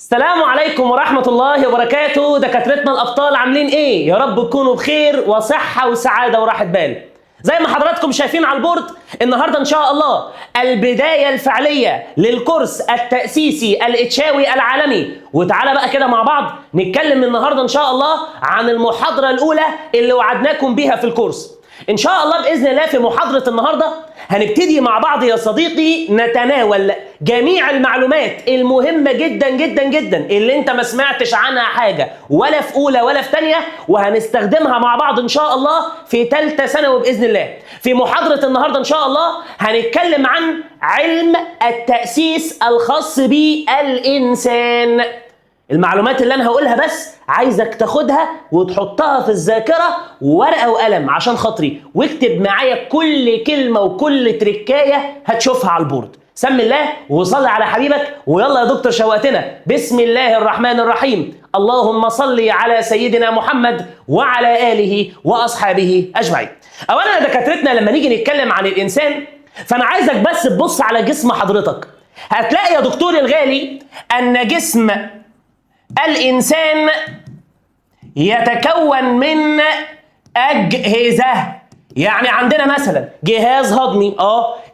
السلام عليكم ورحمة الله وبركاته. دكاترتنا الأبطال عاملين إيه؟ يا رب تكونوا بخير وصحة وسعادة وراحة بال. زي ما حضراتكم شايفين على ال board، النهاردة إن شاء الله البداية الفعلية للكورس التأسيسي الإتشاوي العالمي. وتعالى بقى كده مع بعض نتكلم النهاردة إن شاء الله عن المحاضرة الأولى اللي وعدناكم بيها في الكورس. إن شاء الله بإذن الله في محاضرة النهاردة هنبتدي مع بعض يا صديقي نتناول جميع المعلومات المهمة جدا جدا جدا اللي انت ما سمعتش عنها حاجة ولا في أولى ولا في تانية، وهنستخدمها مع بعض إن شاء الله في تالتة ثانوي بإذن الله. في محاضرة النهاردة إن شاء الله هنتكلم عن علم التأسيس الخاص بالإنسان. المعلومات اللي انا هقولها بس عايزك تاخدها وتحطها في الذاكرة ورقة وقلم عشان خاطري، واكتب معايا كل كلمة وكل تركايه هتشوفها على ال board. سمي الله وصلي على حبيبك، ويلا يا دكتور شوقتنا. بسم الله الرحمن الرحيم، اللهم صل على سيدنا محمد وعلى اله واصحابه اجمعين. اولا يا دكاترتنا لما نيجي نتكلم عن الانسان، فانا عايزك بس تبص على جسم حضرتك. هتلاقي يا دكتور الغالي ان جسم الإنسان يتكون من أجهزة. يعني عندنا مثلا جهاز هضمي،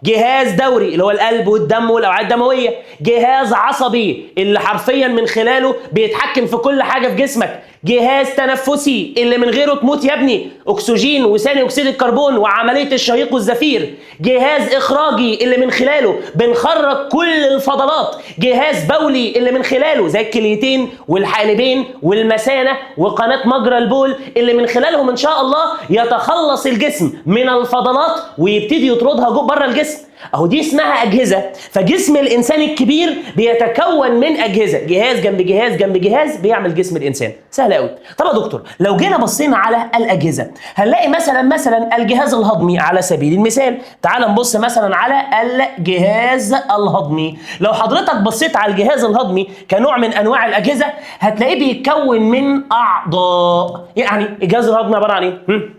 جهاز دوري اللي هو القلب والدم والأوعية الدموية، جهاز عصبي اللي حرفيا من خلاله بيتحكم في كل حاجة في جسمك، جهاز تنفسي اللي من غيره تموت يا ابني، أكسجين وثاني أكسيد الكربون وعملية الشهيق والزفير، جهاز إخراجي اللي من خلاله بنخرج كل الفضلات، جهاز بولي اللي من خلاله زي الكليتين والحالبين والمثانة وقناة مجرى البول اللي من خلالهم إن شاء الله يتخلص الجسم من الفضلات ويبتدي يطردها جوه بره الجسم. اهو دي اسمها اجهزة. فجسم الانسان الكبير بيتكون من اجهزة، جهاز جنب جهاز جنب جهاز بيعمل جسم الانسان. سهل قوي. طب يا دكتور لو جينا بصينا على الاجهزة هنلاقي مثلا الجهاز الهضمي على سبيل المثال. تعال نبص مثلا على الجهاز الهضمي. لو حضرتك بصيت على الجهاز الهضمي كنوع من انواع الاجهزة هتلاقيه بيتكون من اعضاء. يعني الجهاز الهضمي عبارة عن ايه؟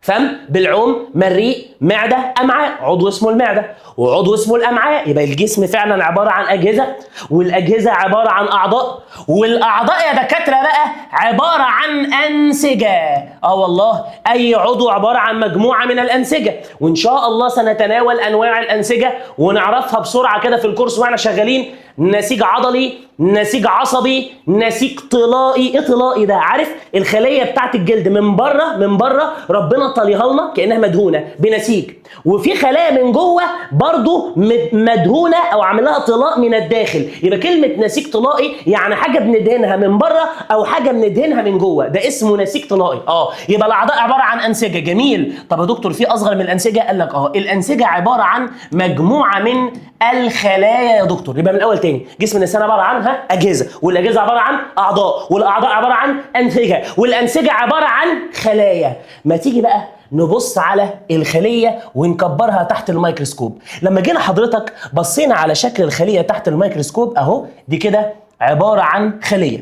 فم، بالعوم، مريء، معده، امعاء. عضو اسمه المعدة وعضو اسمه الامعاء. يبقى الجسم فعلا عبارة عن اجهزة، والاجهزة عبارة عن اعضاء، والاعضاء يا دكاترة بقى عبارة عن انسجة. والله اي عضو عبارة عن مجموعة من الانسجة، وان شاء الله سنتناول انواع الانسجة ونعرفها بسرعة كده في الكورس واحنا شغالين. نسيج عضلي، نسيج عصبي، نسيج طلائي. ايه طلائي ده؟ عارف الخلية بتاعت الجلد من بره، من بره ربنا طليها لنا كانها مدهونه بنسيج، وفي خلايا من جوه برضو مدهونه او عامل لها طلاء من الداخل. يبقى كلمة نسيج طلائي يعني حاجة بندهنها من بره او حاجة بندهنها من جوه، ده اسمه نسيج طلائي. يبقى الاعضاء عبارة عن انسجة. جميل. طب يا دكتور في اصغر من الانسجة؟ قال لك الانسجة عبارة عن مجموعة من الخلايا يا دكتور. يبقى من الاول تاني، جسم الانسان عبارة عنها اجهزة، والاجهزة عبارة عن اعضاء، والاعضاء عبارة عن انسجة، والانسجه عبارة عن خلايا. ما تيجي بقى نبص على الخلية ونكبرها تحت الميكروسكوب. لما جينا حضرتك بصينا على شكل الخلية تحت الميكروسكوب، اهو دي كده عبارة عن خليه.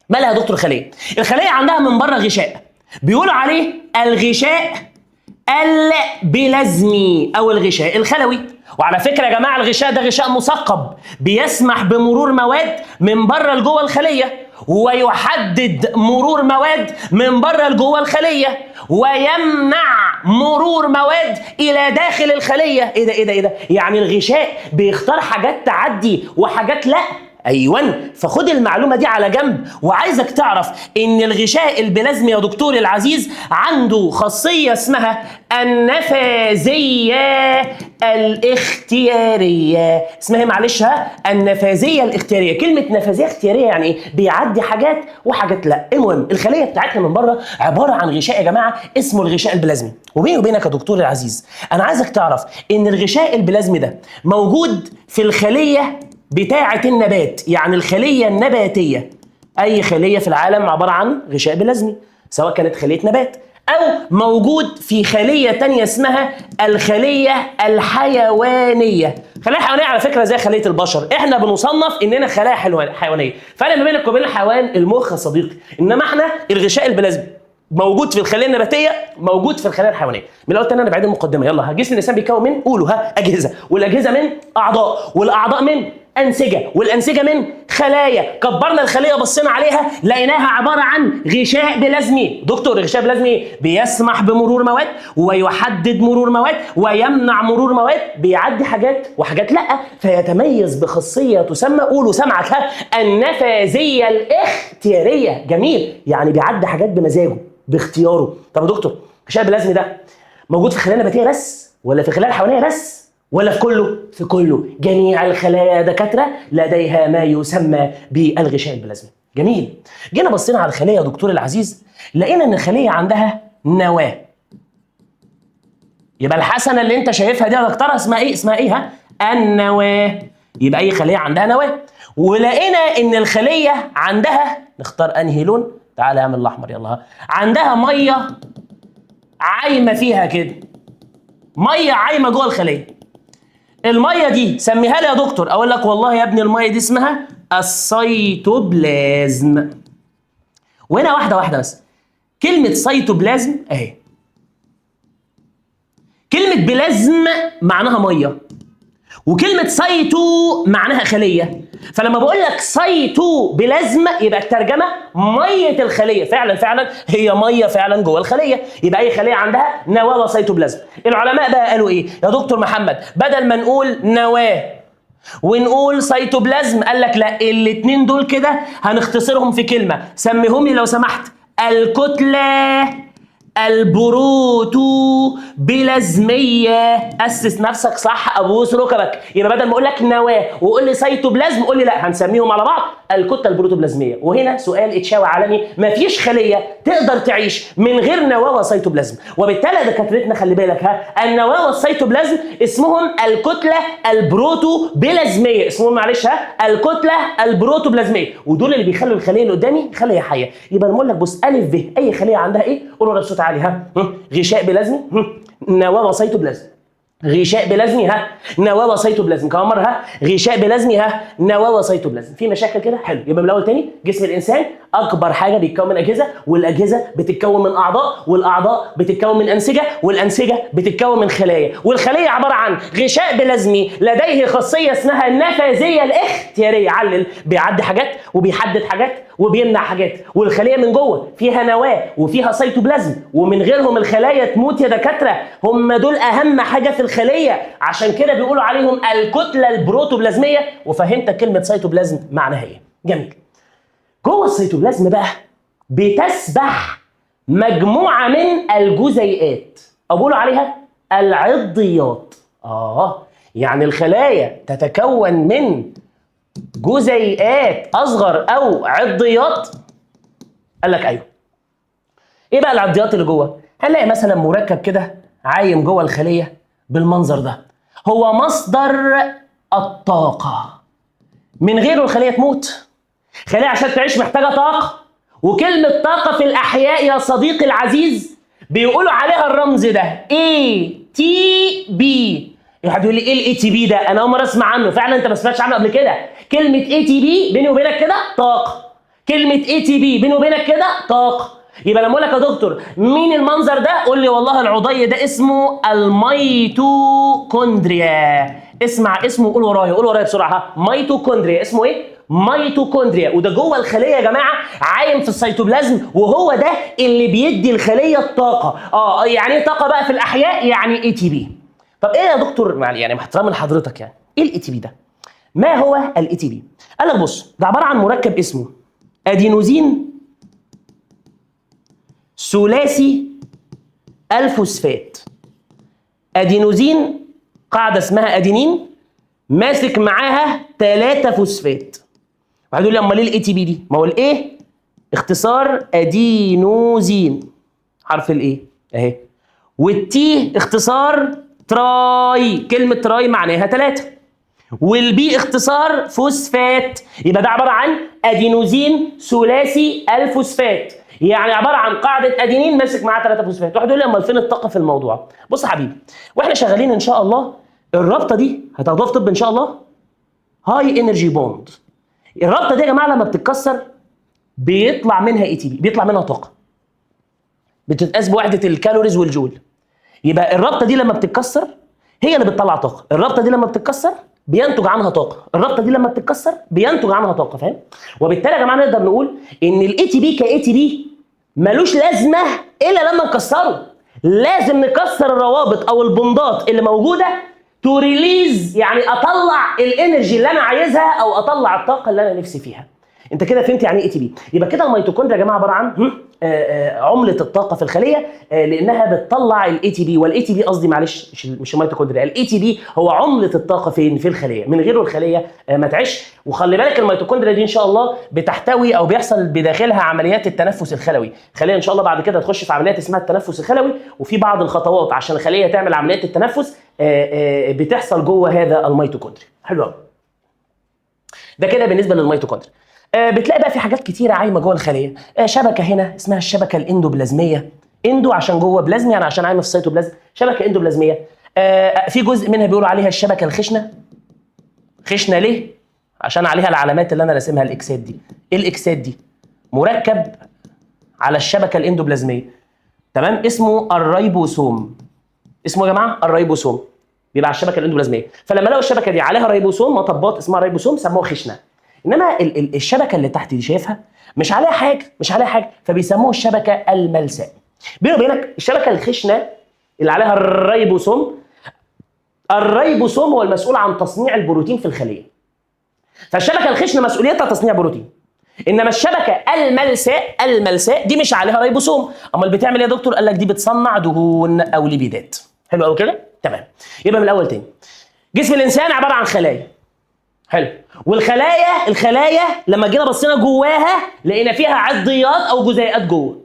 مالها يا دكتور خليه؟ الخلية عندها من بره غشاء بيقولوا عليه الغشاء البلازمي او الغشاء الخلوي. وعلى فكرة يا جماعة الغشاء ده غشاء مثقب بيسمح بمرور مواد من بره لجوه الخلية، ويحدد مرور مواد من بره لجوه الخلية، ويمنع مرور مواد الى داخل الخلية. ايه ده ايه ده ايه ده؟ يعني الغشاء بيختار حاجات تعدي وحاجات لا. ايوه، فخد المعلومة دي على جنب، وعايزك تعرف ان الغشاء البلازمي يا دكتور العزيز عنده خاصية اسمها النفاذيه الاختيارية. اسمها معلش ها؟ النفاذيه الاختيارية. كلمة نفاذيه اختيارية يعني ايه؟ بيعدي حاجات وحاجات لا. المهم الخلية بتاعتنا من بره عبارة عن غشاء يا جماعة اسمه الغشاء البلازمي. وبيني وبينك يا دكتور العزيز انا عايزك تعرف ان الغشاء البلازمي ده موجود في الخلية بتاعة النبات. يعني الخلية النباتية، أي خلية في العالم عبارة عن غشاء بلازمي سواء كانت خلية نبات أو موجود في خلية تانية اسمها الخلية الحيوانية. الخلية الحيوانية على فكرة زي خلية البشر، احنا بنصنف إننا خلايا حيوانية. فأنا ما بينك وبين الحيوان المخ يا صديقي، إنما احنا الغشاء البلازمي موجود في الخلية النباتية، موجود في الخلايا الحيوانية. من الاول تاني انا بعيد المقدمة. يلا جسم الانسان بيتكون من قولوا ها اجهزة، والاجهزة من اعضاء، والاعضاء من انسجة، والانسجه من خلايا. كبرنا الخلية بصينا عليها لقيناها عبارة عن غشاء بلازمي. دكتور غشاء بلازمي بيسمح بمرور مواد ويحدد مرور مواد ويمنع مرور مواد، بيعدي حاجات وحاجات لا، فيتميز بخاصيه تسمى، قولوا سمعك ها، النفاذيه الاختيارية. جميل، يعني بيعدي حاجات بمزاجه باختياره. طب يا دكتور الغشاء البلازمي ده موجود في خلايا نباتيه بس، ولا في خلايا الحيوانية بس، ولا في كله؟ في كله. جميع الخلايا يا دكاترة لديها ما يسمى بالغشاء البلازمي. جميل. جينا بصينا على الخلية يا دكتور العزيز، لقينا ان الخلية عندها نواه. يبقى الحسنة اللي انت شايفها دي يا دكتورة اسمها ايه؟ اسمها ايه؟ ها؟ النواة. يبقى اي خليه عندها نواه. ولقينا ان الخلية عندها، نختار انهي لون؟ تعالى اعمل الاحمر يلا، عندها مية عايمه فيها كده، مية عايمه جوه الخلية. المية دي سميها لي يا دكتور، اقول لك والله يا ابني المية دي اسمها السيتوبلازم. وهنا واحدة واحدة بس، كلمة سيتوبلازم اهي، كلمة بلازم معناها مية، وكلمه cyto معناها خليه، فلما بقول لك سيتو بلازم يبقى الترجمة مية الخلية. فعلا فعلا هي مية فعلا جوه الخلية. يبقى اي خليه عندها نواه وسيتوبلازم. العلماء بقى قالوا ايه يا دكتور محمد؟ بدل ما نقول نواه ونقول سيتوبلازم، قال لك لا، الاثنين دول كده هنختصرهم في كلمة، سميهم لي لو سمحت، الكتلة البروتوبلازميه. اسس نفسك صح ابوس ركبك. يبقى بدل ما اقول لك نواه وقول لي سيتوبلازم، قول لي لا، هنسميهم على بعض الكتلة البروتوبلازميه. وهنا سؤال اتشاوي عالمي، مفيش خليه تقدر تعيش من غير نواه وسيتوبلازم، وبالتالي دكاترتنا خلي بالك ها، النواة والسيتوبلازم اسمهم الكتلة البروتوبلازميه، اسمهم معلش ها الكتلة البروتوبلازميه، ودول اللي بيخلوا الخلية اللي قدامي خليه حيه. يبقى انا بقول لك بص، الف ب، اي خليه عندها ايه؟ قولوا بصوت عالي ها، غشاء بلازمي، نواه وسيتوبلازم، غشاء بلازمي ها، نواه وسيتوبلازم، كمان مرة ها، غشاء بلازمي ها، نواه وسيتوبلازم. في مشاكل كده؟ حلو. يبقى من الاول تاني، جسم الانسان اكبر حاجة بيتكون من اجهزة، والاجهزة بتتكون من اعضاء، والاعضاء بتتكون من انسجة، والانسجه بتتكون من خلايا، والخليه عبارة عن غشاء بلازمي لديه خاصية اسمها النفاذيه الاختيارية. علل، بيعدي حاجات وبيحدد حاجات وبيمنع حاجات، والخليه من جوه فيها نواه وفيها سيتوبلازم، ومن غيرهم الخلايا تموت يا دكاترة. هم دول اهم حاجة في الخلية، عشان كده بيقولوا عليهم الكتلة البروتوبلازميه. وفهمتك كلمة سيتوبلازم معناها ايه. جميل. جوه السيتوبلازم بقى بتسبح مجموعة من الجزيئات، او بيقولوا عليها العضيات. يعني الخلايا تتكون من جزيئات اصغر او عضيات. قال لك ايوه. ايه بقى العضيات اللي جوه؟ هنلاقي مثلا مركب كده عايم جوه الخلية بالمنظر ده، هو مصدر الطاقة، من غيره الخلية تموت. خليه عشان تعيش محتاجه طاقة، وكلمه طاقة في الاحياء يا صديقي العزيز بيقولوا عليها الرمز ده ATP. حد يقول لي ايه ال ATP ده؟ انا اول مرة اسمع عنه. فعلا انت ما سمعتش عنه قبل كده. كلمة ATP بيني وبينك كده طاقة، كلمة ATP بيني وبينك كده طاقة. يبقى لما اقول لك يا دكتور مين المنظر ده، قول لي والله العضي ده اسمه الميتوكوندريا. اسمع اسمه وقول ورايا، قول ورايا بسرعة، ميتوكوندريا. اسمه ايه؟ ميتوكوندريا. وده جوه الخلية يا جماعة، عايم في السيتوبلازم، وهو ده اللي بيدي الخلية الطاقة. يعني ايه طاقة بقى في الاحياء؟ يعني ATP. طب ايه يا دكتور، يعني مع احترامي لحضرتك، يعني ايه ال ATP ده؟ ما هو ال ATP؟ قال لك بص، ده عبارة عن مركب اسمه ادينوزين ثلاثي الفوسفات. ادينوزين قاعدة اسمها ادينين ماسك معاها 3 فوسفات. واحد يقول لي امال ايه ال ATP دي؟ ما هو ال A اختصار ادينوزين، حرف ال A اهي، وال T اختصار tri، كلمة tri معناها 3، وال P اختصار فوسفات. يبقى ده عبارة عن ادينوزين ثلاثي الفوسفات، يعني عبارة عن قاعدة ادينين ماسك معاها 3 فوسفات. واحد يقول لي امال فين الطاقة في الموضوع؟ بص يا حبيبي، واحنا شغالين ان شاء الله الرابطة دي هتاخدوها في طب ان شاء الله، high energy bond. الرابطة دي يا جماعة لما بتتكسر بيطلع منها ATP، بيطلع منها طاقة بتتقاس بوحده ال calories والجول. يبقى الرابطة دي لما بتتكسر هي اللي بتطلع طاقة، الرابطة دي لما بتتكسر بينتج عنها طاقة، الرابطة دي لما بتتكسر بينتج عنها طاقة، فاهم؟ وبالتالي يا جماعة نقدر نقول ان ال ATP ك ATP ملوش لازمه الا لما نكسره. لازم نكسر الروابط او البوندات اللي موجودة to release، يعني اطلع ال energy اللي انا عايزها او اطلع الطاقة اللي انا نفسي فيها. انت كده فهمت يعني ايه ATP. يبقى كده الميتوكوندريا يا جماعة عبارة عن عمله الطاقة في الخلية، لانها بتطلع ال ATP، وال ATP قصدي معلش مش الميتوكوندريا، ال ATP هو عمله الطاقة فين؟ في الخلية، من غيره الخلية ما تعيش. وخلي بالك الميتوكوندريا دي ان شاء الله بتحتوي او بيحصل بداخلها عمليات التنفس الخلوي. الخلية ان شاء الله بعد كده تخش في عمليات اسمها التنفس الخلوي، وفي بعض الخطوات عشان الخلية تعمل عمليات التنفس بتحصل جوه هذا الميتوكوندريا. حلو قوي. ده كده بالنسبة للميتوكوندريا. بتلاقي بقى في حاجات كتيرة عايمه جوه الخلية، شبكة هنا اسمها الشبكة الاندوبلازميه، endo عشان جوه، بلازمي يعني عشان عايمه في السيتوبلازم، شبكة اندوبلازميه. في جزء منها بيقولوا عليها الشبكة الخشنة. خشنه ليه؟ عشان عليها العلامات اللي انا راسمها الاكسات دي. ايه الاكسات دي؟ مركب على الشبكة الاندوبلازميه، تمام، اسمه الريبوسوم. اسمه يا جماعة الريبوسوم، بيبقى على الشبكة الاندوبلازميه. فلما لقوا الشبكة دي عليها ريبوسوم، مطبات اسمها ريبوسوم، سموها خشنه. انما الشبكة اللي تحت دي شايفها مش عليها حاجة، مش عليها حاجة، فبيسموها الشبكة الملساء. بيني وبينك الشبكة الخشنة اللي عليها الريبوسوم، الريبوسوم هو المسؤول عن تصنيع البروتين في الخلية. فالشبكه الخشنة مسؤوليتها تصنيع بروتين. انما الشبكة الملساء، الملساء دي مش عليها ريبوسوم، امال بتعمل ايه يا دكتور؟ قال لك دي بتصنع دهون او ليبيدات. حلو قوي كده؟ تمام. يبقى من الاول تاني، جسم الانسان عبارة عن خلايا. حلو. والخلايا، الخلايا لما جينا بصينا جواها لقينا فيها عضيات او جزيئات جوه،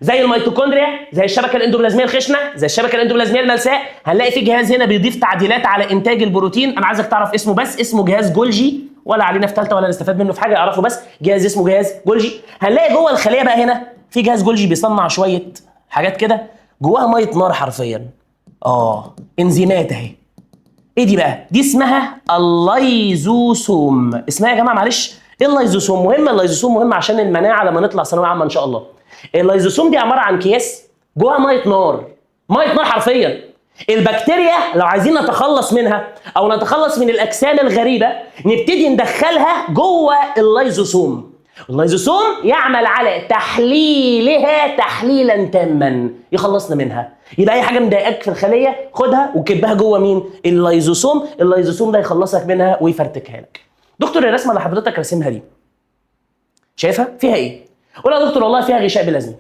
زي الميتوكوندريا، زي الشبكة الاندوبلازميه الخشنة، زي الشبكة الاندوبلازميه الملساء. هنلاقي في جهاز هنا بيضيف تعديلات على انتاج البروتين، انا عايزك تعرف اسمه بس، اسمه جهاز جولجي، ولا علينا في ثالثة ولا نستفاد منه في حاجة، اعرفه بس، جهاز اسمه جهاز جولجي. هنلاقي جوه الخلية بقى هنا في جهاز جولجي بيصنع شوية حاجات كده جواها مية نار حرفيا، انزيمات اهي. ايه دي بقى؟ دي اسمها اللايزوسوم. اسمها يا جماعة معلش ايه اللايزوسوم؟ مهم اللايزوسوم، مهم عشان المناعة لما نطلع ثانوية عامة ان شاء الله. اللايزوسوم دي عبارة عن اكياس جواها مية نار، مية نار حرفيا. البكتيريا لو عايزين نتخلص منها او نتخلص من الاجسام الغريبة نبتدي ندخلها جوه اللايزوسوم. اللايزوسوم يعمل على تحليلها تحليلا تاما يخلصنا منها. يبقى اي حاجة مضايقاك في الخلية خدها وكبها جوه مين؟ اللايزوسوم. اللايزوسوم ده يخلصك منها ويفرتكها لك. دكتور الرسمة اللي حضرتك راسمها دي شايفها فيها ايه؟ قول يا دكتور والله فيها غشاء بلازمي،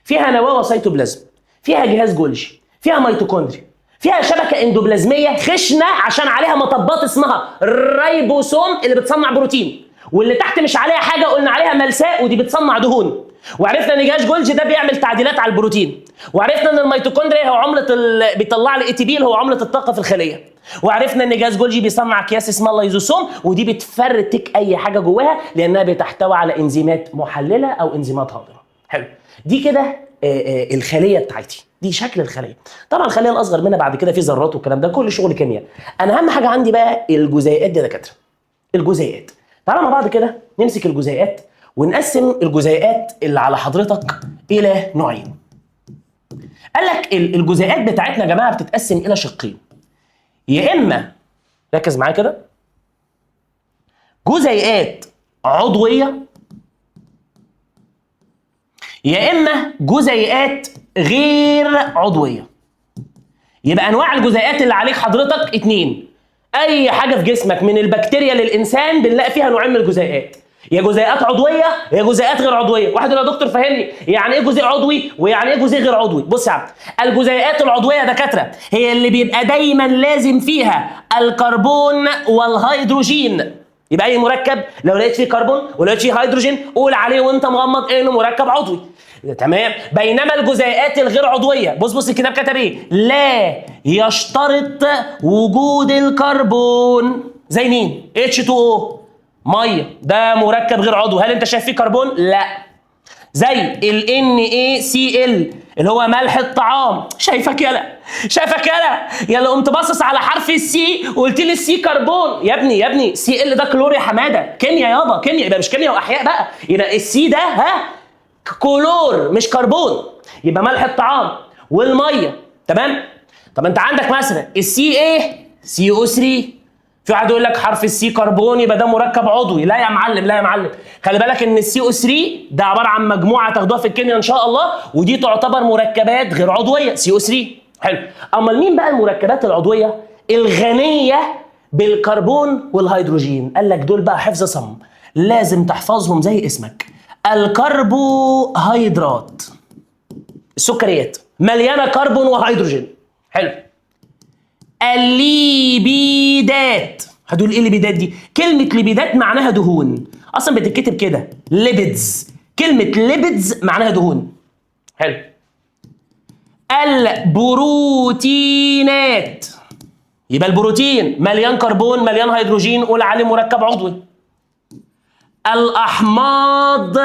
فيها نواه وسيتوبلازم، فيها جهاز جولجي، فيها ميتوكوندريا، فيها شبكة اندوبلازميه خشنه عشان عليها مطبات اسمها الريبوسوم اللي بتصنع بروتين، واللي تحت مش عليها حاجة قلنا عليها ملساء ودي بتصنع دهون. وعرفنا ان جهاز جولجي ده بيعمل تعديلات على البروتين، وعرفنا ان الميتوكوندريا هو عمله بيطلع لي ATP اللي هو عمله الطاقة في الخلية، وعرفنا ان جهاز جولجي بيصنع اكياس اسمها اللايزوسوم ودي بتفرتك اي حاجة جواها لانها بتحتوي على انزيمات محلله او انزيمات هاضمه. حلو. دي كده الخلية بتاعتي، دي شكل الخلية. طبعا الخلية الاصغر منها بعد كده في ذرات والكلام ده كل شغل كيمياء. انا اهم حاجة عندي بقى الجزيئات دي يا دكاترة. الجزيئات. تعالى مع بعض كده نمسك الجزيئات ونقسم الجزيئات اللي على حضرتك الى نوعين. قال لك الجزيئات بتاعتنا يا جماعة بتتقسم الى شقين. يا اما ركز معايا كده، جزيئات عضوية، يا اما جزيئات غير عضوية. يبقى انواع الجزيئات اللي عليك حضرتك اتنين. اي حاجة في جسمك من البكتيريا للانسان بنلاقي فيها نوعين من الجزيئات، يا جزيئات عضوية يا جزيئات غير عضوية. واحد يقول يا دكتور فهمني يعني ايه جزيء عضوي ويعني ايه جزيء غير عضوي. بص يا عم، الجزيئات العضوية يا دكاترة هي اللي بيبقى دايما لازم فيها الكربون والهيدروجين. يبقى اي مركب لو لقيت فيه كربون ولقيت فيه هيدروجين قول عليه وانت مغمض انه مركب عضوي. تمام. بينما الجزيئات الغير عضوية، بص الكتاب كتب ايه؟ لا يشترط وجود الكربون. زي مين؟ H2O، مية، ده مركب غير عضوي. هل انت شايف فيه كربون؟ لا. زي ال NaCl اللي هو ملح الطعام. شايفك يلا، شايفك يلا، يلا قمت باصص على حرف ال C وقلت لي ال C كربون. يا ابني يا ابني Cl ده كلور يا حمادة، كيمياء يابا، كيمياء. يبقى مش كيمياء واحياء بقى، يبقى ال C ده ها كلور مش كربون. يبقى ملح الطعام والمية. تمام. طب انت عندك مثلا ال C ايه؟ CO 3، في واحد يقول لك حرف ال C كربون يبقى ده مركب عضوي. لا يا معلم، لا يا معلم، خلي بالك ان ال CO 3 ده عبارة عن مجموعة تاخدوها في الكيمياء ان شاء الله، ودي تعتبر مركبات غير عضوية CO 3. حلو. امال مين بقى المركبات العضوية الغنية بالكربون والهيدروجين؟ قال لك دول بقى حفظ صم، لازم تحفظهم زي اسمك. الكربوهيدرات، السكريات مليانة كربون وهيدروجين. حلو. الليبيدات، هتقول ايه الليبيدات دي؟ كلمة ليبيدات معناها دهون، اصلا بتتكتب كده lipids، كلمة lipids معناها دهون. حلو. البروتينات، يبقى البروتين مليان كربون مليان هيدروجين، قول عليه مركب عضوي. الاحماض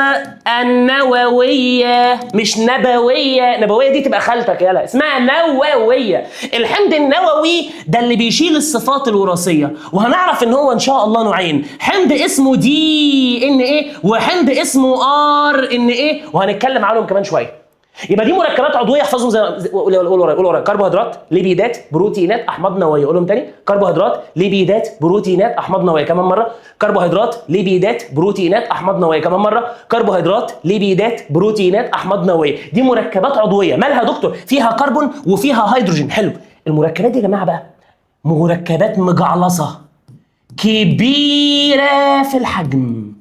النووية، مش نبوية، نبوية دي تبقى خالتك، يلا اسمها نووية. الحمض النووي ده اللي بيشيل الصفات الوراثية، وهنعرف ان هو ان شاء الله نوعين، حمض اسمه DNA وحمض اسمه RNA، وهنتكلم عنهم كمان شوية. يبقى دي مركبات عضوية احفظهم زي قول ورايا، قول ورايا. كربوهيدرات، ليبيدات، بروتينات، احماض نووية. قولهم تاني: كربوهيدرات، ليبيدات، بروتينات، احماض نووية. كمان مرة: كربوهيدرات، ليبيدات، بروتينات، احماض نووية. كمان مرة: كربوهيدرات، ليبيدات، بروتينات، احماض نووية. دي مركبات عضوية مالها دكتور؟ فيها كربون وفيها هيدروجين. حلو. المركبات دي يا جماعة بقى مركبات مجعلصه كبيرة في الحجم،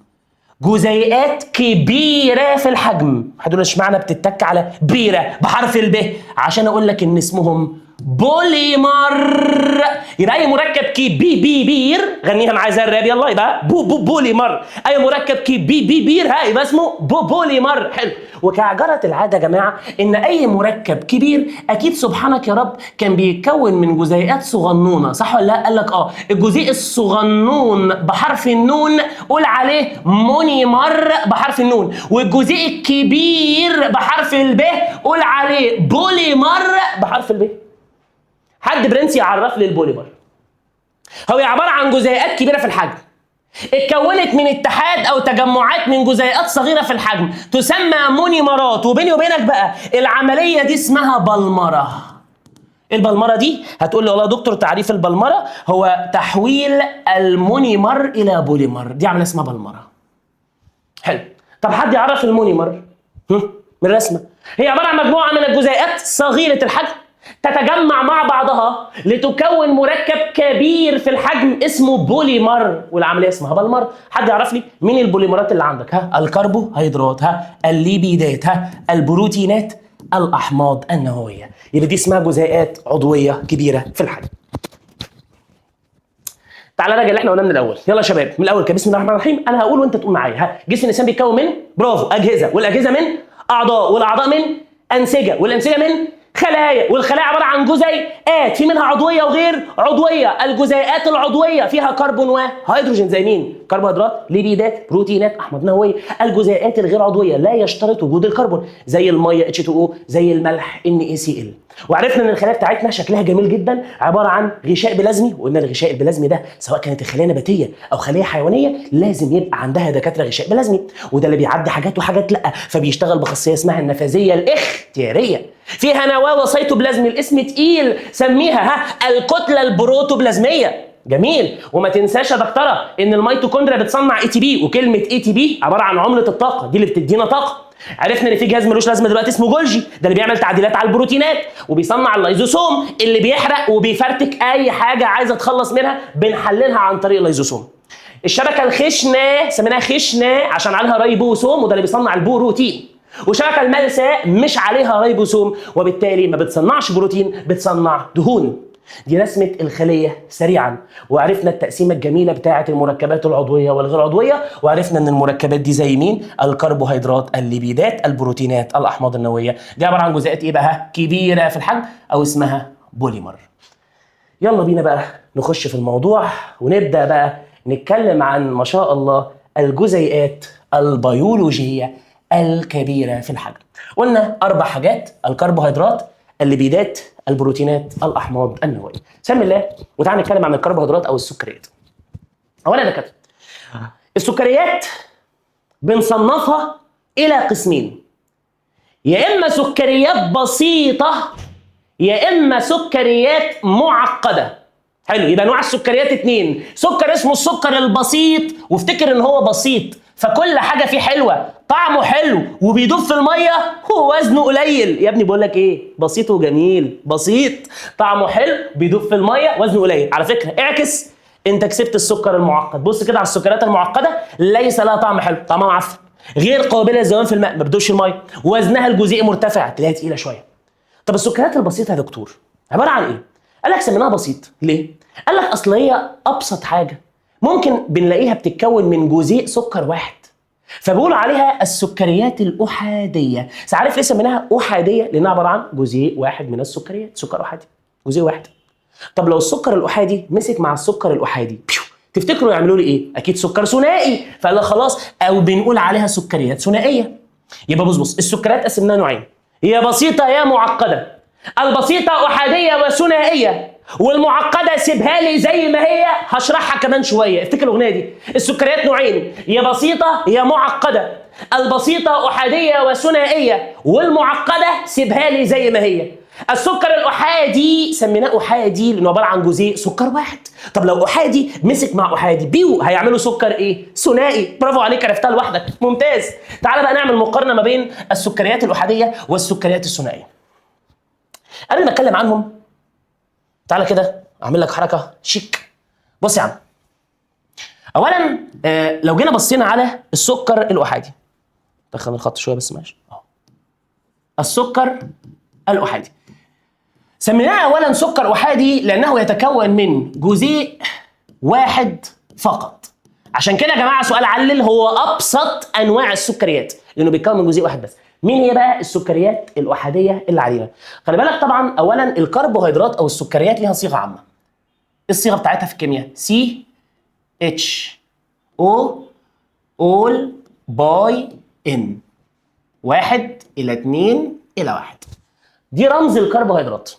جزيئات كبيرة في الحجم. هتقول اشمعنى بتتك على بيرة بحرف الب؟ عشان اقول لك ان اسمهم بوليمر. يبقى اي مركب كي بي بي بير، غنيها معايا زي الراب، يلا، يبقى بو بو بوليمر. اي مركب كي بي بي بير ها يبقى اسمه بو بوليمر. حلو. وكجرت العادة يا جماعة ان اي مركب كبير اكيد سبحانك يا رب كان بيتكون من جزيئات صغنونه، صح ولا لا؟ قال لك الجزيء الصغنون بحرف النون قول عليه monomer بحرف النون، والجزيء الكبير بحرف الب قول عليه بوليمر بحرف الب. حد برنس يعرف لي البوليمر؟ هو عبارة عن جزيئات كبيرة في الحجم اتكونت من اتحاد او تجمعات من جزيئات صغيرة في الحجم تسمى مونيمرات. وبيني وبينك بقى العملية دي اسمها بلمره. البلمره دي هتقول لي والله يا دكتور تعريف البلمره هو تحويل ال monomer الى بوليمر، دي عملية اسمها بلمره. حلو. طب حد يعرف ال monomer؟ من الرسمة هي عبارة عن مجموعة من الجزيئات صغيرة الحجم تتجمع مع بعضها لتكون مركب كبير في الحجم اسمه بوليمر، والعملية اسمها بلمر. حد يعرف لي مين البوليمرات اللي عندك؟ ها الكربوهيدرات، ها الليبيدات، ها البروتينات، الاحماض النووية. يبقى دي اسمها جزيئات عضوية كبيرة في الحجم. تعالى راجع اللي احنا قلناه من الاول. يلا يا شباب من الاول كده، بسم الله الرحمن الرحيم. انا هقول وانت تقول معايا. ها جسم الانسان بيتكون من، برافو، اجهزة، والاجهزة من اعضاء، والاعضاء من انسجة، والانسجه من خلايا، والخلايا عبارة عن جزيئات في منها عضوية وغير عضوية. الجزيئات العضوية فيها كربون وهيدروجين زي مين؟ كربوهيدرات، ليبيدات، بروتينات، احماض نووية. الجزيئات الغير عضوية لا يشترط وجود الكربون زي المية H2O، زي الملح NaCl. وعرفنا ان الخلايا بتاعتنا شكلها جميل جدا، عبارة عن غشاء بلازمي، وقلنا الغشاء البلازمي ده سواء كانت الخلية نباتيه او خليه حيوانية لازم يبقى عندها دكاترة غشاء بلازمي، وده اللي بيعدي حاجات وحاجات لا، فبيشتغل بخاصيه اسمها النفاذيه الاختيارية. فيها نواه وسيتوبلازمي، الاسم تقيل، سميها ها الكتلة البروتوبلازميه. جميل. وما تنساش يا دكتورة ان الميتوكوندريا بتصنع ATP، وكلمه ATP عبارة عن عمله الطاقة، دي اللي بتدينا طاقة. عرفنا ان في جهاز ملوش لازمه دلوقتي اسمه جولجي، ده اللي بيعمل تعديلات على البروتينات، وبيصنع اللايزوسوم اللي بيحرق وبيفرتك اي حاجة عايزه تخلص منها بنحللها عن طريق اللايزوسوم. الشبكة الخشنة سميناها خشنه عشان عليها ريبوسوم، وده اللي بيصنع البروتين. وشبكة الملساء مش عليها ريبوسوم، وبالتالي ما بتصنعش بروتين، بتصنع دهون. دي رسمة الخلية سريعا، وعرفنا التقسيمة الجميلة بتاعة المركبات العضوية والغير عضوية، وعرفنا ان المركبات دي زي مين؟ الكربوهيدرات، الليبيدات، البروتينات، الأحماض النووية. دي عبارة عن جزيئات ايه بقى؟ كبيرة في الحجم او اسمها بوليمر. يلا بينا بقى نخش في الموضوع ونبدأ بقى نتكلم عن ما شاء الله الجزيئات البيولوجية الكبيرة في الحجم. قلنا 4 حاجات: الكربوهيدرات، الليبيدات، البروتينات، الاحماض النووية. سمي الله وتعالى نتكلم عن الكربوهيدرات او السكريات. اولا يا دكاترة السكريات بنصنفها الى قسمين: يا اما سكريات بسيطة يا اما سكريات معقدة. حلو، يبقى انواع السكريات 2، سكر اسمه السكر البسيط، وافتكر ان هو بسيط فكل حاجة فيه حلوة، طعمه حلو وبيدوب في المية ووزنه قليل. يا ابني بقول لك ايه، بسيط وجميل، بسيط طعمه حلو بيدوب في المية وزنه قليل. على فكرة اعكس، انت كسبت السكر المعقد. بص كده على السكريات المعقدة، ليس لها طعم حلو، طعمها معفن، غير قابله للذوبان في الماء، ما بتدوبش المية، وزنها الجزيئي مرتفع، تلاقيها تقيلة شوية. طب السكريات البسيطة يا دكتور عبارة عن ايه؟ قال لك سميناها بسيط ليه؟ قال لك اصل هي ابسط حاجة ممكن بنلاقيها بتتكون من جزيء سكر واحد، فبيقولوا عليها السكريات الاحاديه. بس عارف ليه سميناها احادية؟ لانها عبارة عن جزيء واحد من السكريات، سكر احادي، جزيء واحد. طب لو السكر الاحادي مسك مع السكر الاحادي، تفتكروا يعملوا لي ايه؟ اكيد سكر ثنائي. فقال لك خلاص، او بنقول عليها سكريات ثنائية. يبقى بص السكريات قسمناها نوعين، يا بسيطة يا معقدة. البسيطة احادية وثنائيه، والمعقده سيبها لي زي ما هي، هشرحها كمان شوية. افتكر الاغنية دي. السكريات نوعين، يا بسيطة يا معقدة. البسيطة احادية وثنائيه، والمعقده سيبها لي زي ما هي. السكر الاحادي سميناه احادي لانه عبارة عن جزيء سكر واحد. طب لو احادي مسك مع احادي بيو، هيعملوا سكر ايه؟ ثنائي. برافو عليك، عرفتها لوحدك، ممتاز. تعال بقى نعمل مقارنة ما بين السكريات الاحاديه والسكريات الثنائية. قبل ما اتكلم عنهم تعالى كده اعمل لك حركة شيك. بص يا عم، اولا لو جينا بصينا على السكر الاحادي، دخل الخط شوية بس ماشي اهو. السكر الاحادي سميناه اولا سكر احادي لانه يتكون من جزيء واحد فقط. عشان كده يا جماعة سؤال علل، هو ابسط انواع السكريات لانه بيتكون من جزيء واحد بس. مين هي بقى السكريات الاحاديه اللي علينا؟ خلي بالك طبعا اولا الكربوهيدرات او السكريات ليها صيغة عامة. الصيغة بتاعتها في الكيمياء C H O all by N، 1 الى 2 الى 1. دي رمز الكربوهيدرات.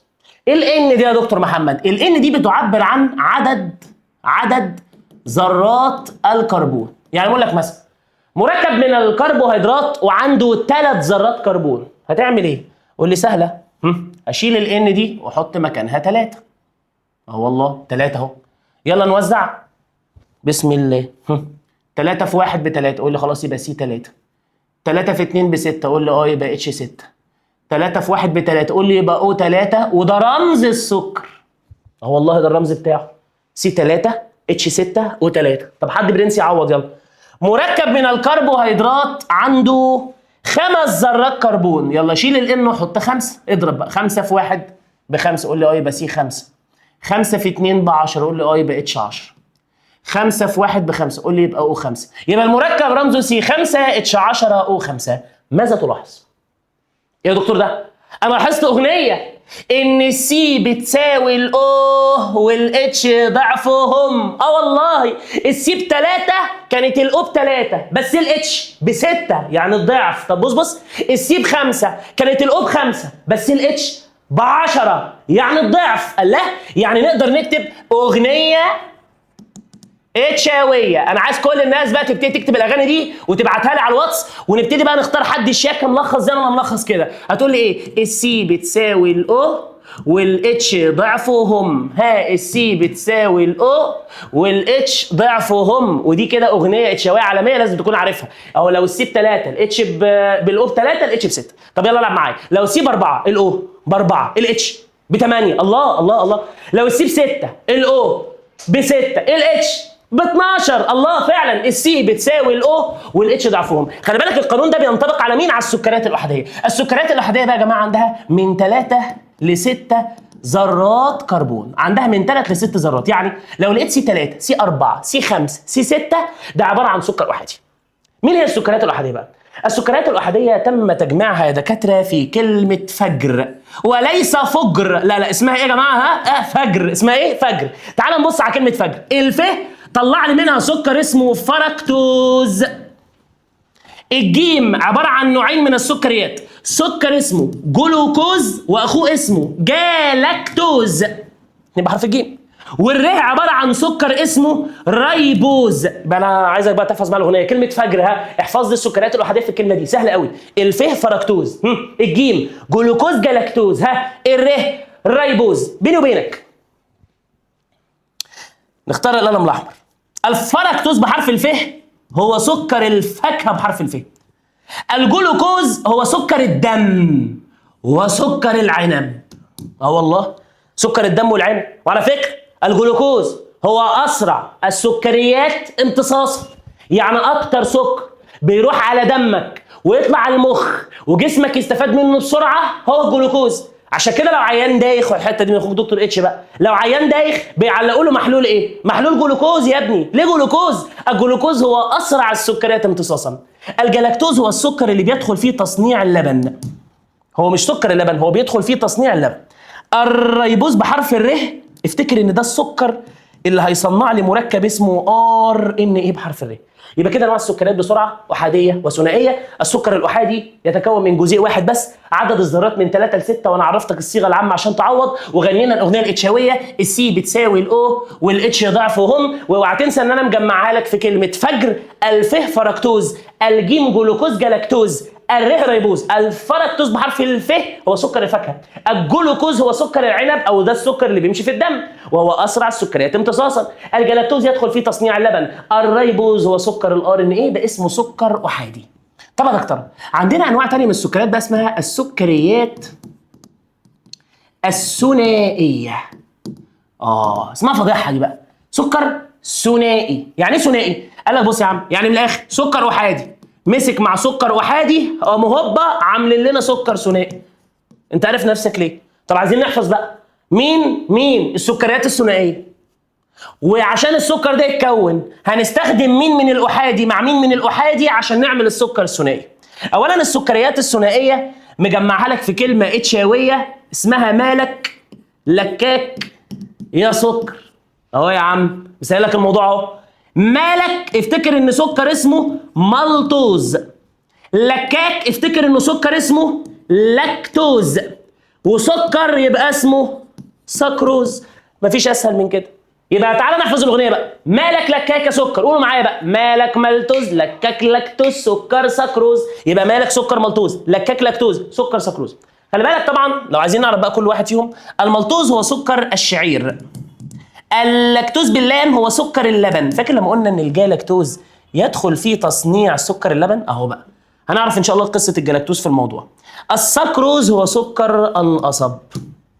ايه ال N دي يا دكتور محمد؟ ال N دي بتعبر عن عدد ذرات الكربون. يعني بقول لك مثلا مركب من الكربوهيدرات وعنده 3 ذرات كربون، هتعمل ايه؟ قول لي سهلة، اشيل ال N دي واحط مكانها 3. اه والله 3 اهو. يلا نوزع، بسم الله. 3 في 1 ب3، قول لي خلاص يبقى C 3. 3 في 2 ب6، قول لي اه يبقى H 6. 3 في 1 ب3، قول لي يبقى O 3، وده رمز السكر. اه والله ده الرمز بتاعه، C 3 H 6 O 3. طب حد برنس يعوض يلا. مركب من الكربوهيدرات عنده 5 ذرات كربون، يلا شيل ال N وحط 5، اضرب بقى 5 في 1 ب5، قول لي اه يبقى C 5. 5 في 2 ب10، قول لي اه يبقى H 10. 5 في 1 ب5، قول لي يبقى O 5. يبقى المركب رمزه C 5 H 10 O 5. ماذا تلاحظ؟ يا دكتور ده انا لاحظت اغنية ان ال C بتساوي ال O وال H ضعفهم. اه والله ال C ب3 كانت ال O ب3 بس ال H ب6 يعني الضعف. طب بص ال C ب5 كانت ال O ب5 بس ال H ب10 يعني الضعف. الله، يعني نقدر نكتب اغنية اتشاويه. انا عايز كل الناس بقى تبتدي تكتب الاغاني دي وتبعتها لي على الواتس، ونبتدي بقى نختار حد الشياكه ملخص زي ما انا ملخص كده. هتقول لي ايه؟ ال C بتساوي ال O وال H ضعفهم. ها، ال C بتساوي ال O وال H ضعفهم، ودي كده اغنية اتشاويه عالمية لازم تكون عارفها. او لو ال C ب3 ال H بال O ب3 ال H ب6. طب يلا العب معايا. لو ال C ب4 ال O ب4 ال H ب8. الله الله الله. لو ال C ب6 ال O ب6 ال H ب12. الله، فعلا ال C بتساوي ال O وال H ضعفهم. خلي بالك القانون ده بينطبق على مين؟ على السكريات الاحاديه. السكريات الاحاديه بقى يا جماعة عندها من 3 ل 6 ذرات كربون، عندها من 3 ل 6 ذرات. يعني لو لقيت C 3 C 4 C 5 C 6 ده عبارة عن سكر احادي. مين هي السكريات الاحاديه بقى؟ السكريات الاحاديه تم تجميعها يا دكاترة في كلمة فجر وليس فجر. لا لا، اسمها ايه يا جماعة؟ ها فجر. اسمها ايه؟ فجر. تعال نبص على كلمة فجر. الف طلع لي منها سكر اسمه فركتوز. الجيم عبارة عن نوعين من السكريات، سكر اسمه جلوكوز واخوه اسمه جالاكتوز، اتنين بحرف الجيم. والره عبارة عن سكر اسمه ريبوز. بقى انا عايزك بقى تحفظ معايا الاغنية كلمة فجر. ها، احفظ لي السكريات الاحاديه في الكلمة دي، سهلة قوي. الفه فركتوز، الجيم جلوكوز جالاكتوز، ها الره ريبوز. بيني وبينك نختار القلم الاحمر. الفركتوز بحرف الف هو سكر الفاكهة بحرف الف. الجلوكوز هو سكر الدم وسكر العنب. اه والله سكر الدم والعنب. وعلى فكرة الجلوكوز هو اسرع السكريات امتصاصا، يعني اكتر سكر بيروح على دمك ويطلع على المخ وجسمك يستفاد منه بسرعة هو الجلوكوز. عشان كده لو عيان دايخ، والحتة دي من اخوك دكتور اتش بقى، لو عيان دايخ بيعلقوا له محلول ايه؟ محلول جلوكوز يا ابني. ليه جلوكوز؟ الجلوكوز هو اسرع السكريات امتصاصا. الجلاكتوز هو السكر اللي بيدخل فيه تصنيع اللبن، هو مش سكر اللبن، هو بيدخل فيه تصنيع اللبن. الريبوز بحرف الر، افتكر ان ده السكر اللي هيصنع لي مركب اسمه RNA بحرف الر. يبقى كده انواع السكريات بسرعة، احادية وثنائيه. السكر الاحادي يتكون من جزيء واحد بس، عدد الذرات من 3 ل 6، وانا عرفتك الصيغة العامة عشان تعوض. وغنينا الاغنية الاتشاويه، ال C بتساوي ال O وال H ضعفهم. واوعى تنسى ان انا مجمعها لك في كلمة فجر: الف فركتوز، الجيم جلوكوز جلاكتوز، الره ريبوز. الفركتوز بحرف الف هو سكر الفاكهة، الجلوكوز هو سكر العنب او ده السكر اللي بيمشي في الدم وهو اسرع السكريات امتصاصا. الجلاكتوز يدخل في تصنيع اللبن. الريبوز هو سكر ال RNA، ده اسمه سكر احادي. طبعا يا دكتور عندنا انواع تانية من السكريات بقى اسمها السكريات الثنائية. اسمها فضيحة دي بقى، سكر ثنائي. يعني ايه ثنائي؟ قال لك بص يا عم، يعني من الاخر سكر احادي مسك مع سكر احادي، قاموا هوبا عاملين لنا سكر ثنائي. انت عارف نفسك ليه؟ طب عايزين نحفظ بقى مين السكريات الثنائية، وعشان السكر ده يتكون هنستخدم مين من الاحادي مع مين من الاحادي عشان نعمل السكر الثنائي. اولا السكريات الثنائية مجمعها لك في كلمة اتشاويه اسمها مالك لكاك يا سكر. اهو يا عم مسهل لك الموضوع اهو. مالك افتكر ان سكر اسمه مالتوز، لكاك افتكر انه سكر اسمه لاكتوز، وسكر يبقى اسمه سكروز. مفيش اسهل من كده. يبقى تعالى نحفظ الاغنية بقى، مالك لكاك يا سكر، قولوا معايا بقى: مالك مالتوز لكاك لاكتوز سكر سكروز. يبقى مالك سكر مالتوز، لكاك لاكتوز، سكر سكروز. خلي بالك طبعا لو عايزين نعرف بقى كل واحد فيهم، المالتوز هو سكر الشعير، اللاكتوز باللام هو سكر اللبن. فاكر لما قلنا ان الجالاكتوز يدخل في تصنيع سكر اللبن؟ اهو بقى هنعرف ان شاء الله قصة الجلاكتوز في الموضوع. السكروز هو سكر القصب.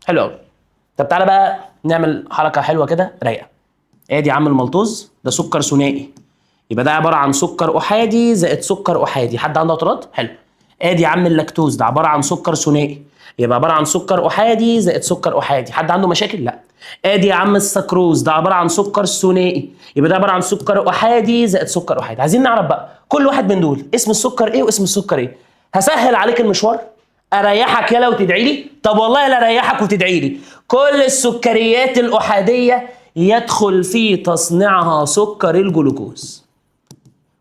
حلو قوي. طب تعالى بقى نعمل حركة حلوة كده رايقة. ادي يا عم المالتوز ده سكر ثنائي، يبقى ده عبارة عن سكر احادي زائد سكر احادي. حد عنده اعتراض؟ حلو. ادي يا عم اللاكتوز ده عبارة عن سكر ثنائي، يبقى عبارة عن سكر احادي زائد سكر احادي. حد عنده مشاكل؟ لا. ادي يا عم السكروز ده عبارة عن سكر ثنائي، يبقى ده عبارة عن سكر احادي زائد سكر احادي. عايزين نعرف بقى كل واحد من دول اسم السكر ايه واسم السكر ايه. هسهل عليك المشوار، اريحك يلا وتدعي لي. طب والله لا اريحك وتدعي لي. كل السكريات الاحاديه يدخل في تصنيعها سكر الجلوكوز.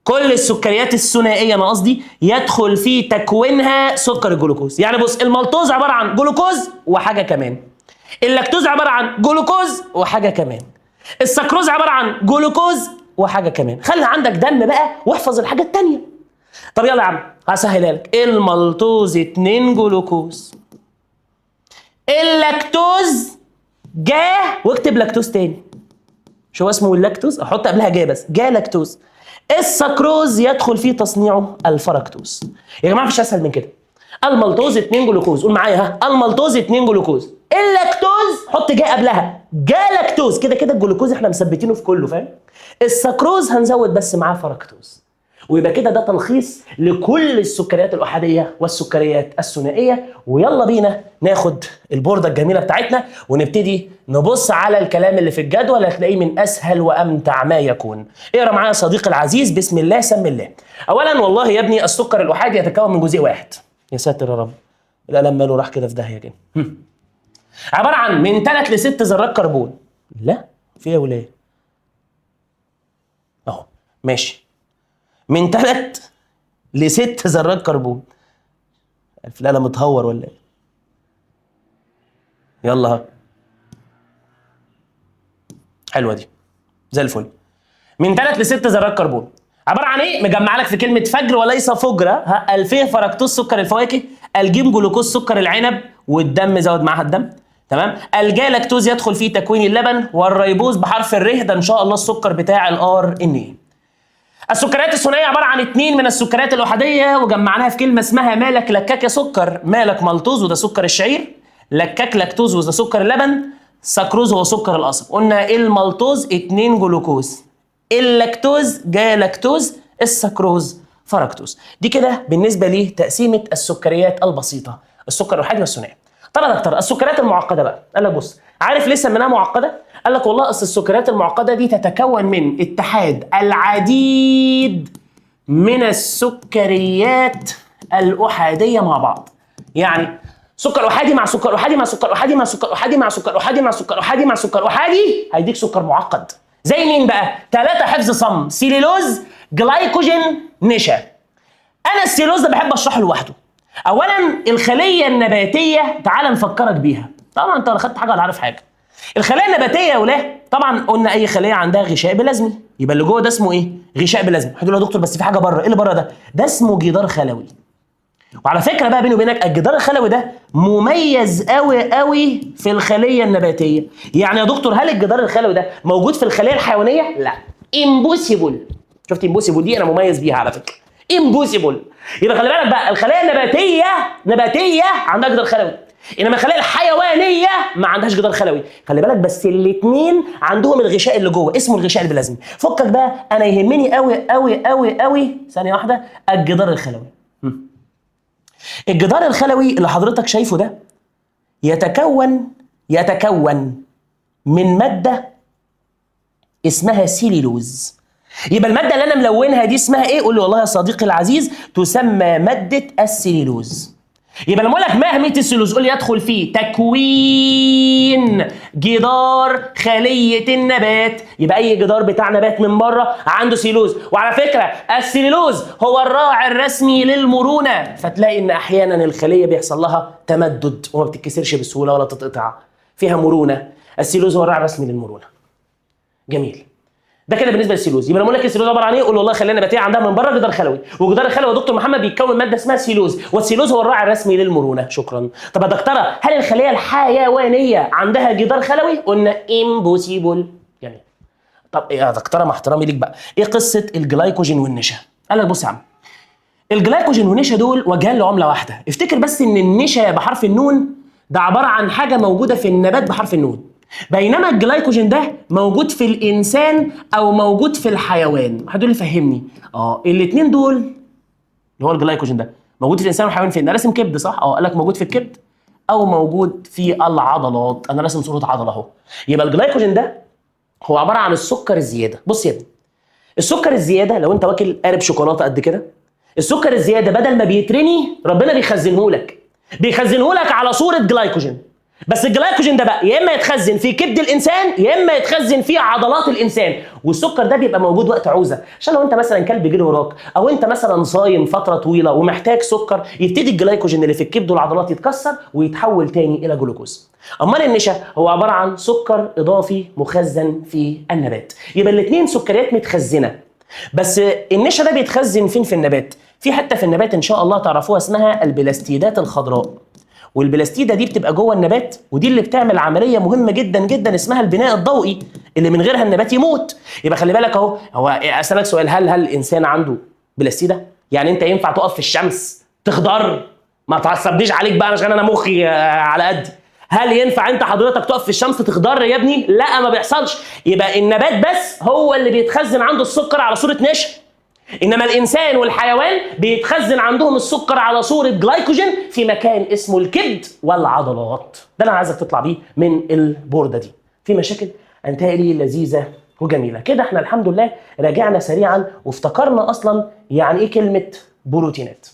كل السكريات الثنائية انا قصدي يدخل في تكوينها سكر الجلوكوز. يعني بص، المالتوز عبارة عن جلوكوز وحاجه كمان، اللاكتوز عبارة عن جلوكوز وحاجه كمان، السكروز عبارة عن جلوكوز وحاجه كمان. خلي عندك دم بقى واحفظ الحاجة الثانية. طب يلا يا عم هسهلها لك. المالتوز 2 جلوكوز، اللاكتوز جا، واكتب لاكتوز تاني، مش هو اسمه اللاكتوز، احط قبلها جا بس، جا لاكتوز. السكروز يدخل فيه تصنيعه الفركتوز. يا جماعة مفيش اسهل من كده. المالتوز 2 جلوكوز، قول معايا ها، المالتوز 2 جلوكوز، اللاكتوز حط جا قبلها، جا لاكتوز. كده كده الجلوكوز احنا مثبتينه في كله، فاهم؟ السكروز هنزود بس معاه فركتوز. ويبقى كده ده تلخيص لكل السكريات الاحاديه والسكريات الثنائية. ويلا بينا ناخد البورده الجميلة بتاعتنا ونبتدي نبص على الكلام اللي في الجدول، هتلاقيه من اسهل وامتع ما يكون. اقرا معايا يا صديقي العزيز، بسم الله سم الله. اولا والله يا ابني السكر الاحادي يتكون من جزيء واحد. يا ساتر يا رب، القلم ماله راح كده في داهية كده. عبارة عن من 3 ل 6 ذرات كربون. لا في ايه ولا اهو ماشي، من 3 ل 6 ذرات كربون. القلم متهور ولا ايه؟ يلا ها، حلوة دي زي الفل. من 3 ل 6 ذرات كربون عبارة عن ايه؟ مجمع لك في كلمة فجر وليس فجره. ها، الفيه فركتوز سكر الفواكه، الجيم جلوكوز سكر العنب، والدم زود معاها الدم. تمام. الجالاكتوز يدخل في تكوين اللبن، والريبوز بحرف الر ده ان شاء الله السكر بتاع ال RNA. السكريات الثنائية عبارة عن 2 من السكريات الاحاديه، وجمعناها في كلمة اسمها مالك لكاك يا سكر. مالك مالتوز وده سكر الشعير، لكاك لاكتوز وده سكر اللبن، سكروز هو سكر القصب. قلنا المالتوز 2 جلوكوز، اللاكتوز جالاكتوز، السكروز فركتوز. دي كده بالنسبة لتقسيمه السكريات البسيطة، السكر الاحادي والثنائي. طب يا دكتور السكريات المعقدة بقى، قال لك بص، عارف ليه سميناها معقدة؟ قال لك والله اصل السكريات المعقدة دي تتكون من اتحاد العديد من السكريات الاحاديه مع بعض. يعني سكر احادي مع سكر احادي مع سكر احادي مع سكر احادي مع سكر احادي مع سكر احادي مع سكر احادي، هيديك سكر معقد. زي مين بقى؟ 3 حفظ صم: سيلولوز، جلايكوجين، نشا. انا السيلولوز ده بحب اشرحه لوحده. اولا الخلية النباتية، تعال نفكرك بيها. طبعا انت لا خدت حاجة ولا عارف حاجة. الخلايا النباتية يا ولاه، طبعا قلنا اي خليه عندها غشاء بلازمي، يبقى اللي جوه ده اسمه ايه؟ غشاء بلازمي. هتقول له يا دكتور بس في حاجة بره، ايه اللي بره ده؟ ده اسمه جدار خلوي. وعلى فكرة بقى بيني وبينك الجدار الخلوي ده مميز قوي قوي في الخلية النباتية. يعني يا دكتور هل الجدار الخلوي ده موجود في الخلية الحيوانية؟ لا، impossible. شفت impossible دي انا مميز بيها على فكرة، impossible. يبقى خلي بالك بقى الخلية النباتية نباتيه عندها جدار خلوي، انما الخلايا الحيوانية ما عندهاش جدار خلوي. خلي بالك بس الاثنين عندهم الغشاء اللي جوه اسمه الغشاء البلازمي. فكك بقى، انا يهمني قوي قوي قوي قوي ثانية واحدة، الجدار الخلوي. الجدار الخلوي اللي حضرتك شايفه ده يتكون من مادة اسمها سيلولوز. يبقى المادة اللي انا ملونها دي اسمها ايه؟ قول لي والله يا صديقي العزيز تسمى مادة السيلولوز. يبقى لما اقول لك ما اهمية السيلولوز، قول لي يدخل فيه تكوين جدار خليه النبات. يبقى اي جدار بتاع نبات من بره عنده سيلولوز. وعلى فكرة السيلولوز هو الراعي الرسمي للمرونه، فتلاقي ان احيانا الخلية بيحصل لها تمدد وما بتتكسرش بسهولة ولا تتقطع، فيها مرونة. السيلولوز هو الراعي الرسمي للمرونه. جميل، ده كده بالنسبة للسيلوز. يبقى لما اقول لك السيلوز عبارة عن ايه، قول والله خليه نباتيه عندها من بره جدار خلوي، وجدار الخلوي يا دكتور محمد بيتكون مادة اسمها سيلوز، والسيلوز هو الراعي الرسمي للمرونه. شكرا. طب يا دكتورة هل الخلية الحيوانية عندها جدار خلوي؟ قلنا impossible. جميل. طب يا دكتورة مع احترامي ليك بقى، ايه قصة الجلايكوجين والنشا؟ قال لك بص يا عم، الجلايكوجين والنشا دول وجهان لعمله واحدة. افتكر بس ان النشا بحرف النون ده عبارة عن حاجة موجودة في النبات بحرف النون، بينما الجلايكوجين ده موجود في الانسان او موجود في الحيوان. حد يقول لي فهمني. الاثنين دول اللي هو الجلايكوجين ده موجود في الانسان والحيوان فين؟ انا راسم كبد صح؟ قال لك موجود في الكبد او موجود في العضلات. انا راسم صوره عضلة اهو. يبقى الجلايكوجين ده هو عبارة عن السكر الزيادة. بص يا ابني، السكر الزيادة لو انت واكل قارب شوكولاتة قد كده، السكر الزيادة بدل ما بيترمي ربنا بيخزنه لك، بيخزنه لك على صوره جلايكوجين. بس الجلايكوجين ده بقى يا اما يتخزن في كبد الانسان يا اما يتخزن في عضلات الانسان، والسكر ده بيبقى موجود وقت عوزه، عشان لو انت مثلا كلب جري وراك او انت مثلا صايم فترة طويلة ومحتاج سكر، يبتدي الجلايكوجين اللي في الكبد والعضلات يتكسر ويتحول تاني الى جلوكوز. امال النشا هو عبارة عن سكر اضافي مخزن في النبات. يبقى الاثنين سكريات متخزنه، بس النشا ده بيتخزن فين في النبات؟ في حتة في النبات ان شاء الله تعرفوها اسمها البلاستيدات الخضراء. والبلاستيده دي بتبقى جوه النبات، ودي اللي بتعمل عملية مهمة جدا جدا اسمها البناء الضوئي، اللي من غيرها النبات يموت. يبقى خلي بالك اهو، هو اسالك سؤال، هل الانسان عنده بلاستيده؟ يعني انت ينفع تقف في الشمس تخضر؟ ما تعصبنيش عليك بقى عشان انا مخي على قدي. هل ينفع انت حضرتك تقف في الشمس تخضر يا ابني؟ لا، ما بيحصلش. يبقى النبات بس هو اللي بيتخزن عنده السكر على صوره نشا، انما الانسان والحيوان بيتخزن عندهم السكر على صوره جلايكوجين في مكان اسمه الكبد والعضلات. ده اللي انا عايزك تطلع بيه من البورده دي. في مشاكل انتهي لي لذيذة وجميلة كده. احنا الحمد لله راجعنا سريعا وافتكرنا اصلا يعني ايه كلمة بروتينات،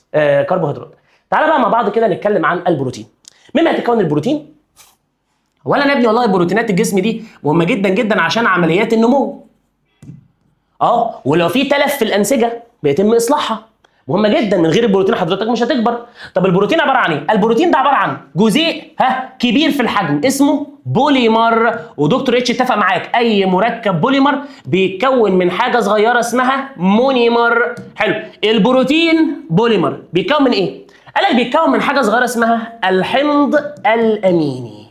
كربوهيدرات. تعالى بقى مع بعض كده نتكلم عن البروتين. مما يتكون البروتين؟ اولا يا ابني والله بروتينات الجسم دي مهمة جدا جدا عشان عمليات النمو. ولو في تلف في الانسجة بيتم اصلاحها، مهمة جدا. من غير البروتين حضرتك مش هتكبر. طب البروتين عبارة عن ايه؟ البروتين ده عبارة عن جزيء كبير في الحجم اسمه بوليمر. ودكتور اتش اتفق معاك، اي مركب بوليمر بيتكون من حاجة صغيرة اسمها monomer. حلو، البروتين بوليمر بيتكون من ايه؟ قال لك بيتكون من حاجة صغيرة اسمها الحمض الاميني.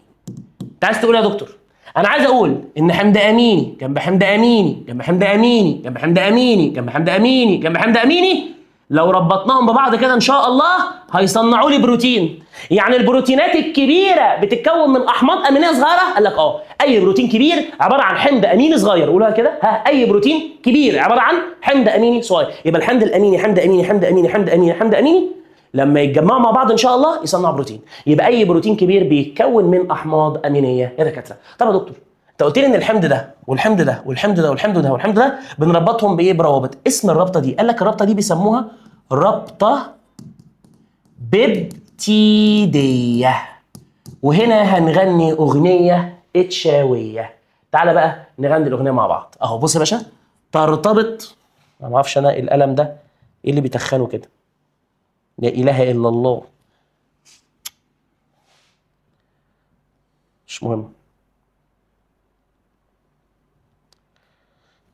انت عايز تقول يا دكتور؟ انا عايز اقول ان حمض اميني جنب حمض اميني جنب حمض اميني جنب حمض اميني جنب حمض اميني جنب حمض اميني، لو ربطناهم ببعض كده ان شاء الله هيصنعوا لي بروتين. يعني البروتينات الكبيرة بتتكون من احماض امينيه صغيرة؟ قال لك اه، اي بروتين كبير عبارة عن حمض اميني صغير. قولوها كده، ها، اي بروتين كبير عبارة عن حمض اميني صغير. يبقى الحمض الاميني حمض اميني حمض اميني حمض اميني حمض اميني لما يتجمعوا مع بعض ان شاء الله يصنعوا بروتين. يبقى اي بروتين كبير بيتكون من احماض امينيه يا دكاترة. طب يا دكتور انت قلت لي ان الحمض ده والحمض ده والحمض ده والحمض ده والحمض ده بنربطهم بايه؟ بروابط. اسم الرابطة دي؟ قال لك الرابطة دي بيسموها رابطه ببتيديه. وهنا هنغني اغنية اتشاويه. تعالى بقى نغني الاغنية مع بعض اهو. بص يا باشا، ترتبط، انا ما اعرفش انا القلم ده ايه اللي بيتخنه كده، لا اله الا الله، مش مهم،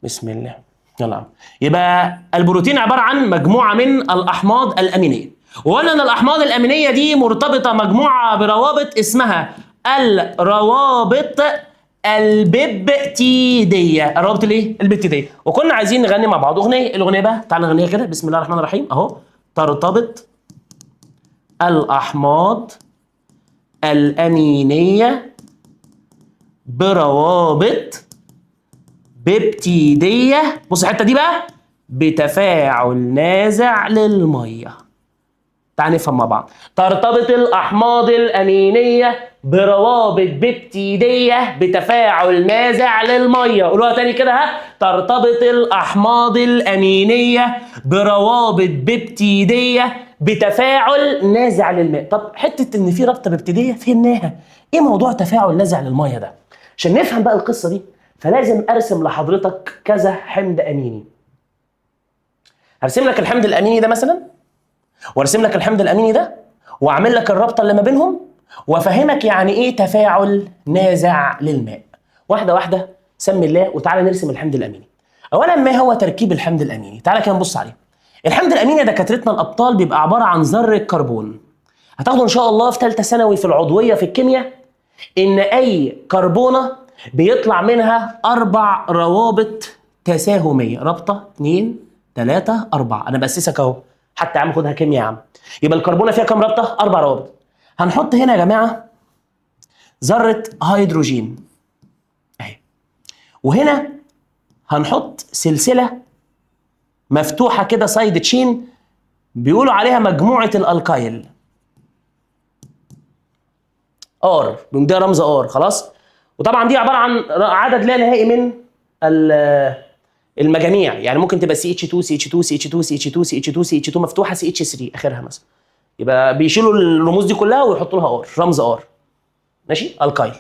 بسم الله، يلا يا عم. يبقى البروتين عبارة عن مجموعة من الاحماض الامينية، وقلنا ان الاحماض الامينية دي مرتبطة مجموعة بروابط اسمها الروابط الببتيديه. الروابط الايه؟ الببتيديه. وكنا عايزين نغني مع بعض اغنية. الاغنية بقى تعالى نغنيها كده، بسم الله الرحمن الرحيم اهو. ترتبط الاحماض الامينية بروابط ببتيديه، بص الحتة دي بقى، بتفاعل نازع للمية. تعال نفهم مع بعض. ترتبط الاحماض الامينية بروابط ببتيديه بتفاعل نازع للمية. قولوها تاني كده، ها، ترتبط الاحماض الامينية بروابط ببتيديه بتفاعل نازع للماء. طب حتة ان في رابطه ببتيديه فهمناها، ايه موضوع تفاعل نازع للمية ده؟ عشان نفهم بقى القصة دي فلازم ارسم لحضرتك كذا حمض اميني. هرسم لك الحمض الاميني ده مثلا، وارسم لك الحمض الاميني ده، واعمل لك الرابطة اللي ما بينهم، وافهمك يعني ايه تفاعل نازع للماء. واحدة واحدة، سمي الله وتعالى نرسم الحمض الاميني. اولا ما هو تركيب الحمض الاميني؟ تعالى كده نبص عليه. الحمض الاميني يا دكاترتنا الابطال بيبقى عبارة عن ذره كربون. هتاخده ان شاء الله في ثالثة ثانوي في العضوية في الكيمياء، ان اي كربونه بيطلع منها 4 روابط تساهميه، رابطه 2 3 4. انا باسسك اهو، حتى يا عم خدها كيمياء يا عم. يبقى الكربونه فيها كام رابطه؟ 4 روابط. هنحط هنا يا جماعة ذره هيدروجين اهي، وهنا هنحط سلسلة مفتوحة كده side chain بيقولوا عليها مجموعة ال alkyl R، بنديها رمز R، خلاص. وطبعا دي عبارة عن عدد لا نهائي من المجاميع، يعني ممكن تبقى CH2 CH2 CH2 CH2 CH2 CH2 مفتوحة CH3 اخرها مثلا. يبقى بيشيلوا الرموز دي كلها ويحطوا لها R، رمز R، ماشي، alkyl.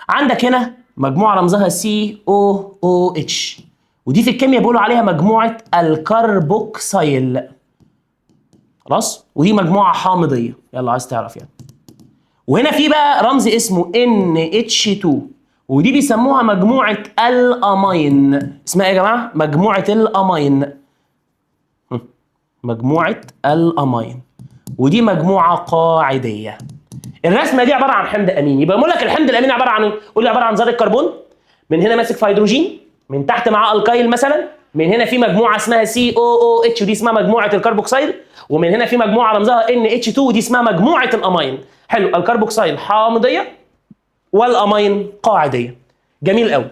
عندك هنا مجموعة رمزها COOH، ودي في الكيمياء بيقولوا عليها مجموعة الكربوكسيل، خلاص، ودي مجموعة حامضيه، يلا عايز تعرف يعني. وهنا في بقى رمز اسمه NH2، ودي بيسموها مجموعة الأمين. اسمها ايه يا جماعة؟ مجموعة الأمين. مجموعة الأمين، ودي مجموعة قاعدية. الرسمة دي عبارة عن حمض أميني. يبقى بقول لك الحمض الأميني عبارة عن ايه؟ قول لي عبارة عن ذرة كربون، من هنا ماسك في هيدروجين، من تحت معاه alkyl مثلا، من هنا في مجموعة اسمها COOH ودي اسمها مجموعة الكربوكسيل، ومن هنا في مجموعة رمزها NH2 ودي اسمها مجموعة الأمين. حلو، الكربوكسيل حامضية والأمين قاعدية. جميل قوي،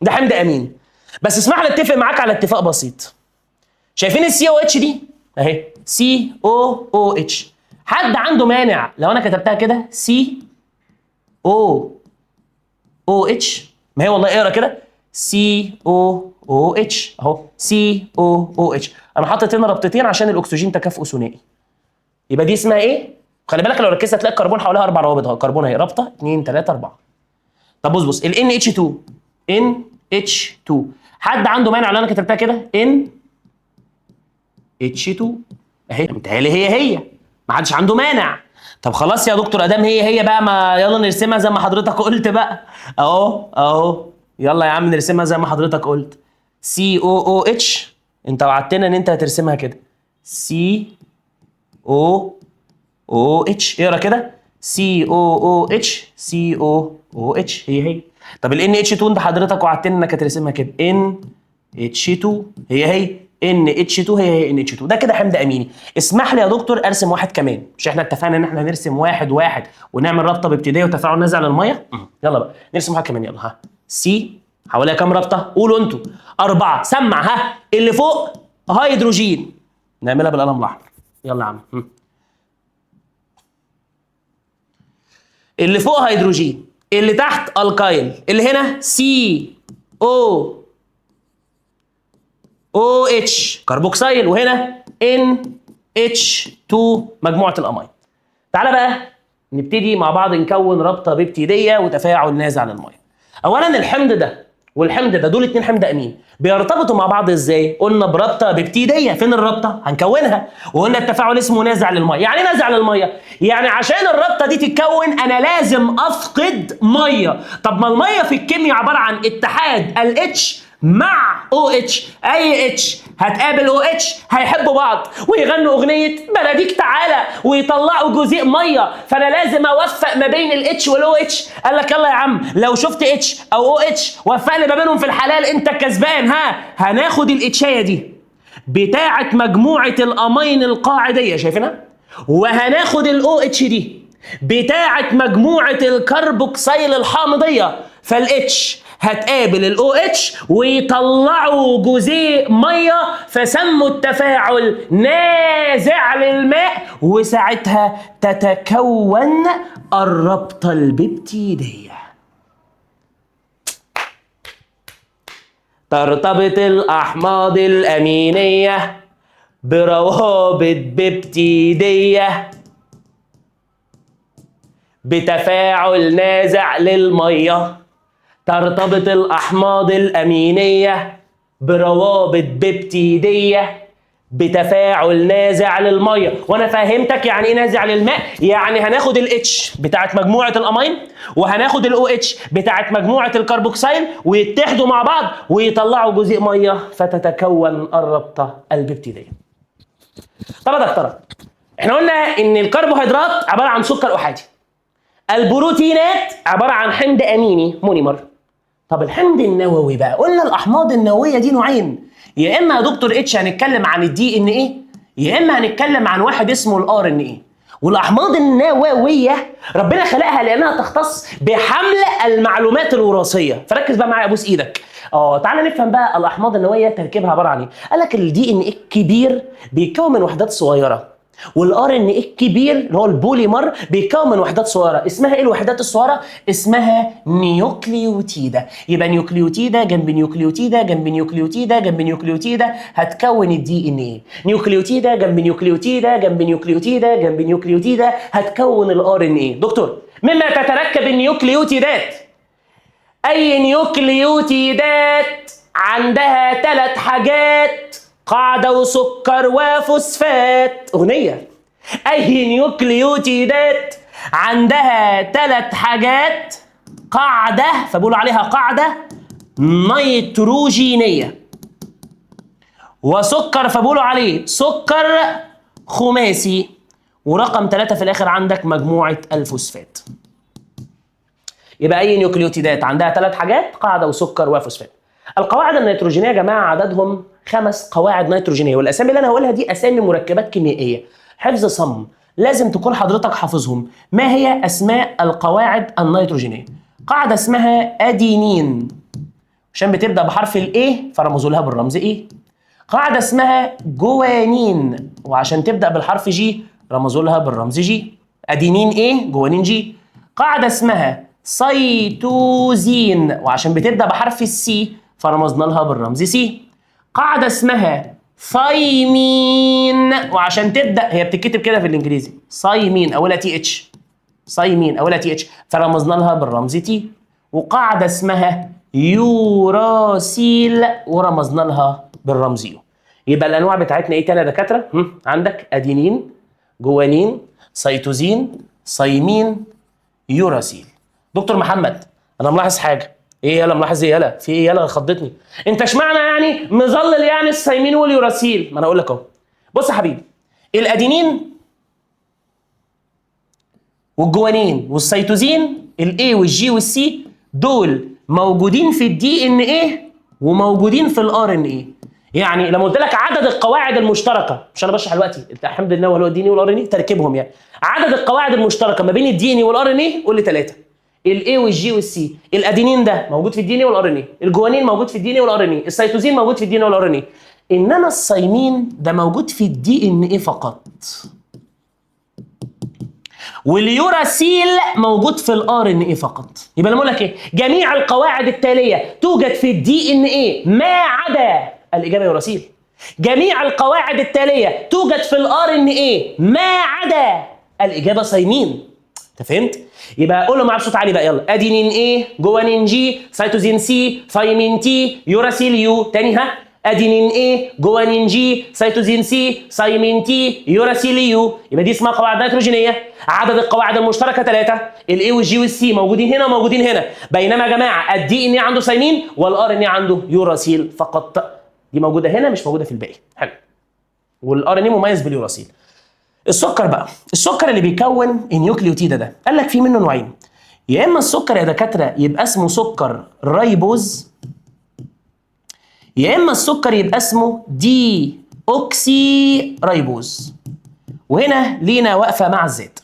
ده حمض أمين. بس اسمح لي اتفق معاك على اتفاق بسيط. شايفين ال COH دي؟ اهي COOH. حد عنده مانع لو انا كتبتها كده COOH؟ ما هي والله اقرا كده COOH اهو، COOH. انا حاطط هنا رابطتين عشان الاكسجين تكافؤ ثنائي. يبقى دي اسمها ايه؟ خلي بالك لو ركزت هتلاقي الكربون حواليها 4 روابط اهو، الكربون اهي رابطه 2 3 4. طب بص بص ال NH2 NH2، حد عنده مانع لو انا كتبتها كده NH2 اهي؟ متهيألي هي هي، ما حدش عنده مانع. طب خلاص يا دكتور ادام هي هي بقى، ما يلا نرسمها زي ما حضرتك قلت بقى، اهو اهو، يلا يا عم نرسمها زي ما حضرتك قلت. COOH، انت وعدتنا ان انت هترسمها كده COOH، اقرا كده سي او او اتش سي او او اتش، هي هي. طب ال NH2 انت حضرتك وعدتني انك هترسمها كده NH2، هي هي NH2، هي هي NH2. ده كده حمض اميني. اسمح لي يا دكتور ارسم واحد كمان، مش احنا اتفقنا ان احنا هنرسم واحد واحد ونعمل رابطه ببتدائيه وتفاعل نازع للمية؟ يلا بقى نرسم واحد كمان. يلا ها، C حواليها كام رابطه؟ قولوا انتوا. 4. سمع ها، اللي فوق هيدروجين، نعملها بالقلم الاحمر. يلا يا عم. اللي فوق هيدروجين، اللي تحت الكايل، اللي هنا سي او او اتش كربوكسيل، وهنا NH2 مجموعة الامين. تعالى بقى نبتدي مع بعض نكون رابطه ببتيديه وتفاعل نازع للمية. اولا الحمض ده والحمض ده دول اتنين حمض امين، بيرتبطوا مع بعض ازاي؟ قلنا برابطه ببتيديه. فين الرابطة؟ هنكونها. وقلنا التفاعل اسمه نازع للمية. يعني ايه نازع للمية؟ يعني عشان الرابطة دي تتكون انا لازم افقد مية. طب ما المية في الكيمياء عبارة عن اتحاد ال H مع OH، اي H هتقابل OH هيحبوا بعض ويغنوا اغنية بلديك تعالى ويطلعوا جزيء مية، فانا لازم اوفق ما بين ال H وال OH. قال لك يلا يا عم لو شفت H او OH وفق لي ما بينهم في الحلال انت الكسبان. ها، هناخد ال H ايه دي بتاعه مجموعة الامين القاعديه، شايفينها؟ وهناخد ال OH دي بتاعه مجموعة الكربوكسيل الحامضيه، فال H هتقابل ال OH ويطلعوا جزيء مية، فسموا التفاعل نازع للماء، وساعتها تتكون الرابطة الببتيديه. ترتبط الاحماض الامينية بروابط ببتيديه بتفاعل نازع للمية. ترتبط الأحماض الأمينية بروابط ببتيدية بتفاعل نازع للمية. وأنا فهمتك يعني إيه نازع للماء، يعني هناخد ال H بتاعت مجموعة الأمين وهناخد ال OH بتاعت مجموعة الكربوكسيل ويتحدوا مع بعض ويطلعوا جزيء مية فتتكون الرابطة الببتيدية. طب يا دكتورة، احنا قلنا إن الكربوهيدرات عبارة عن سكر أحادي، البروتينات عبارة عن حمض أميني monomer. طب الحمض النووي بقى، قلنا الاحماض النووية دي نوعين، يا اما يا دكتور H هنتكلم عن ال DNA، يا اما هنتكلم عن واحد اسمه ال RNA. والاحماض النووية ربنا خلقها لانها تختص بحمل المعلومات الوراثية، فركز بقى معايا ابوس ايدك. تعالى نفهم بقى الاحماض النووية تركيبها عبارة عن ايه. قال لك ال DNA الكبير بيتكون من وحدات صغيرة، وال RNA الكبير اللي هو البوليمر بيتكون من وحدات صغيرة. اسمها ايه الوحدات الصغيرة؟ اسمها نيوكليوتيده. يبقى نيوكليوتيده جنب نيوكليوتيده جنب نيوكليوتيده جنب نيوكليوتيده هتكون ال DNA. نيوكليوتيده جنب نيوكليوتيده جنب نيوكليوتيده جنب نيوكليوتيده هتكون ال RNA. دكتور، مما تتركب النيوكليوتيدات؟ اي نيوكليوتيدات عندها 3 حاجات، قاعدة وسكر وفوسفات. أغنية. أي نيوكليوتيدات عندها 3 حاجات، قاعدة فبيقولوا عليها قاعدة نيتروجينية، وسكر فبيقولوا عليه سكر خماسي، ورقم 3 في الآخر عندك مجموعة الفوسفات. يبقى أي نيوكليوتيدات عندها 3 حاجات، قاعدة وسكر وفوسفات. القواعد النيتروجينية يا جماعة عددهم 5 قواعد نيتروجينية، والأسامي اللي أنا هقولها دي أسامي مركبات كيميائية، حفظ صم، لازم تكون حضرتك حافظهم. ما هي أسماء القواعد النيتروجينية؟ قاعدة اسمها أدينين، عشان بتبدأ بحرف ال A فرمزوا لها بالرمز A. قاعدة اسمها جوانين، وعشان تبدأ بالحرف G رمزوا لها بالرمز G. أدينين A، جوانين G. قاعدة اسمها سيتوزين، وعشان بتبدأ بحرف ال C فرمزنا لها بالرمز C. قاعدة اسمها ثايمين، وعشان تبدأ هي بتتكتب كده في الإنجليزي ثايمين أولها TH، ثايمين أولها TH فرمزنا لها بالرمز T. وقاعدة اسمها يوراسيل ورمزنا لها بالرمز U. يبقى الأنواع بتاعتنا إيه تاني يا دكاترة؟ عندك أدينين، جوانين، سيتوزين، ثايمين، يوراسيل. دكتور محمد أنا ملاحظ حاجة. ايه يلا ملاحظ ايه يلا؟ في ايه يلا خضتني؟ انت اشمعنى يعني مظلل يعني الثايمين واليوراسيل؟ ما انا اقول لك اهو. بص يا حبيبي، الادينين والجوانين والسيتوزين الاي والجي والسي دول موجودين في ال DNA وموجودين في ال RNA. يعني لما قلت لك عدد القواعد المشتركة، مش انا بشرح دلوقتي الحمد لله، هو ال DNA وال RNA تركيبهم، يعني عدد القواعد المشتركة ما بين ال DNA وال RNA قول لي 3، الاي والجي والسي. الادينين ده موجود في ال DNA وال RNA، الجوانين موجود في ال DNA وال RNA، السيتوزين موجود في ال DNA وال RNA، انما الثايمين ده موجود في ال DNA فقط، واليوراسيل موجود في ال RNA فقط. يبقى انا بقول لك ايه؟ جميع القواعد التالية توجد في ال DNA ما عدا الاجابة يوراسيل. جميع القواعد التالية توجد في ال RNA ما عدا الاجابة ثايمين. انت فهمت؟ يبقى قول له معايا بصوت عالي بقى، يلا. ادينين A، جوانين G، سيتوزين C، ثايمين T، يوراسيل U. تاني ها، ادينين A، جوانين G، سيتوزين C، ثايمين T، يوراسيل U. يبقى دي اسمها قواعد نيتروجينيه. عدد القواعد المشتركة 3، ال A وال G وال C موجودين هنا وموجودين هنا، بينما يا جماعة ال DNA عنده ثايمين وال RNA عنده يوراسيل فقط. دي موجودة هنا مش موجودة في الباقي. حلو. وال RNA مميز باليوراسيل. السكر بقى، السكر اللي بيكون النيوكليوتيد ده قال لك في منه نوعين، يا اما السكر يا دكاترة يبقى اسمه سكر ريبوز، يا اما السكر يبقى اسمه دي اوكسي ريبوز. وهنا لينا وقفه مع الذات.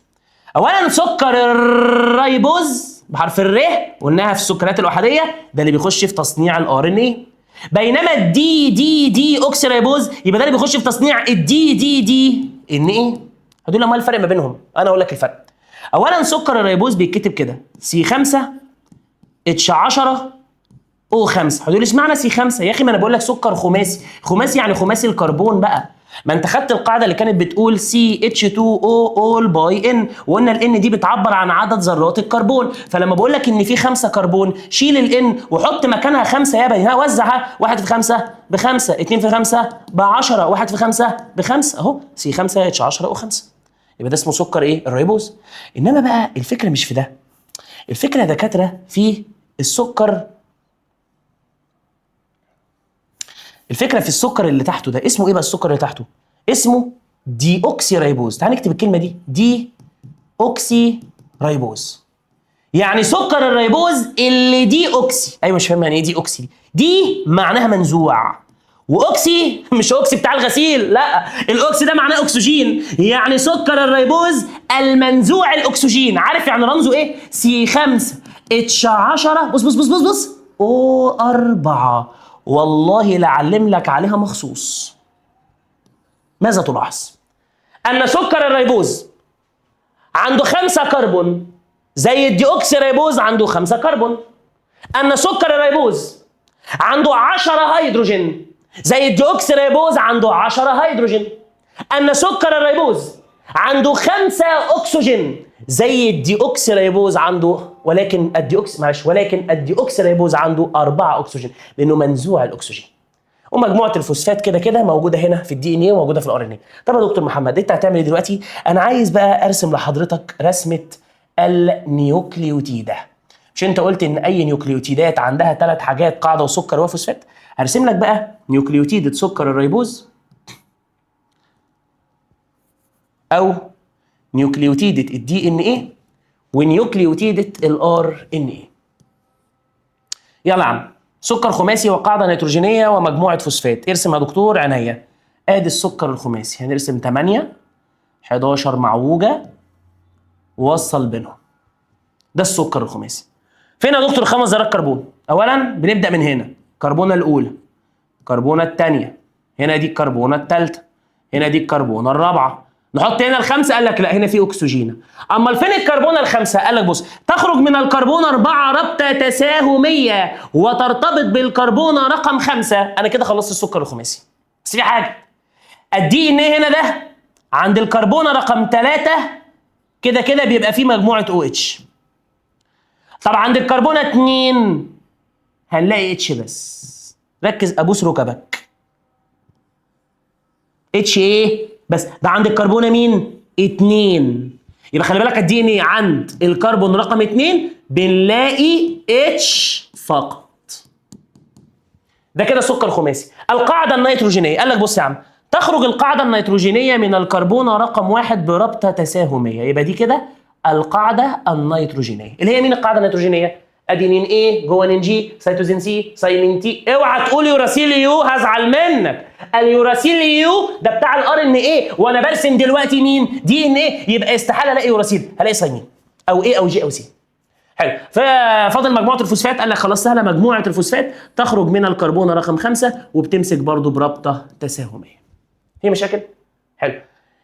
اولا سكر الريبوز بحرف الر قلناها في السكريات الاحاديه، ده اللي بيخش في تصنيع ال RNA، بينما ال D D D اوكسي ريبوز يبقى ده اللي بيخش في تصنيع ال D D DNA. هتقول لي ما الفرق ما بينهم؟ انا اقول لك الفرق. اولا سكر الريبوز بيتكتب كده C 5 H 10 O 5. هتقول لي اشمعنى C 5؟ يا اخي ما انا بقول لك سكر خماسي، خماسي يعني خماسي الكربون بقى. ما انت خدت القاعدة اللي كانت بتقول C H 2 O all by N، وقلنا ال N دي بتعبر عن عدد ذرات الكربون، فلما بقول لك ان في 5 كربون شيل ال N وحط مكانها 5 يا بني، ها وزعها، 1 في 5 ب5، 2 في 5 ب10، 1 في 5 ب5 اهو، C 5 H 10 O 5. يبقى ده اسمه سكر ايه؟ الريبوز. انما بقى الفكرة مش في ده، الفكرة يا دكاترة في السكر، الفكرة في السكر اللي تحته ده. اسمه ايه بقى السكر اللي تحته؟ اسمه دي اوكسي ريبوز. تعال نكتب الكلمة دي، دي اوكسي ريبوز، يعني سكر الريبوز اللي دي اوكسي. ايوه مش فاهم يعني ايه دي اوكسي؟ دي معناها منزوع، واوكسي مش اوكسي بتاع الغسيل، لا، الاوكسي ده معناه اكسجين، يعني سكر الريبوز المنزوع الاكسجين. عارف يعني رمزه ايه؟ C 5 H 10 بص بص بص بص بص O 4. والله لعلم لك عليها مخصوص. ماذا تلاحظ؟ ان سكر الريبوز عنده 5 كربون زي الديوكسي ريبوز عنده 5 كربون، ان سكر الريبوز عنده 10 هيدروجين زي الديوكسي ريبوز عنده 10 هيدروجين، ان سكر الريبوز عنده 5 اكسجين زي الديوكسي ريبوز عنده، ولكن الديوكسي معلش، ولكن الديوكسي ريبوز عنده 4 اكسجين لانه منزوع الاكسجين. ومجموعة الفوسفات كده كده موجودة هنا في ال DNA وموجودة في ال RNA. طب يا دكتور محمد انت هتعمل ايه دلوقتي؟ انا عايز بقى ارسم لحضرتك رسمه النيوكليوتيده. مش انت قلت ان اي نيوكليوتيدات عندها 3 حاجات، قاعدة وسكر وفوسفات؟ هرسم لك بقى نيوكليوتيدة سكر الريبوز او نيوكليوتيدة ال DNA ونيوكليوتيدة ال RNA. يلا يا عم، سكر خماسي وقاعدة نيتروجينية ومجموعة فوسفات. ارسم يا دكتور عينيا. ادي السكر الخماسي، هنرسم 8 11 معوجة ووصل بينهم. ده السكر الخماسي. فين يا دكتور 5 ذرات كربون؟ اولا بنبدأ من هنا، كربونة الأولى، كربونة الثانية، هنا دي الكربونة الثالثة، هنا دي الكربونة الرابعة. نحط هنا الخمسة، قال لك لا هنا في أكسجين. أما فين الكربونة الخمسة؟ قال لك بص، تخرج من الكربونة 4 رابطة تساهمية وترتبط بالكربونة رقم 5. أنا كده خلصت السكر الخماسي. بس في حاجة، ال DNA هنا ده عند الكربونة رقم 3 كده كده بيبقى فيه مجموعة OH. طب عند الكربونة 2 هنلاقي H بس. ركز ابوس ركبك. H ايه؟ بس. ده عند الكربونه مين؟ 2. يبقى خلي بالك ال DNA عند الكربون رقم 2 بنلاقي H فقط. ده كده سكر خماسي. القاعدة النيتروجينيه، قال لك بص يا عم، تخرج القاعدة النيتروجينيه من الكربونه رقم 1 برابطه تساهميه، يبقى دي كده القاعدة النيتروجينيه، اللي هي مين القاعدة النيتروجينيه؟ ادينين A، جوانين G، سيتوزين C، ثايمين T. اوعى تقول يوراسيل U، هزعل منك. اليوراسيل U ده بتاع ال RNA، وانا برسم دلوقتي مين؟ DNA، يبقى استحالة الاقي يوراسيل، هلاقي ثايمين او A او G او C. حلو. ففاضل مجموعة الفوسفات، قال لك خلاص سهلة، مجموعة الفوسفات تخرج من الكربونه رقم 5 وبتمسك برضو برابطه تساهميه. هي مشاكل؟ حلو.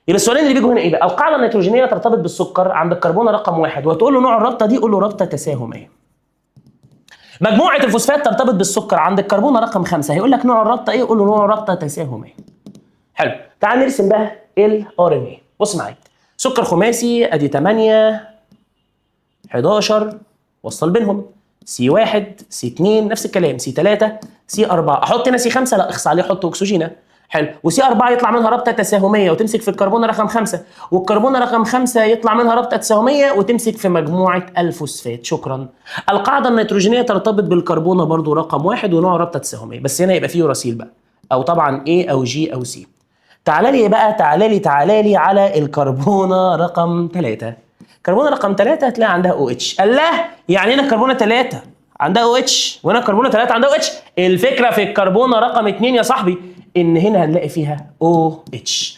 يبقى السؤالين اللي بيجوا هنا ايه بقى؟ القاعدة النيتروجينيه ترتبط بالسكر عند الكربونه رقم 1 وتقول له نوع الرابطة دي، قول له رابطه تساهميه. مجموعة الفوسفات ترتبط بالسكر عند الكربونه رقم 5، هيقول لك نوع الرابطة ايه؟ قول له نوع رابطه تساهميه. حلو. تعال نرسم بقى ال RNA. بص معايا، سكر خماسي ادي 8 11، وصل بينهم C 1 C 2 نفس الكلام، C 3 C 4، احط هنا C 5، لا اخص عليه حط اكسجينه. حلو. و C 4 يطلع منها رابطه تساهميه وتمسك في الكربونه رقم 5، والكربونه رقم 5 يطلع منها رابطه تساهميه وتمسك في مجموعة الفوسفات. شكرا. القاعدة النيتروجينيه ترتبط بالكربونه برضو رقم 1 ونوع رابطه تساهميه، بس هنا يبقى فيه يوراسيل بقى، او طبعا A او G او C. تعالى لي بقى، تعالى لي تعالى لي على الكربونه رقم 3. كربونه رقم 3 هتلاقي عندها OH. الله، يعني هنا كربونه 3 عندها OH وهنا كربونه 3 عندها OH. الفكرة في الكربونه رقم 2 يا صاحبي ان هنا هنلاقي فيها OH.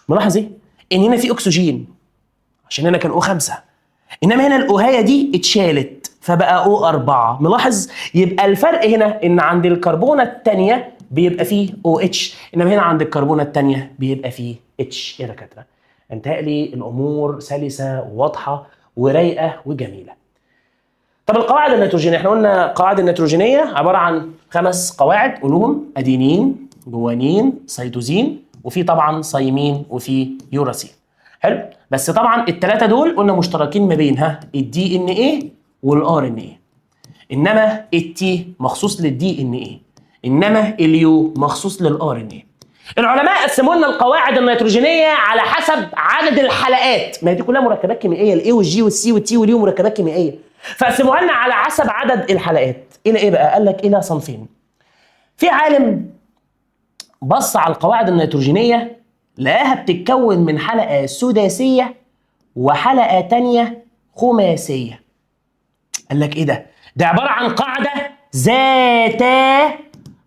ملاحظ ايه؟ ان هنا في اكسجين عشان هنا كان O 5، انما هنا الاوهايه دي اتشالت فبقى O 4. ملاحظ؟ يبقى الفرق هنا ان عند الكربونه الثانية بيبقى فيه OH، انما هنا عند الكربونه الثانية بيبقى فيه H. يا دكاترة انتهى لي الامور سلسه وواضحة ورايقه وجميلة. طب القواعد النيتروجينيه، احنا قلنا القواعد النيتروجينيه عبارة عن 5 قواعد، قولوهم: ادينين، جوانين، سيتوزين، وفي طبعا ثايمين، وفي يوراسيل. حلو. بس طبعا الثلاثة دول قلنا مشتركين ما بين ال DNA وال RNA، انما ال T مخصوص لل DNA، انما ال U مخصوص لل RNA. العلماء قسموا لنا القواعد النيتروجينيه على حسب عدد الحلقات، ما هي دي كلها مركبات كيميائية، الاي والجي والسي والتي واليو مركبات كيميائية، فقسموها لنا على حسب عدد الحلقات الى ايه بقى؟ قال لك الى صنفين. في عالم بص على القواعد النيتروجينيه لقاها بتتكون من حلقة سداسيه وحلقه تانية خماسيه. قال لك ايه ده؟ ده عبارة عن قاعدة ذات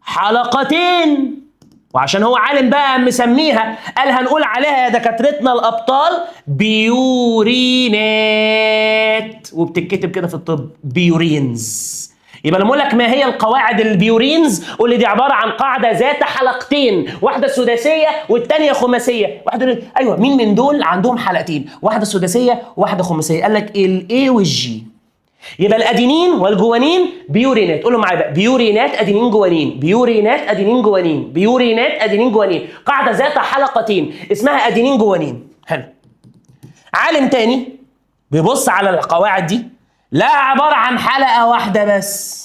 حلقتين، وعشان هو عالم بقى مسميها قال هنقول عليها يا دكاترتنا الابطال بيورينات، وبتتكتب كده في الطب purines. يبقى لما اقول لك ما هي القواعد ال purines، قول لي دي عبارة عن قاعدة ذات حلقتين، واحدة سداسيه والثانية خماسيه. واحدة يقول ايوه مين من دول عندهم حلقتين، واحدة سداسيه وواحدة خماسيه؟ قال لك ال A وال G. يبقى الادينين والجوانين بيورينات. قولوا معايا بقى: بيورينات ادينين جوانين، بيورينات ادينين جوانين، بيورينات ادينين جوانين، قاعدة ذات حلقتين اسمها ادينين جوانين. حلو. عالم تاني بيبص على القواعد دي لا عبارة عن حلقة واحدة بس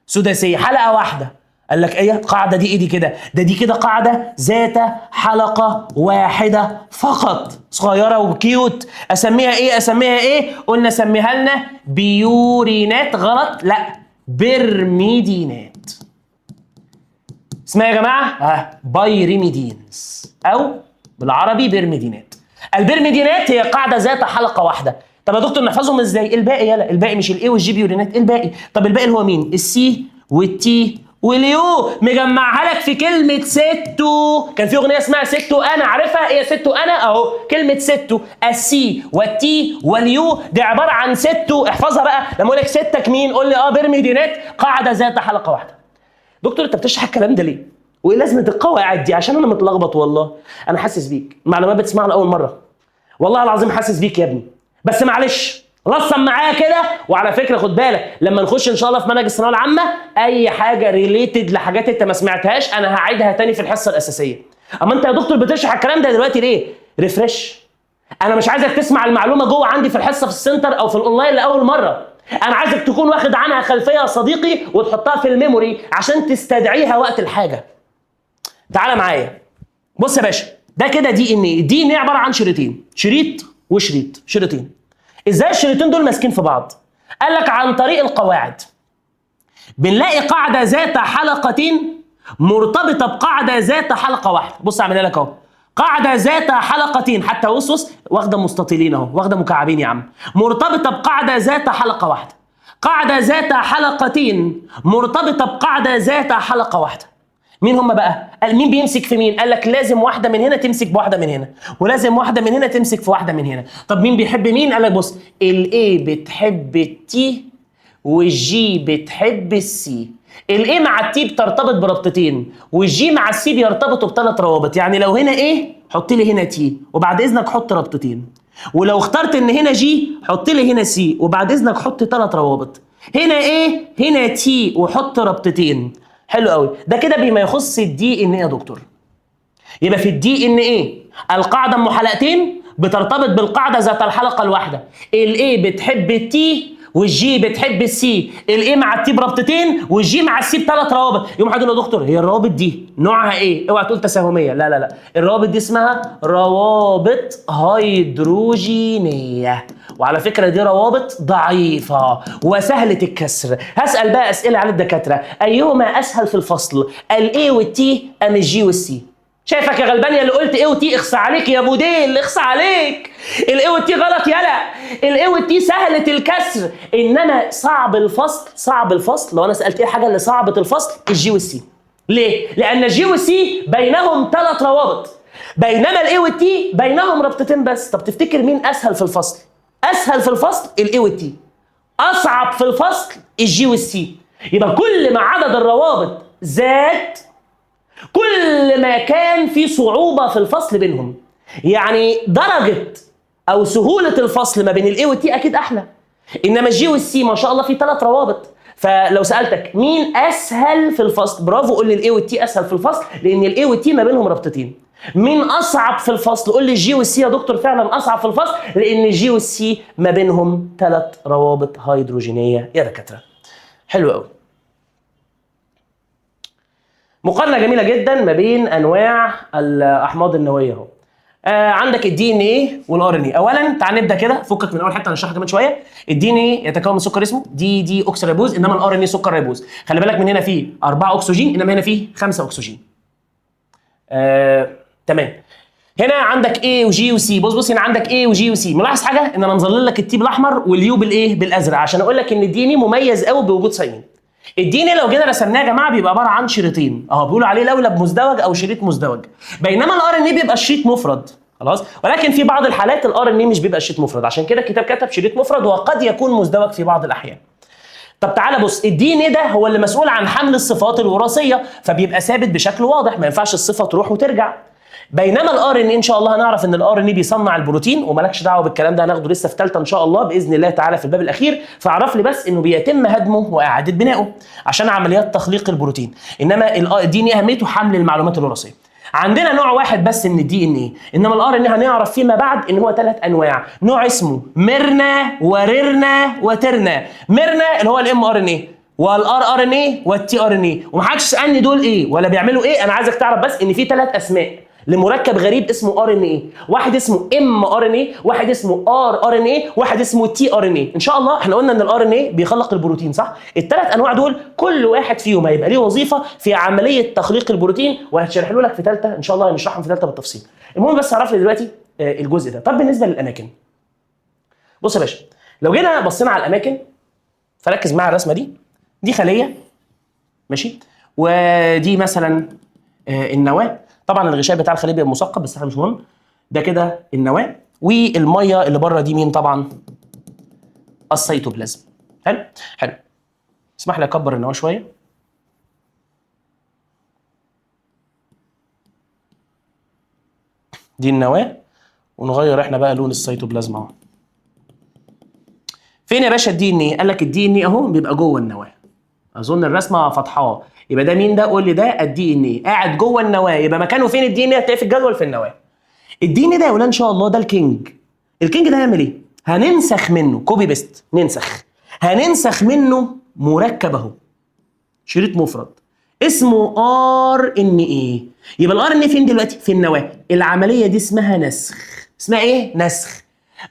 سداسيه، حلقة واحدة. قال لك ايه القاعدة دي؟ ايه دي كده؟ ده دي كده قاعدة ذات حلقة واحدة فقط، صغيرة و cute. اسميها ايه؟ اسميها ايه؟ قلنا سميها لنا بيورينات. غلط، لا، بيرميدينات. اسمها يا جماعة pyrimidines او بالعربي بيرميدينات. البيرميدينات هي قاعدة ذات حلقة واحدة. طب يا دكتور نحفظهم ازاي؟ الباقي، يلا الباقي مش ال A وال G بيورينات، الباقي. طب الباقي اللي هو مين؟ ال C وال T وال U، مجمعها لك في كلمة ستو. كان في أغنية اسمها ستو أنا، عارفها؟ إيه ستو أنا؟ أهو كلمة ستو، ال C وال T وال U دي عبارة عن ستو. احفظها بقى، لما أقول لك ستك مين؟ قول لي بيرميدينات، قاعدة ذات حلقة واحدة. دكتور أنت بتشرح الكلام ده ليه؟ وإيه لازمة القواعد دي؟ عشان أنا متلخبط والله. أنا حاسس بيك، معلومات بتسمعها لأول مرة. والله العظيم حاسس بيك يا ابني، بس معلش رسم معايا كده. وعلى فكرة خد بالك لما نخش ان شاء الله في منهج الثانوية العامة اي حاجة related لحاجات انت ما سمعتهاش انا هعيدها تاني في الحصة الاساسية. اما انت يا دكتور بتشرح الكلام ده دلوقتي ليه؟ refresh. انا مش عايزك تسمع المعلومة جوه عندي في الحصة في السنتر او في الاونلاين لاول مرة، انا عايزك تكون واخد عنها خلفية يا صديقي وتحطها في ال memory عشان تستدعيها وقت الحاجة. تعالى معايا، بص يا باشا، ده كده دي ان ايه. دي ان ايه عبارة عن شريطين، شريط وشريط، شريطين. ازاي الشريطين دول ماسكين في بعض؟ قال لك عن طريق القواعد. بنلاقي قاعدة ذات حلقتين مرتبطة بقاعدة ذات حلقة واحدة. بص اعملها لك اهو، قاعدة ذات حلقتين، حتى بص واخده مستطيلين اهو، واخده مكعبين يا عم، مرتبطة بقاعدة ذات حلقة واحدة. قاعدة ذات حلقتين مرتبطة بقاعدة ذات حلقة واحدة. مين هم بقى؟ قال مين بيمسك في مين؟ قال لك لازم واحدة من هنا تمسك بواحدة من هنا، ولازم واحدة من هنا تمسك في واحدة من هنا. طب مين بيحب مين؟ قال لك بص، الاي بتحب التي والجي بتحب السي. الاي مع التي بترتبط بربطتين، وال G مع ال C بيرتبطوا بثلاث روابط. يعني لو هنا A حط لي هنا T وبعد اذنك حط ربطتين، ولو اخترت ان هنا G حط لي هنا C وبعد اذنك حط ثلاث روابط. هنا A هنا T وحط ربطتين. حلو قوي. ده كده بما يخص ال DNA يا دكتور. يبقى في ال DNA القاعدة ام حلقتين بترتبط بالقاعدة ذات الحلقة الواحدة. الاي بتحب التي والجي بتحب السي، الاي مع التي بربطتين وال G مع ال C بثلاث روابط. يقوم حد يقول له دكتور هي الروابط دي نوعها ايه؟ اوعى تقول تساهميه، لا لا لا، الروابط دي اسمها روابط هيدروجينيه، وعلى فكرة دي روابط ضعيفة وسهلة الكسر. هسال بقى اسئلة على الدكاترة، ايهما اسهل في الفصل، ال A وال T ام ال G وال C؟ شايفك يا غلبان يا اللي قلت A و T، اخص عليك يا ابو ديل، اخص عليك. ال A وال T غلط يلا، ال A وال T سهلة الكسر، انما صعب الفصل. صعب الفصل لو انا سالت ايه الحاجة اللي صعبة الفصل؟ ال G وال C. ليه؟ لان ال G وال C بينهم ثلاث روابط، بينما ال A وال T بينهم رابطتين بس. طب تفتكر مين اسهل في الفصل؟ اسهل في الفصل ال A وال T، اصعب في الفصل ال G وال C. يبقى كل ما عدد الروابط زاد كل ما كان في صعوبة في الفصل بينهم. يعني درجة أو سهولة الفصل ما بين ال A وال T أكيد أحلى، إنما ال G وال C ما شاء الله في ثلاث روابط. فلو سألتك مين أسهل في الفصل، برافو قول لي ال A وال T أسهل في الفصل، لأن ال A وال T ما بينهم رابطتين. مين أصعب في الفصل؟ قول لي ال G وال C يا دكتور فعلا أصعب في الفصل، لأن ال G وال C ما بينهم ثلاث روابط هيدروجينية يا دكاترة. حلو قوي. مقارنة جميلة جدا ما بين انواع الاحماض النووية اهو. عندك ال DNA وال RNA. اولا تعال نبدا كده، فكك من اول حتة هنشرحها كمان شوية. ال DNA يتكون من سكر اسمه دي دي اوكسيريبوز، انما ال RNA سكر ريبوز. خلي بالك من هنا فيه 4 اكسجين، انما هنا فيه 5 اكسجين. تمام. هنا عندك A و G و C. بص بص هنا عندك A و G و C. ملاحظ حاجة؟ ان انا مظلل لك ال T بالاحمر وال U بالايه؟ بالازرق، عشان اقول لك ان ال DNA مميز قوي بوجود سايمين. ال DNA لو جينا رسمناه يا جماعة بيبقى عبارة عن شريطين اهو، بيقولوا عليه لولب مزدوج او شريط مزدوج، بينما ال RNA بيبقى شريط مفرد. خلاص، ولكن في بعض الحالات ال RNA مش بيبقى شريط مفرد، عشان كده الكتاب كتب شريط مفرد وقد يكون مزدوج في بعض الاحيان. طب تعالى بص، ال DNA ده هو اللي مسؤول عن حمل الصفات الوراثية، فبيبقى ثابت بشكل واضح، ما ينفعش الصفة تروح وترجع. بينما ال RNA ان شاء الله هنعرف ان ال RNA بيصنع البروتين، ومالكش دعوه بالكلام ده، هناخده لسه في ثالثة ان شاء الله باذن الله تعالى في الباب الاخير. فاعرف لي بس انه بيتم هدمه واعاده بنائه عشان عمليات تخليق البروتين، انما ال DNA اهميته حمل المعلومات الوراثية. عندنا نوع واحد بس من ال DNA، انما ال RNA هنعرف فيما بعد ان هو ثلاث انواع، نوع اسمه مرنا وريرنا وترنا. مرنا اللي هو الام ار ان اي والار ار ان اي والتي ار ان اي، ومحدش سالني دول ايه ولا بيعملوا ايه، انا عايزك تعرف بس ان في ثلاث اسماء لمركب غريب اسمه RNA، واحد اسمه mRNA، واحد اسمه rRNA، واحد اسمه tRNA. ان شاء الله احنا قلنا ان ال RNA بيخلق البروتين صح؟ الثلاث انواع دول كل واحد فيهم هيبقى ليه وظيفة في عملية تخليق البروتين، وهتشرح له لك في ثالثة ان شاء الله، هنشرحهم في ثالثة بالتفصيل. المهم بس اعرف لي دلوقتي الجزء ده. طب بالنسبة للاماكن، بص يا باشا، لو جينا بصينا على الاماكن فركز معايا الرسمة دي، دي خليه ماشي، ودي مثلا النواة. طبعا الغشاء بتاع الخلية بيبقى مثقب بس احنا مش مهم، ده كده النواة، والمية اللي بره دي مين؟ طبعا السيتوبلازم. حلو حلو، اسمح لي اكبر النواة شوية. دي النواة، ونغير احنا بقى لون السيتوبلازم اهو. فين يا باشا ال DNA؟ قال لك ال DNA اهو بيبقى جوه النواة. اظن الرسمة فاتحاه، يبقى ده مين ده؟ قول لي ده ال DNA قاعد جوه النواة، يبقى مكانه فين ال DNA؟ هتلاقيه في الجدول في النواة. ال DNA ده يا ولاد ان شاء الله ده ال king. ال king ده هيعمل ايه؟ هننسخ منه copy paste، ننسخ، هننسخ منه مركب اهو، شريط مفرد اسمه RNA. يبقى ال RNA فين دلوقتي؟ في النواة. العملية دي اسمها نسخ. اسمها ايه؟ نسخ.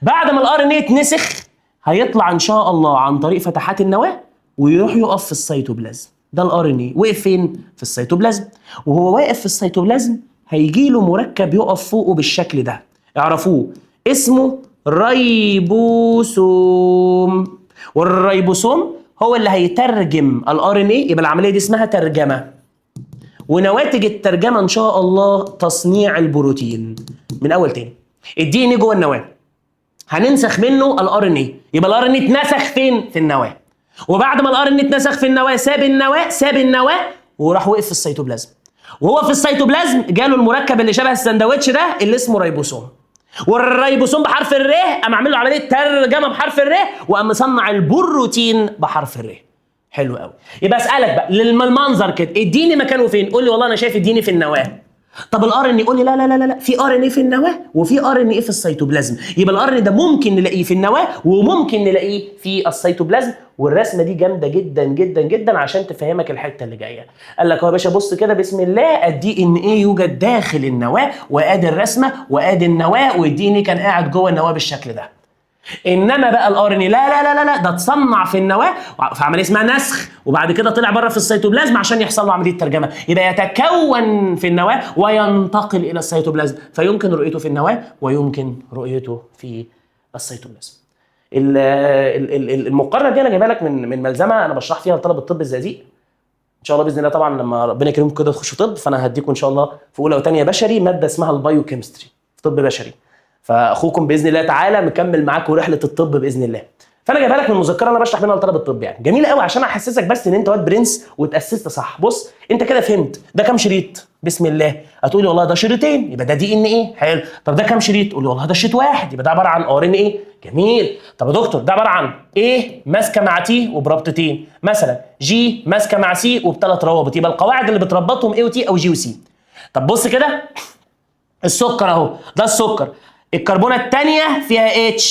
بعد ما ال RNA اتنسخ هيطلع ان شاء الله عن طريق فتحات النواة ويروح يقف في السيتوبلازم. ده ال RNA وقف فين؟ في السيتوبلازم. وهو واقف في السيتوبلازم هيجي له مركب يقف فوقه بالشكل ده، اعرفوه اسمه ريبوسوم. والريبوسوم هو اللي هيترجم ال RNA، يبقى العملية دي اسمها ترجمه، ونواتج الترجمة ان شاء الله تصنيع البروتين. من اول تاني، ال DNA جوه النواة هننسخ منه ال RNA، يبقى ال RNA اتنسخ فين؟ في النواة. وبعد ما ال RNA اتنسخ في النواة ساب النواة، ساب النواة وراح وقف في السيتوبلازم. وهو في السيتوبلازم جاله المركب اللي شبه السندوتش ده اللي اسمه ريبوسوم. والريبوسوم بحرف الر قام عامل له عملية ترجمه بحرف الر، وقام مصنع البروتين بحرف الر. حلو قوي. يبقى اسالك بقى للمنظر كده، ال DNA مكانه فين؟ قول لي والله انا شايف ال DNA في النواة. طب ال RNA؟ قول لي لا لا لا لا، في RNA في النواة وفي RNA في السيتوبلازم. يبقى ال RNA ده ممكن نلاقيه في النواة وممكن نلاقيه في السيتوبلازم. والرسمه دي جامدة جدا جدا جدا عشان تفهمك الحتة اللي جاية. قال لك هو يا باشا بص كده بسم الله، ال DNA يوجد داخل النواة، وادي الرسمة وادي النواة، وال DNA كان قاعد جوه النواة بالشكل ده. انما بقى ال RNA لا لا لا لا لا، ده اتصنع في النواة في عملية اسمها نسخ، وبعد كده طلع بره في السيتوبلازم عشان يحصل له عملية ترجمه، يبقى يتكون في النواة وينتقل الى السيتوبلازم، فيمكن رؤيته في النواة ويمكن رؤيته في السيتوبلازم. المقارنة دي انا جايبها لك من ملزمة انا بشرح فيها لطلبه الطب الزقازيق. ان شاء الله باذن الله طبعا لما ربنا يكرمكم كده تخشوا طب، فانا هديكم ان شاء الله في اولى وثانيه بشري مادة اسمها ال biochemistry في طب بشري. فاخوكم باذن الله تعالى مكمل معاكم رحله الطب باذن الله. فانا جايبها لك من المذكرة اللي انا بشرح منها لطلبه الطب، يعني جميلة قوي عشان احسسك بس ان انت واد برنس وتاسست صح. بص انت كده فهمت ده كام شريط؟ بسم الله. هتقولي والله ده شريطين، يبقى ده DNA. حلو. طب ده كام شريط؟ قولي والله ده شريط واحد، يبقى ده عبارة عن RNA. جميل. طب يا دكتور ده عبارة عن A ماسكه مع T وبربطتين مثلا، G ماسكه مع C وبثلاث روابط، يبقى القواعد اللي بتربطهم A و T او G و C. طب بص كده السكر اهو، ده السكر، الكربونه الثانية فيها H.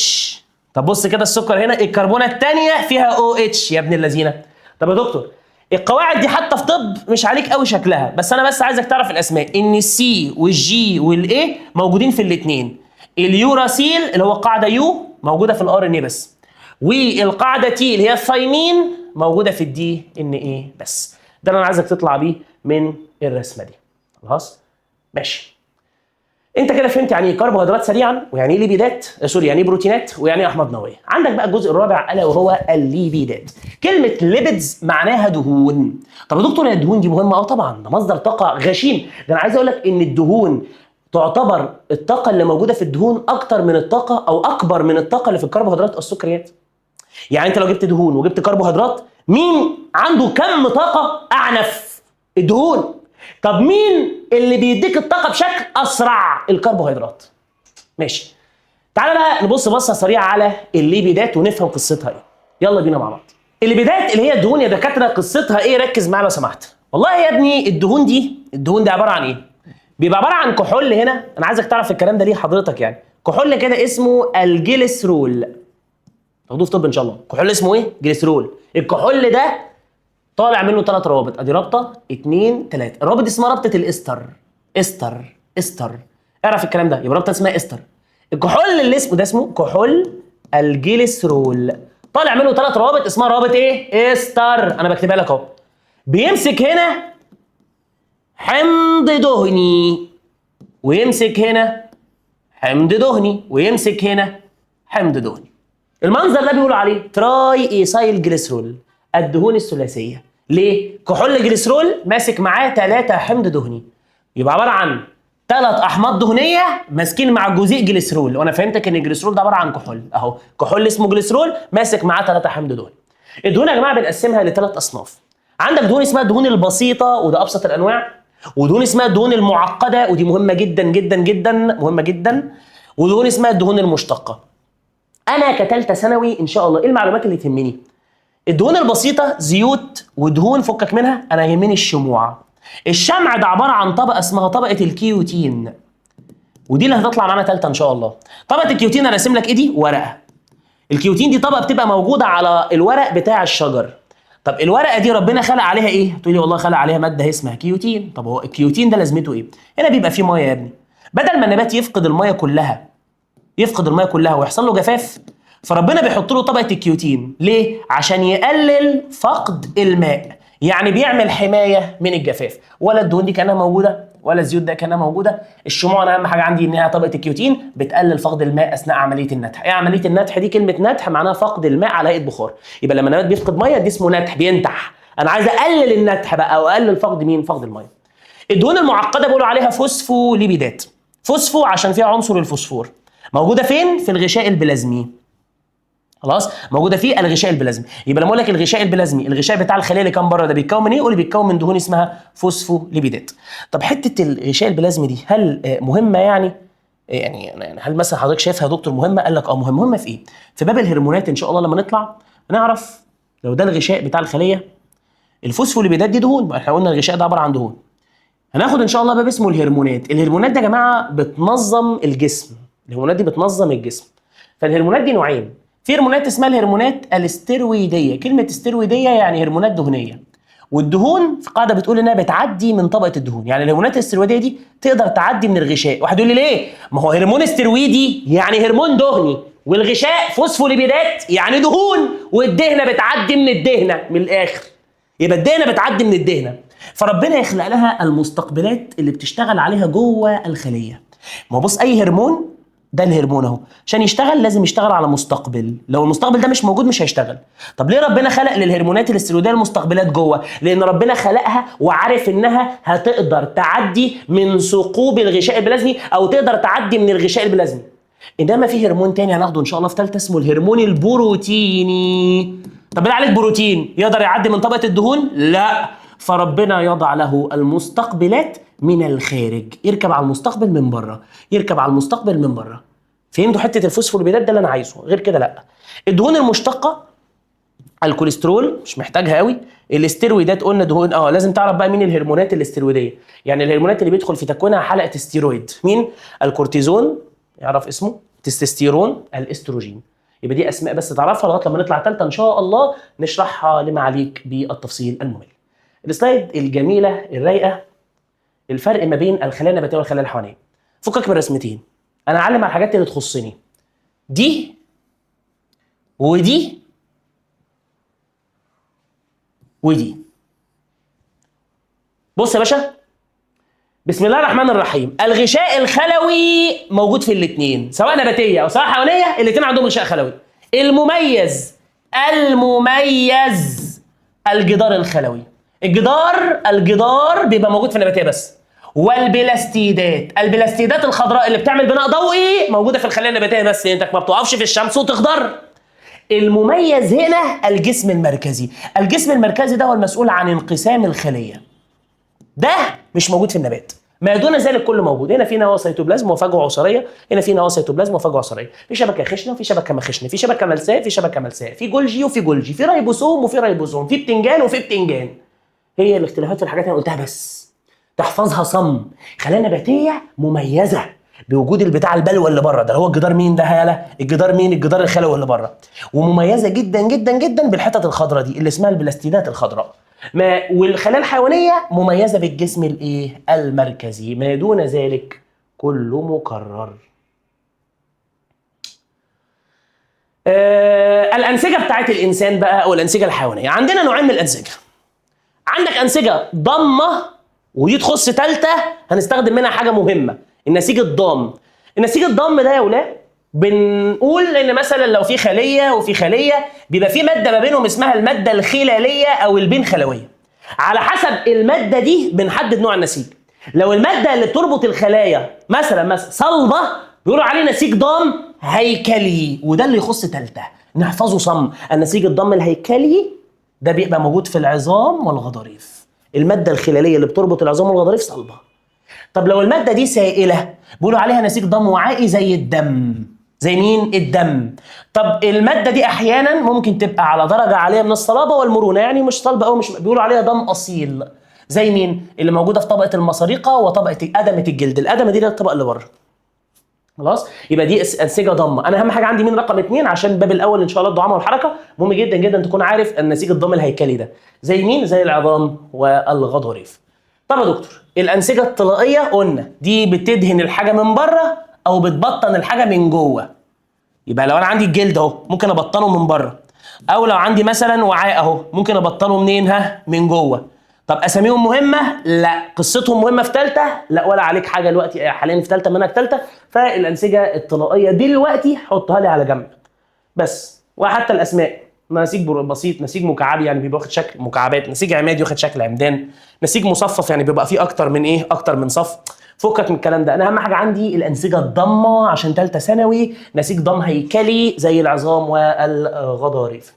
طب بص كده السكر هنا الكربونه الثانية فيها OH. يا ابن اللذينه. طب يا دكتور القواعد دي حتى في طب مش عليك قوي شكلها، بس انا بس عايزك تعرف الاسماء، ان ال C وال G وال A موجودين في الاثنين. اليوراسيل اللي هو قاعدة U موجودة في ال RNA بس، والقاعدة T اللي هي الثايمين موجودة في ال DNA بس. ده اللي انا عايزك تطلع بيه من الرسمة دي. خلاص ماشي. انت كده فهمت يعني ايه كربوهيدرات سريعا، ويعني ايه ليبيدات، sorry يعني ايه بروتينات، ويعني ايه احماض نووية. عندك بقى الجزء الرابع الا وهو الليبيدات. كلمة lipids معناها دهون. طب يا دكتور يا الدهون دي مهمة؟ اه طبعا، ده مصدر طاقة غشيم. ده انا عايز اقول لك ان الدهون تعتبر الطاقة اللي موجودة في الدهون اكتر من الطاقة او اكبر من الطاقة اللي في الكربوهيدرات او السكريات. يعني انت لو جبت دهون وجبت كربوهيدرات، مين عنده كم طاقة اعنف؟ الدهون. طب مين اللي بيديك الطاقة بشكل اسرع؟ الكربوهيدرات. ماشي. تعالى بقى نبص بصة سريعة على الليبيدات ونفهم قصتها ايه. يلا بينا مع بعض. الليبيدات اللي هي الدهون يا دكاترة قصتها ايه؟ ركز معايا لو سمحت. والله يا ابني الدهون دي، الدهون دي عبارة عن ايه؟ بيبقى عبارة عن كحول. هنا انا عايزك تعرف الكلام ده ليه حضرتك، يعني كحول كده اسمه الجليسرول، تاخدوه في طب ان شاء الله. كحول اسمه ايه؟ جليسرول. الكحول ده طالع منه 3 روابط، ادي رابطه 2 3، الرابط اسمها رابطه الاستر. استر استر، اعرف الكلام ده، يبقى رابطه اسمها استر. الكحول اللي اسمه ده اسمه كحول الجليسرول، طالع منه 3 روابط اسمها رابط ايه؟ استر. انا بكتبها لك اهو. بيمسك هنا حمض دهني، ويمسك هنا حمض دهني، ويمسك هنا حمض دهني. المنظر ده بيقولوا عليه triacylglycerol، الدهون الثلاثية. ليه؟ كحول جليسرول ماسك معاه 3 حمض دهني، يبقى عبارة عن 3 احماض دهنية ماسكين مع جزيء جليسرول. وانا فهمتك ان الجليسرول ده عبارة عن كحول اهو، كحول اسمه جليسرول ماسك معاه 3 حمض دهني. الدهون يا جماعة بنقسمها لثلاث اصناف. عندك دهون اسمها الدهون البسيطة وده ابسط الانواع، ودهون اسمها الدهون المعقدة ودي مهمة جدا جدا جدا، مهمة جدا، ودهون اسمها الدهون المشتقه. انا كثالثه ثانوي ان شاء الله ايه المعلومات اللي تهمني؟ الدهون البسيطة زيوت ودهون فكك منها، انا يهمني الشموع. الشمع ده عبارة عن طبقه اسمها طبقه الكيوتين، ودي اللي هتطلع معانا ثالثة ان شاء الله. طبقه الكيوتين انا راسم لك ايه دي؟ ورقة. الكيوتين دي طبقه بتبقى موجودة على الورق بتاع الشجر. طب الورقة دي ربنا خلق عليها ايه؟ تقول لي والله خلق عليها مادة اسمها كيوتين. طب هو الكيوتين ده لازمته ايه؟ هنا بيبقى فيه مية يا ابني. بدل ما النبات يفقد المية كلها، يفقد المية كلها ويحصل له جفاف، فربنا بيحط له طبقه الكيوتين. ليه؟ عشان يقلل فقد الماء، يعني بيعمل حماية من الجفاف. ولا الدهون دي كانها موجودة؟ ولا الزيوت ده كانها موجودة. الشموع انا اهم حاجة عندي انها طبقه الكيوتين بتقلل فقد الماء اثناء عملية النتح. ايه عملية النتح دي؟ كلمة نتح معناها فقد الماء على هيئة بخار. يبقى لما النبات بيفقد مية دي اسمه نتح، بينتح. انا عايز اقلل النتح بقى او اقلل فقد مين؟ فقد المية. الدهون المعقدة بيقولوا عليها فوسفوليبيدات. فوسفو عشان فيها عنصر الفوسفور. موجودة فين؟ في الغشاء البلازمي. خلاص، موجودة في الغشاء البلازمي. يبقى لما اقول لك الغشاء البلازمي، الغشاء بتاع الخلية اللي كان بره ده بيتكون من ايه؟ قول لي بيتكون من دهون اسمها فوسفوليبيدات. طب حتة الغشاء البلازمي دي هل مهمة يعني؟ يعني هل مثلا حضرتك شايفها يا دكتور مهمة؟ قال لك اه مهمة. مهمة في ايه؟ في باب الهرمونات ان شاء الله لما نطلع نعرف لو ده الغشاء بتاع الخلية، الفوسفوليبيدات دي دهون، احنا قلنا الغشاء ده عبارة عن دهون. هناخد ان شاء الله باب اسمه الهرمونات. الهرمونات ده يا جماعة بتنظم الجسم، الهرمونات دي بتنظم الجسم. فالهرمونات دي نوعين، في هرمونات اسمها الهرمونات الاسترويديه. كلمة استرويديه يعني هرمونات دهنية، والدهون في قاعدة بتقول انها بتعدي من طبقه الدهون، يعني الهرمونات الاسترويديه دي تقدر تعدي من الغشاء. واحد يقول لي ليه؟ ما هو هرمون استرويدي يعني هرمون دهني، والغشاء فوسفوليبيدات يعني دهون، والدهنه بتعدي من الدهنه من الاخر. يبقى الدهنه بتعدي من الدهنه، فربنا يخلق لها المستقبلات اللي بتشتغل عليها جوه الخلية. ما هو بص، اي هرمون ده الهرمون اهو، عشان يشتغل لازم يشتغل على مستقبل، لو المستقبل ده مش موجود مش هيشتغل. طب ليه ربنا خلق للهرمونات الاسترويديه المستقبلات جوه؟ لان ربنا خلقها وعارف انها هتقدر تعدي من ثقوب الغشاء البلازمي او تقدر تعدي من الغشاء البلازمي. انما في هرمون تاني هناخده ان شاء الله في ثالثة اسمه الهرمون البروتيني. طب بالله عليك بروتين يقدر يعدي من طبقه الدهون؟ لا، فربنا يضع له المستقبلات من الخارج، يركب على المستقبل من بره، يركب على المستقبل من بره. فهمتوا حتة الفوسفوليبيدات؟ ده اللي انا عايزه، غير كده لا. الدهون المشتقه، الكوليسترول مش محتاجها قوي، الاسترويدات قلنا دهون، لازم تعرف بقى مين الهرمونات الاسترويديه، يعني الهرمونات اللي بيدخل في تكوينها حلقة استيرويد، مين؟ الكورتيزون يعرف اسمه، تستوستيرون، الاستروجين. يبقى دي اسماء بس تعرفها لغاية لما نطلع ثالثة ان شاء الله نشرحها لما عليك بالتفصيل الممل. ال slide الجميلة الرايقه، الفرق ما بين الخلايا النباتية والخلايا الحيوانية. فكك من رسمتين، انا اعلم على الحاجات اللي تخصني، دي ودي ودي. بص يا باشا، بسم الله الرحمن الرحيم، الغشاء الخلوي موجود في الاثنين، سواء نباتيه او سواء حيوانية، الاثنين عندهم غشاء خلوي. المميز الجدار الخلوي. الجدار بيبقى موجود في النباتية بس. والبلاستيدات، البلاستيدات الخضراء اللي بتعمل بناء ضوئي موجودة في الخلايا النباتية بس، انت ما بتقفش في الشمس وتخضر. المميز هنا الجسم المركزي، الجسم المركزي ده هو المسؤول عن انقسام الخلية. ده مش موجود في النبات، ما دون ذلك كله موجود. هنا في نواه سيتوبلازم وفجوه عصاريه، هنا في نواه سيتوبلازم وفجوه عصاريه، في شبكة خشنه وفي شبكة مخشنه، في شبكة ملساء في شبكة ملساء، في جولجي وفي جولجي، في ريبوسوم وفي ريبوسوم، في بتنجان وفي بتنجان. هي الاختلافات في الحاجات اللي انا قلتها بس تحفظها صم. خلايا نباتيه مميزة بوجود البتاع البلوى اللي بره ده، اللي هو الجدار مين ده؟ هاله الجدار مين؟ الجدار الخلوي اللي بره، ومميزة جدا جدا جدا بالحتت الخضراء دي اللي اسمها البلاستيدات الخضراء. ما والخلايا الحيوانية مميزة بالجسم الايه؟ المركزي. ما دون ذلك كله مكرر. الانسجة بتاعت الانسان بقى او الانسجة الحيوانية، عندنا نوعين من الانسجة. عندك انسجة ضامه، ودي تخص ثالثة هنستخدم منها حاجة مهمة، النسيج الضام. النسيج الضام ده يا ولاد بنقول ان مثلا لو في خليه وفي خليه بيبقى في مادة ما بينهم اسمها المادة الخلاليه او البين خلويه. على حسب المادة دي بنحدد نوع النسيج. لو المادة اللي بتربط الخلايا مثلا صلبه بيقولوا عليه نسيج ضام هيكلي، وده اللي يخص ثالثة نحفظه صم. النسيج الضام الهيكلي ده بيبقى موجود في العظام والغضاريف. المادة الخلاليه اللي بتربط العظام والغضاريف صلبه. طب لو المادة دي سائله بيقولوا عليها نسيج ضام وعائي زي الدم. زي مين؟ الدم. طب المادة دي احيانا ممكن تبقى على درجه عالية من الصلابة والمرونة، يعني مش صلبه او مش، بيقولوا عليها ضم اصيل. زي مين؟ اللي موجودة في طبقه المساريقه وطبقه ادمه الجلد. الادمة دي اللي الطبقة اللي بره. خلاص؟ يبقى دي انسجة ضامه. انا اهم حاجة عندي مين؟ رقم 2، عشان الباب الاول ان شاء الله الدعامه والحركة، مهم جدا جدا تكون عارف النسيج الضام الهيكلي ده. زي مين؟ زي العظام والغضاريف. طب يا دكتور الانسجة الطلائيه قلنا دي بتدهن الحاجة من بره او بتبطن الحاجة من جوه. يبقى لو انا عندي الجلد اهو ممكن ابطنه من بره، او لو عندي مثلا وعاء اهو ممكن ابطنه منين؟ ها، من جوه. طب اساميهم مهمة؟ لا. قصتهم مهمة في ثالثة؟ لا، ولا عليك حاجة دلوقتي حاليا في ثالثة، منهج ثالثة. فالانسجه الطلائيه دلوقتي حطها لي على جنب بس. وحتى الاسماء، نسيج بسيط، نسيج مكعبي يعني بيبقى واخد شكل مكعبات، نسيج عمادي واخد شكل عمدان، نسيج مصفف يعني بيبقى فيه اكتر من ايه؟ اكتر من صف. فكك من الكلام ده، انا اهم حاجة عندي الانسجة الضامه عشان ثالثة ثانوي، نسيج ضم هيكلي زي العظام والغضاريف.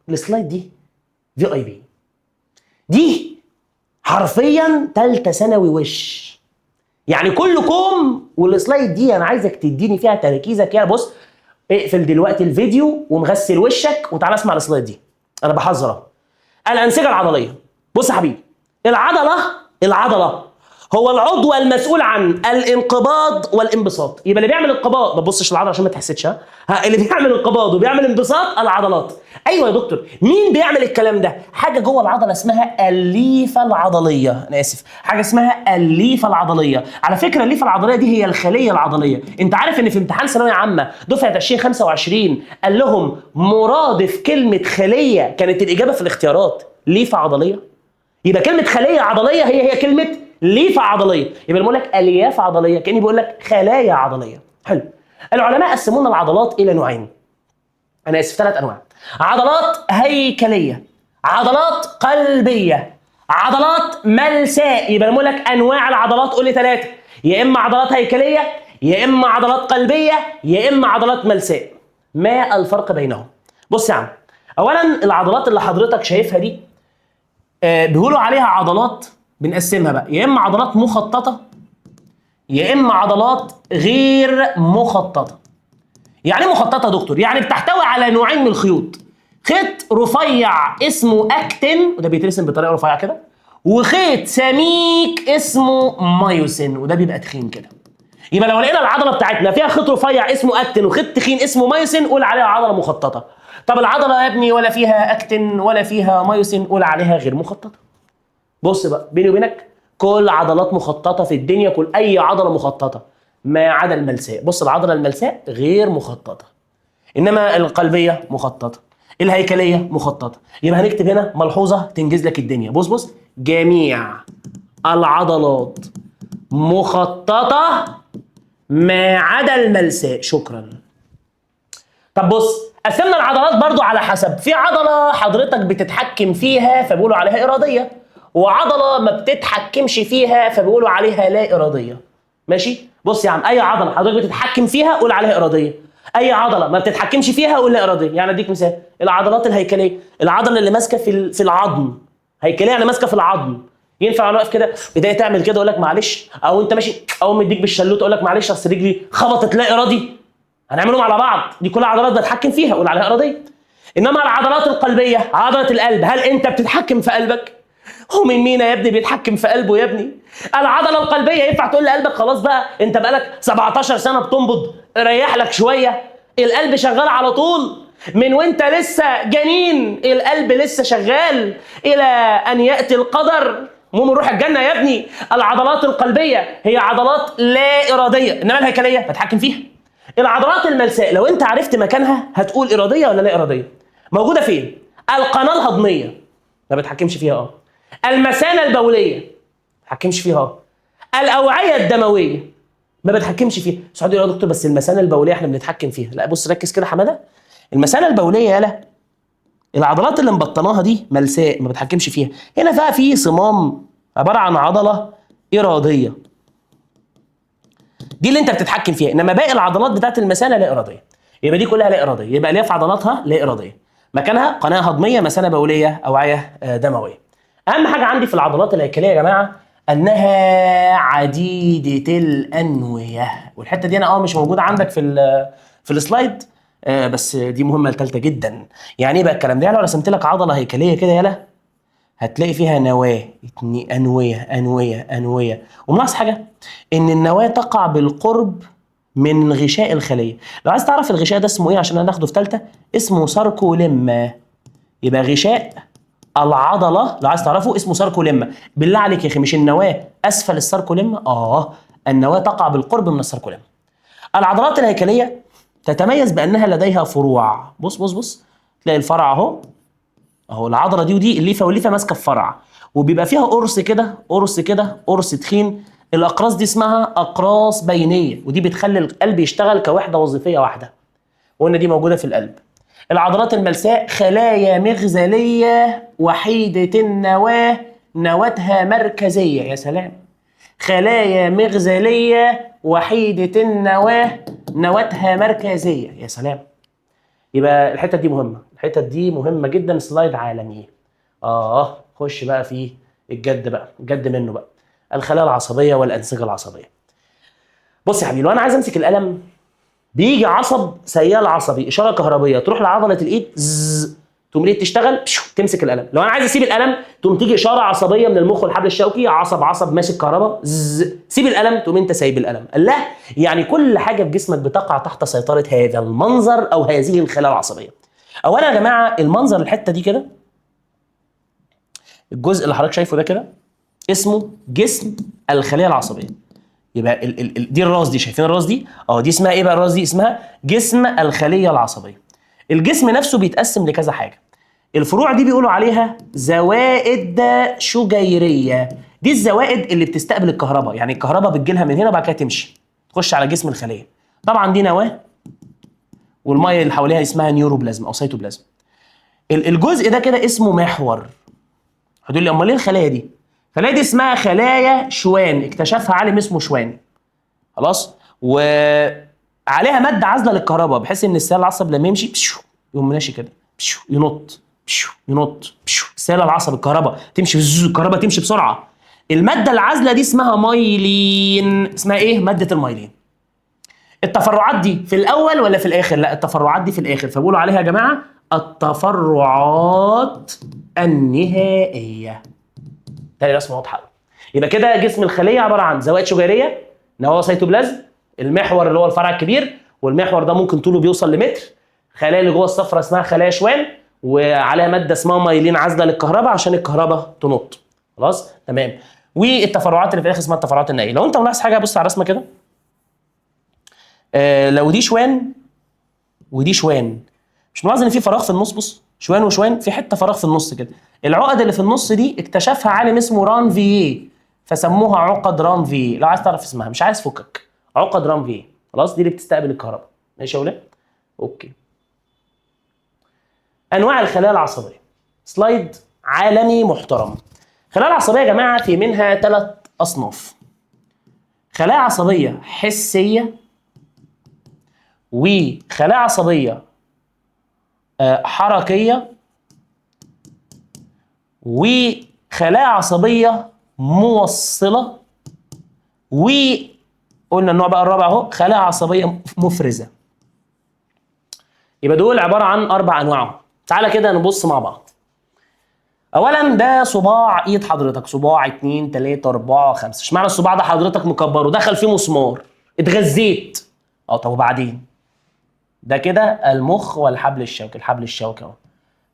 ال slide دي VIP، دي حرفيا ثالثة ثانوي وش يعني كلكم. وال slide دي انا عايزك تديني فيها تركيزك. يا بص اقفل دلوقتي الفيديو ومغسل وشك وتعالى اسمع ال slide دي، انا بحذرك. الانسجة العضلية، بص يا حبيبي، العضلة هو العضو المسؤول عن الانقباض والانبساط. يبقى اللي بيعمل انقباض، ما تبصش العضلة عشان ما تحسدش، ها، اللي بيعمل انقباض وبيعمل انبساط العضلات. ايوه يا دكتور، مين بيعمل الكلام ده؟ حاجة جوه العضلة اسمها الليفه العضلية، انا اسف، حاجة اسمها الليفه العضلية. على فكرة الليفه العضلية دي هي الخلية العضلية. انت عارف ان في امتحان ثانوية عامة دفعه 2025 قال لهم مرادف كلمة خليه كانت الاجابة في الاختيارات ليفه عضلية؟ يبقى كلمة خليه عضلية هي كلمة ليفه عضلية. يبقى بيقول لك الياف عضلية كاني بيقول لك خلايا عضلية. حلو. العلماء قسموا لنا العضلات الى نوعين، انا اسف 3 انواع: عضلات هيكلية، عضلات قلبية، عضلات ملساء. يبقى بقول لك انواع العضلات قول لي 3، يا اما عضلات هيكلية، يا اما عضلات قلبية، يا اما عضلات ملساء. ما الفرق بينهم؟ بص يا عم، اولا العضلات اللي حضرتك شايفها دي بيقولوا عليها عضلات، بنقسمها بقى يا اما عضلات مخططه يا اما عضلات غير مخططه. يعني ايه مخططه يا دكتور؟ يعني بتحتوي على نوعين من الخيوط، خيط رفيع اسمه اكتين وده بيترسم بطريقة رفيعة كده، وخيط سميك اسمه مايوسين وده بيبقى تخين كده. يبقى لو لقينا العضلة بتاعتنا فيها خيط رفيع اسمه اكتين وخيط تخين اسمه مايوسين قول عليها عضلة مخططه. طب العضلة يا ابني ولا فيها اكتين ولا فيها مايوسين قول عليها غير مخططه. بص بقى بيني وبينك، كل عضلات مخططه في الدنيا، كل اي عضلة مخططه ما عدا الملساء. بص العضلة الملساء غير مخططه، انما القلبية مخططه، الهيكلية مخططه. يبقى هنكتب هنا ملحوظة تنجز لك الدنيا. بص بص، جميع العضلات مخططه ما عدا الملساء. شكرا. طب بص، قسمنا العضلات برضو على حسب، في عضلة حضرتك بتتحكم فيها فبيقولوا عليها ارادية، وعضله ما بتتحكمش فيها فبيقولوا عليها لا ارادية. ماشي؟ بص يا عم، اي عضلة حضرتك بتتحكم فيها قول عليها ارادية، اي عضلة ما بتتحكمش فيها قول لا ارادية. يعني اديك مثال، العضلات الهيكلية، العضلة اللي ماسكه في العظم، هيكلية يعني ماسكه في العظم، ينفع انا واقف كده بداية تعمل كده اقول لك معلش، او انت ماشي او مديك بالشلوت اقول لك معلش اصل رجلي خبطت لا ارادي؟ هنعملهم على بعض، دي كلها عضلات بتحكم فيها قول عليها ارادية. انما العضلات القلبية، عضلة القلب، هل انت بتتحكم في قلبك؟ هو من مين يا ابني بيتحكم في قلبه يا ابني؟ العضلة القلبية ينفع تقول لقلبك خلاص بقى انت بقالك 17 سنة بتنبض ريح لك شوية؟ القلب شغال على طول من وانت لسه جنين، القلب لسه شغال الى ان ياتي القدر. المهم نروح الجنة يا ابني. العضلات القلبية هي عضلات لا ارادية، انما الهيكلية بتحكم فيها. العضلات الملساء لو انت عرفت مكانها هتقول ارادية ولا لا ارادية. موجودة فين؟ القناة الهضميه ما بتحكمش فيها، المثانه البوليه ما بتحكمش فيها، الاوعية الدموية ما بتحكمش فيها. سعود يا دكتور بس المثانه البوليه احنا بنتحكم فيها. لا بص ركز كده حمادة، المثانه البوليه يالا العضلات اللي مبطناها دي ملساء ما بتحكمش فيها. هنا بقى في صمام عبارة عن عضلة ارادية، دي اللي انت بتتحكم فيها، انما باقي العضلات بتاعت المثانه لا ارادية. يبقى دي كلها لا ارادية، يبقى الياف عضلاتها لا ارادية، مكانها قناة هضميه، مثانه بوليه، اوعيه دموية. اهم حاجة عندي في العضلات الهيكلية يا جماعة انها عديدة الانويه، والحتة دي انا مش موجودة عندك في السلايد، بس دي مهمة لثالثه جدا. يعني ايه بقى الكلام ده؟ يعني لو رسمت لك عضلة هيكلية كده يالا هتلاقي فيها نواه، انوية انوية انوية. وملاحظ حاجة، ان النواة تقع بالقرب من غشاء الخلية. لو عايز تعرف الغشاء ده اسمه ايه عشان هناخده في ثالثة، اسمه sarcolemma. يبقى غشاء العضلة لو عايز تعرفه اسمه sarcolemma. بالله عليك يا اخي، مش النواة اسفل ال sarcolemma؟ النواة تقع بالقرب من ال sarcolemma. العضلات الهيكلية تتميز بانها لديها فروع. بص بص بص، تلاقي الفرع اهو اهو العضلة دي ودي الليفه والليفه ماسكه في فرع، وبيبقى فيها قرص كده قرص كده قرص تخين. الاقراص دي اسمها اقراص بينيه، ودي بتخلي القلب يشتغل كوحده وظيفية واحدة، وقلنا دي موجودة في القلب. العضلات الملساء خلايا مغزليه وحيده النواة، نواتها مركزية. يا سلام، خلايا مغزليه وحيده النواة نواتها مركزية. يا سلام، يبقى الحتة دي مهمة، الحتة دي مهمة جدا. slide عالمي. خش بقى في الجد بقى، الجد منه بقى، الخلايا العصبية والانسجه العصبية. بص يا حبيبي، لو انا عايز امسك القلم بيجي عصب سيال عصبي، اشارة كهربيه تروح لعضله الايد، تقوم الايد تشتغل، تمسك القلم. لو انا عايز اسيب القلم تقوم تيجي اشارة عصبية من المخ والحبل الشوكي، عصب عصب ماسك كهرباء، سيب القلم، تقوم انت سايب القلم. لا، يعني كل حاجة في جسمك بتقع تحت سيطرة هذا المنظر او هذه الخلايا العصبية. اولا يا جماعة المنظر الحتة دي كده، الجزء اللي حضرتك شايفه ده كده اسمه جسم الخلية العصبية. يبقى ال دي الراس دي، شايفين الراس دي؟ دي اسمها ايه بقى الراس دي؟ اسمها جسم الخلية العصبية. الجسم نفسه بيتقسم لكذا حاجة. الفروع دي بيقولوا عليها زوائد شجيريه. دي الزوائد اللي بتستقبل الكهرباء، يعني الكهرباء بتجيلها من هنا وبعد كده تمشي تخش على جسم الخلية. طبعا دي نواه، والمية اللي حواليها اسمها neuroplasm او سيتوبلازم. الجزء ده كده اسمه محور. هتقول لي امال ايه الخلايا دي؟ الخلايا دي اسمها خلايا شوان، اكتشفها عالم اسمه شوان. خلاص، وعليها مادة عازله للكهرباء بحيث ان السيال العصب لما يمشي يقوم ماشي كده، ينط ينط، السيال العصب الكهرباء تمشي، الكهرباء تمشي بسرعة. المادة العازله دي اسمها مايلين. اسمها ايه؟ مادة المايلين. التفرعات دي في الاول ولا في الاخر؟ لا، التفرعات دي في الاخر، فبيقولوا عليها يا جماعة التفرعات النهائية. تاني رسمه واضحة قوي. يبقى كده جسم الخلية عبارة عن زوائد شجيريه، نواه سيتوبلازم، المحور اللي هو الفرع الكبير، والمحور ده ممكن طوله بيوصل لمتر. خلايا اللي جوه الصفرة اسمها خلايا شوان، وعليها مادة اسمها مايلين عازله للكهرباء عشان الكهرباء تنط. خلاص تمام. والتفرعات اللي في الاخر اسمها التفرعات النهائية. لو انت ملاحظ حاجة بص على الرسمة كده، لو دي شوان ودي شوان، مش ملاحظ ان في فراغ في النص؟ بص، شوان وشوان في حتة فراغ في النص كده. العقد اللي في النص دي اكتشفها عالم اسمه رانفييه، فسموها عقد رانفييه. لو عايز تعرف اسمها، مش عايز فكك، عقد رانفييه. خلاص، دي اللي بتستقبل الكهرباء. ماشي يا ولاد؟ okay. انواع الخلايا العصبية، slide عالمي محترم. الخلايا العصبية يا جماعة في منها 3 اصناف: خلايا عصبية حسية، وخلايا عصبية حركية، وخلايا عصبية موصله، وقلنا النوع بقى الرابع اهو، خلايا عصبية مفرزه. يبقى دول عبارة عن 4 انواع. تعالى كده نبص مع بعض. اولا ده صباع ايد حضرتك، صباع 2 3 4 5. اشمعنى الصباع ده حضرتك مكبره؟ دخل فيه مسمار، اتغذيت. طب وبعدين؟ ده كده المخ والحبل الشوكي. الحبل الشوكي اهو.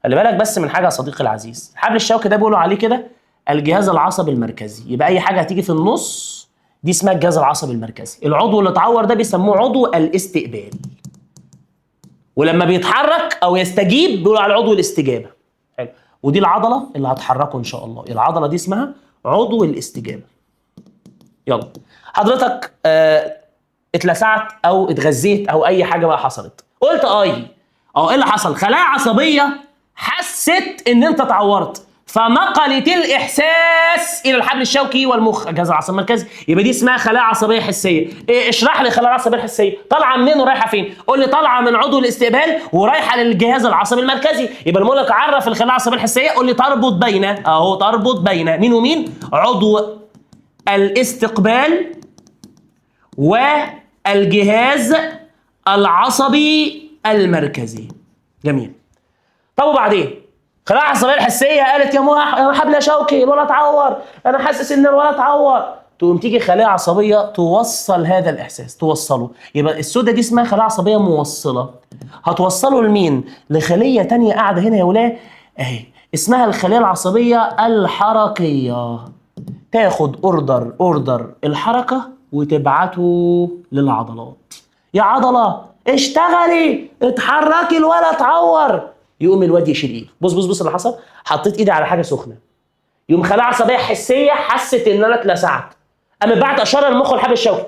خلي بالك بس من حاجة يا صديقي العزيز، الحبل الشوكي ده بيقولوا عليه كده الجهاز العصبي المركزي. يبقى اي حاجة هتيجي في النص دي اسمها الجهاز العصبي المركزي. العضو اللي اتعور ده بيسموه عضو الاستقبال، ولما بيتحرك او يستجيب بيقولوا على عضو الاستجابة. حلو. ودي العضلة اللي هتحركه ان شاء الله، العضلة دي اسمها عضو الاستجابة. يلا حضرتك اتلسعت او اتغذيت او اي حاجة بقى حصلت، قلت اي ايه اللي حصل؟ خلايا عصبية حست ان انت اتعورت، فنقلت الاحساس الى الحبل الشوكي والمخ، الجهاز العصبي المركزي. يبقى دي اسمها خلايا عصبية حسية. إيه اشرح لي خلايا عصبية حسية طالعه منين ورايحه فين؟ قول لي طالعه من عضو الاستقبال ورايحه للجهاز العصبي المركزي. يبقى المولك عرف الخلايا العصبية الحسية، قول لي تربط بين، اهو تربط بين مين ومين؟ عضو الاستقبال والجهاز العصبي المركزي. جميل. طب وبعدين؟ خلايا العصبية الحسية قالت يا حبل شوكي الولد اتعور، انا حاسس ان الولد اتعور. تقوم تيجي خلايا عصبية توصل هذا الاحساس، توصله. يبقى السودة دي اسمها خلايا عصبية موصله. هتوصله لمين؟ لخليه تانية قاعدة هنا يا ولاد اهي، اسمها الخلية العصبية الحركية. تاخد order الحركة وتبعته للعضلات. يا عضلة اشتغلي، اتحركي، الولد اتعور. يقوم الواد يشيل ايده. بص بص بص اللي حصل، حطيت ايدي على حاجة سخنة، يقوم خلايا عصبية حسية حست ان انا اتلسعت، قام بعت اشارة للمخ والحبل الشوكي،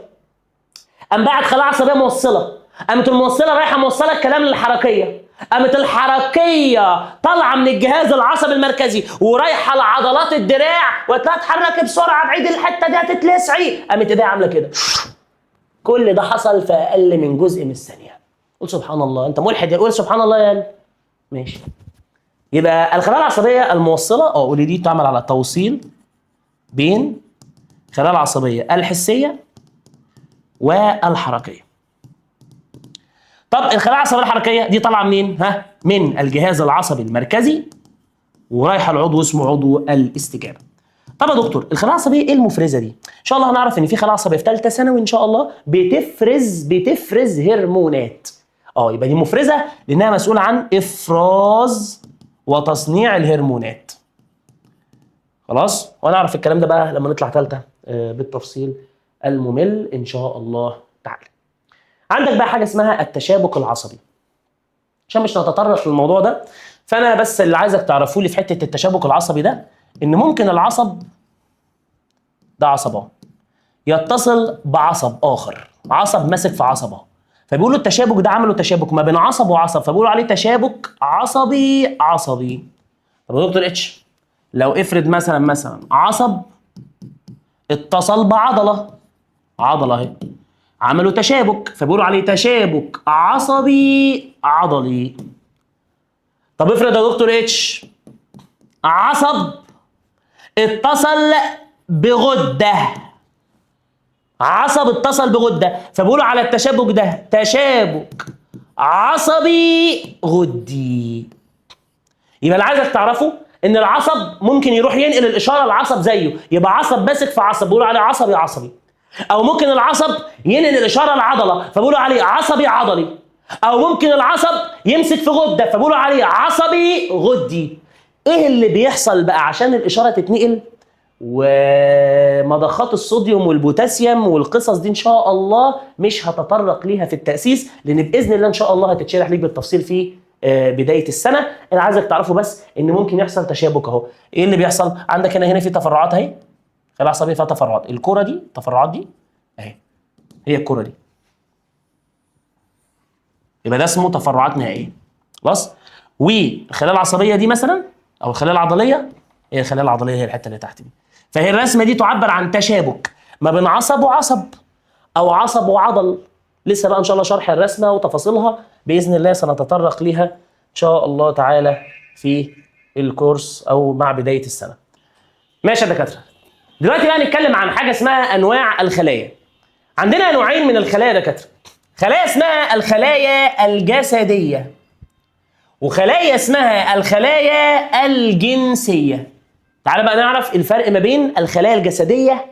قام بعت خلايا عصبية موصله، قامت الموصلة رايحة موصله الكلام للحركيه، قامت الحركية طالعه من الجهاز العصبي المركزي ورايحه لعضلات الدراع وقالت لها اتحركي بسرعة بعيد الحتة دي هتتلسعي، قامت ايديها عامله كده. كل ده حصل في اقل من جزء من الثانية. قول سبحان الله، انت ملحد يا قول سبحان الله يا ماشي. يبقى الخلايا العصبية الموصلة قولي دي تعمل على توصيل بين الخلايا العصبية الحسية والحركيه. طب الخلايا العصبية الحركية دي طالعه منين؟ ها؟ من الجهاز العصبي المركزي ورايحه لعضو اسمه عضو الاستجابة. طب يا دكتور الخلايا العصبية ايه المفرزه دي؟ ان شاء الله هنعرف ان في خلايا عصبية في ثالثة ثانوي ان شاء الله بتفرز هرمونات. يبقى دي مفرزه لانها مسؤولة عن افراز وتصنيع الهرمونات. خلاص؟ وهنعرف الكلام ده بقى لما نطلع ثالثة بالتفصيل الممل ان شاء الله تعالى. عندك بقى حاجة اسمها التشابك العصبي. عشان مش نتطرق للموضوع ده، فانا بس اللي عايزك تعرفوه لي في حتة التشابك العصبي ده، ان ممكن العصب ده عصب اهو يتصل بعصب اخر، عصب ماسك في عصبه، فبيقولوا التشابك ده عملوا تشابك ما بين عصب وعصب، فبيقولوا عليه تشابك عصبي عصبي. طب يا دكتور اتش لو افرض مثلا عصب اتصل بعضله، عضلة اهي، عملوا تشابك فبيقولوا عليه تشابك عصبي عضلي. طب افرض يا دكتور اتش عصب اتصل بغده، عصب اتصل بغده، فبيقولوا على التشابك ده تشابك عصبي غدي. يبقى اللي عايزك تعرفه ان العصب ممكن يروح ينقل الاشارة لعصب زيه، يبقى عصب ماسك في عصب بيقولوا عليه عصبي عصبي. او ممكن العصب ينقل الاشارة لعضله فبيقولوا عليه عصبي عضلي. او ممكن العصب يمسك في غده فبيقولوا عليه عصبي غدي. ايه اللي بيحصل بقى عشان الاشارة تتنقل؟ ومضخات الصوديوم والبوتاسيوم والقصص دي ان شاء الله مش هتطرق ليها في التاسيس، لان باذن الله ان شاء الله هتتشرح ليك بالتفصيل في بداية السنة. انا عايزك تعرفه بس ان ممكن يحصل تشابك اهو. ايه اللي بيحصل عندك هنا؟ هنا في تفرعات اهي، خلايا عصبية فيها تفرعات، الكره دي التفرعات دي اهي، هي الكره دي، يبقى ده اسمه تفرعات نهائية. خلاص؟ والخلايا العصبية دي مثلا او الخلايا العضلية، هي الخلايا العضلية هي الحتة اللي تحت دي. فهي الرسمة دي تعبر عن تشابك ما بين عصب وعصب او عصب وعضل. لسه بقى ان شاء الله شرح الرسمة وتفاصيلها باذن الله سنتطرق ليها ان شاء الله تعالى في الكورس او مع بداية السنة. ماشي يا دكاترة. دلوقتي بقى نتكلم عن حاجة اسمها انواع الخلايا. عندنا نوعين من الخلايا يا دكاترة. خلايا اسمها الخلايا الجسدية وخلايا اسمها الخلايا الجنسية. تعال بقى نعرف الفرق ما بين الخلايا الجسدية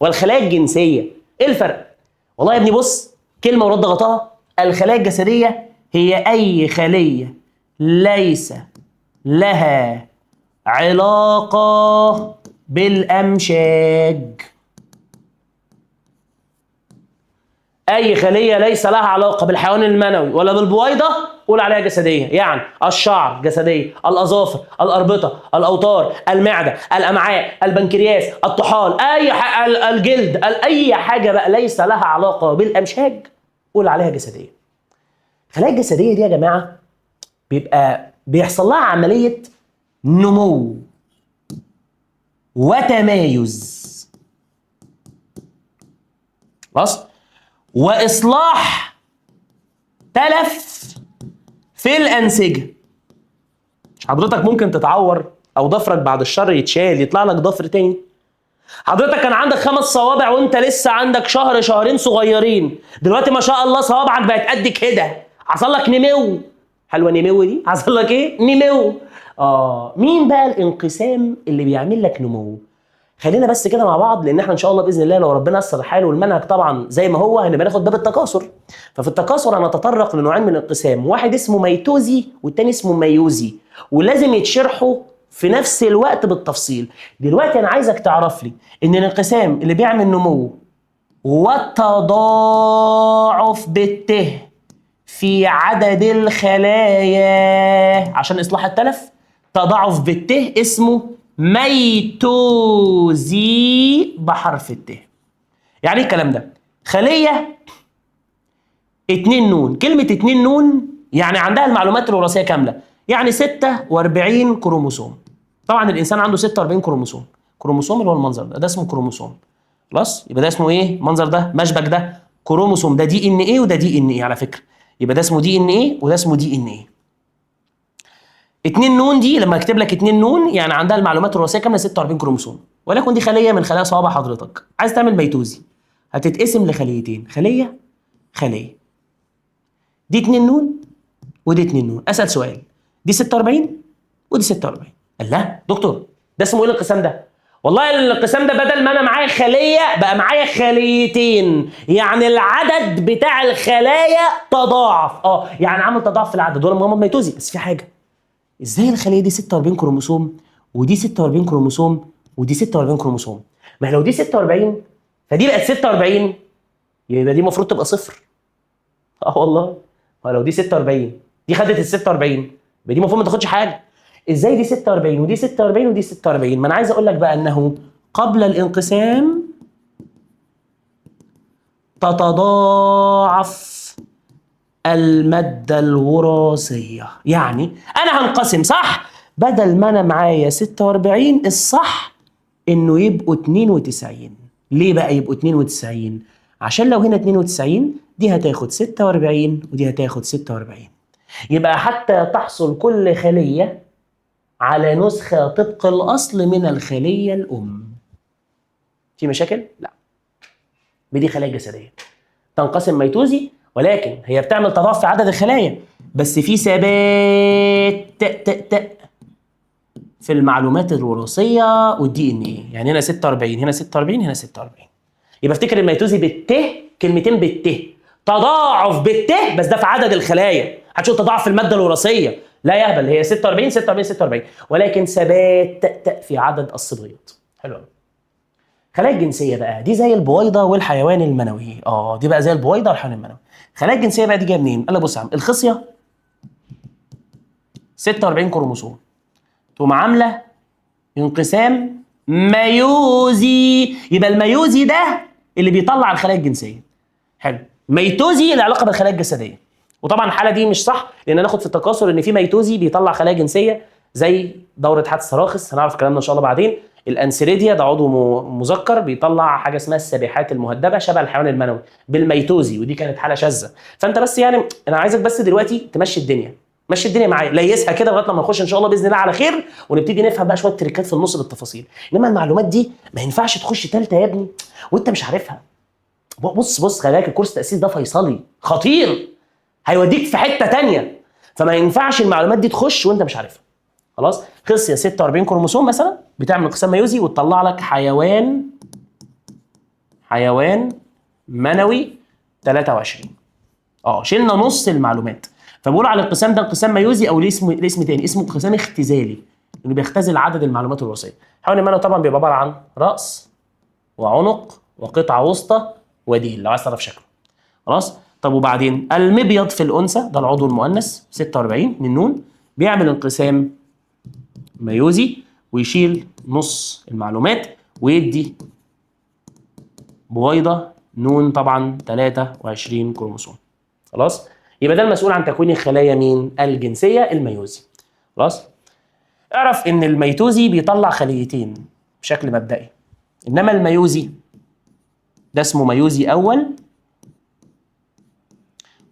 والخلايا الجنسية. ايه الفرق؟ والله يا ابني بص، كلمة ورد غطاها. الخلايا الجسدية هي اي خليه ليس لها علاقة بالامشاج. اي خليه ليس لها علاقة بالحيوان المنوي ولا بالبويضه قول عليها جسدية. يعني الشعر جسدية، الاظافر، الاربطه، الاوتار، المعدة، الامعاء، البنكرياس، الطحال، اي الجلد، اي حاجة بقى ليس لها علاقة بالامشاج قول عليها جسدية. الخلايا الجسدية دي يا جماعة بيبقى بيحصل لها عملية نمو وتمايز، خلاص، واصلاح تلف في الانسجة. حضرتك ممكن تتعور او ضفرك بعد الشر يتشال يطلع لك ضفر تاني. حضرتك كان عندك 5 صوابع وانت لسه عندك شهر شهرين صغيرين، دلوقتي ما شاء الله صوابعك بقت قد كده، حصل لك نمو. حلوة نمو دي؟ حصل لك ايه؟ نمو. مين بقى الانقسام اللي بيعمل لك نمو؟ خلينا بس كده مع بعض، لان احنا ان شاء الله باذن الله لو ربنا يسر حاله والمنهج طبعا زي ما هو هنبقى ناخد باب التكاثر. ففي التكاثر هنتطرق لنوعين من الانقسام، واحد اسمه ميتوزي والتاني اسمه ميوزي، ولازم يتشرحوا في نفس الوقت بالتفصيل. دلوقتي انا عايزك تعرف لي ان الانقسام اللي بيعمل نمو والتضاعف بالته في في عدد الخلايا عشان اصلاح التلف، تضاعف بالت اسمه ميتوزي بحرف الت. يعني ايه الكلام ده؟ خليه 2 نون، كلمة 2 نون يعني عندها المعلومات الوراثية كاملة، يعني 46 كروموسوم. طبعا الانسان عنده 46 كروموسوم، كروموسوم اللي هو المنظر ده، ده اسمه كروموسوم. خلاص؟ يبقى ده اسمه ايه؟ المنظر ده مشبك ده كروموسوم، ده DNA وده DNA على فكرة، يبقى ده اسمه DNA وده اسمه DNA. 2 نون دي لما اكتب لك 2 نون يعني عندها المعلومات الوراثية كاملة 46 كروموسوم، ولكن دي خليه من خلايا صوابع حضرتك. عايز تعمل ميتوزي هتتقسم لخليتين، خليه خليه. دي 2 نون ودي 2 نون. اسال سؤال، دي 46 ودي 46. قال لا دكتور ده اسمه ايه الانقسام ده؟ والله الانقسام ده بدل ما انا معايا خليه بقى معايا خليتين، يعني العدد بتاع الخلايا تضاعف. يعني عمل تضاعف في العدد ولا مغمض ميتوزي. بس في حاجة، ازاي الخلية دي 46 كروموسوم ودي 46 كروموسوم ودي 46 كروموسوم؟ ما لو دي 46 فدي بقت 46، يبقى دي المفروض تبقى صفر. والله ما لو دي 46 دي خدت ال 46 يبقى دي المفروض ما تاخدش حاجة. ازاي دي 46 ودي 46 ودي 46؟ ما انا عايز اقول لك بقى انه قبل الانقسام تتضاعف المادة الوراثية. يعني انا هنقسم صح، بدل ما انا معايا 46 الصح انه يبقوا 92. ليه بقى يبقوا 92؟ عشان لو هنا 92 دي هتاخد 46 ودي هتاخد 46، يبقى حتى تحصل كل خلية على نسخة طبق الأصل من الخلية الأم. في مشاكل؟ لا. دي خلايا جسدية تنقسم ميتوزي، ولكن هي بتعمل تضاعف في عدد الخلايا، بس في ثبات ت ت في المعلومات الوراثية وال DNA. يعني هنا 46 هنا 46 هنا 46. يبقى افتكر الميتوزي بالت، كلمتين بالت، تضاعف بالت، بس ده في عدد الخلايا. هتشوف تضاعف في المادة الوراثية، لا يهبل، هي 46 46 46، ولكن ثبات ت في عدد الصبغيات. حلو قوي. خلايا الجنسية بقى دي زي البويضة والحيوان المنوي. دي بقى زي البويضة والحيوان المنوي. خلايا الجنسية بقى دي جاية منين؟ قال لك بص يا عم، الخصيه 46 كروموسوم، تقوم عامله انقسام ميوزي، يبقى الميوزي ده اللي بيطلع الخلايا الجنسية. حلو. ميتوزي له علاقة بالخلايا الجسدية، وطبعا الحالة دي مش صح، لان ناخد في التكاثر ان في ميتوزي بيطلع خلايا جنسية زي دوره حد السراخس، هنعرف الكلام ده ان شاء الله بعدين. الانسيريديا ده عضو مذكر بيطلع حاجة اسمها السبيحات المهدبه شبه الحيوان المنوي بالميتوزي، ودي كانت حاله شاذة. فانت بس يعني انا عايزك بس دلوقتي تمشي الدنيا، مشي الدنيا معايا، ليسها كده لغاية لما نخش ان شاء الله باذن الله على خير، ونبتدي نفهم بقى شوية تريكات في النص بالتفاصيل. انما المعلومات دي ما ينفعش تخش ثالثة يا ابني وانت مش عارفها. بص بص، خلي بالك الكورس التاسيس ده فيصلي خطير، هيوديك في حتة ثانية، فما ينفعش المعلومات دي تخش وانت مش عارفها. خلاص؟ خصيه 46 كروموسوم مثلا بتعمل انقسام ميوزي وتطلع لك حيوان منوي 23. شلنا نص المعلومات. فبقول على الانقسام ده انقسام ميوزي، او ليه اسم تاني اسمه انقسام اختزالي، انه بيختزل عدد المعلومات الوراثية. الحيوان المنوي طبعا بيبقى عبارة عن راس وعنق وقطعه وسطى وديل، لو عايز تعرف شكله. خلاص؟ طب وبعدين المبيض في الانثى ده العضو المؤنث 46 من نون، بيعمل انقسام ميوزي ويشيل نص المعلومات ويدي بويضة نون طبعا 23 كروموسوم. خلاص؟ يبقى ده المسؤول عن تكوين الخلايا مين؟ الجنسية، الميوزي. خلاص؟ اعرف ان الميتوزي بيطلع خليتين بشكل مبدئي، انما الميوزي ده اسمه ميوزي اول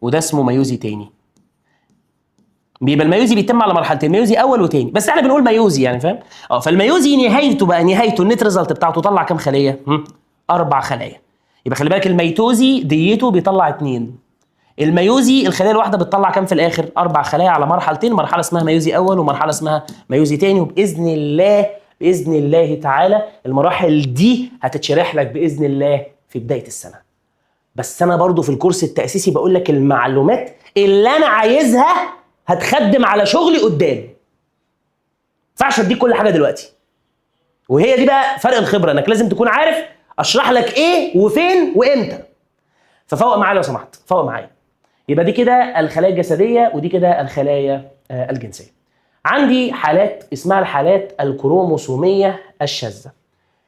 وده اسمه ميوزي تاني. بيبقى الميوزي بيتم على مرحلتين، ميوزي اول وتاني، بس احنا بنقول ميوزي يعني، فاهم؟ فالميوزي نهايته بقى، نهايته ال net result بتاعته طلع كام خليه؟ 4 خلايا. يبقى خلي بالك الميتوزي ديته بيطلع 2، الميوزي الخلية الواحدة بتطلع كام في الاخر؟ 4 خلايا على مرحلتين، مرحلة اسمها ميوزي اول ومرحلة اسمها ميوزي تاني. وباذن الله، باذن الله تعالى المراحل دي هتتشرح لك باذن الله في بداية السنة. بس انا برضو في الكورس التاسيسي بقول لك المعلومات اللي انا عايزها هتخدم على شغلي قدام. ما ينفعش اديك كل حاجة دلوقتي. وهي دي بقى فرق الخبرة، انك لازم تكون عارف اشرح لك ايه وفين وامتى. ففوق معايا لو سمحت، فوق معايا. يبقى دي كده الخلايا الجسدية ودي كده الخلايا الجنسية. عندي حالات اسمها الحالات الكروموسوميه الشاذة.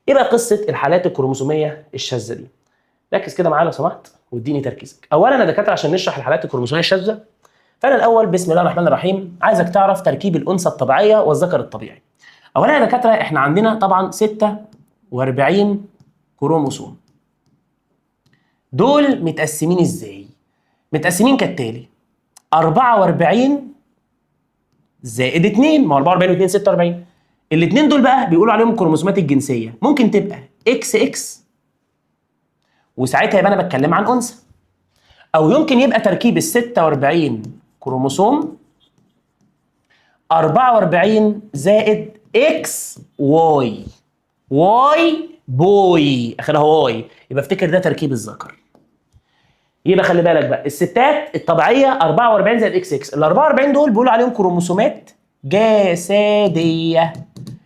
ايه بقى قصة الحالات الكروموسوميه الشاذة دي؟ ركز كده معايا لو سمحت واديني تركيزك. اولا يا دكاترة عشان نشرح الحالات الكروموسوميه الشاذة، فانا الاول بسم الله الرحمن الرحيم عايزك تعرف تركيب الانثى الطبيعية والذكر الطبيعي. اولا يا دكاترة احنا عندنا طبعا 46 كروموسوم. دول متقسمين ازاي؟ متقسمين كالتالي: 44 زائد 2، ما هو 44 و2 46. الاثنين دول بقى بيقولوا عليهم الكروموسومات الجنسية، ممكن تبقى اكس اكس وساعتها يبقى انا بتكلم عن انثى، او يمكن يبقى تركيب ال 46 كروموسوم 44 زائد X Y، Y boy اخرها Y، يبقى افتكر ده تركيب الذكر. يبقى خلي بالك بقى الستات الطبيعية 44 زائد X X، ال 44 دول بيقولوا عليهم كروموسومات جسدية،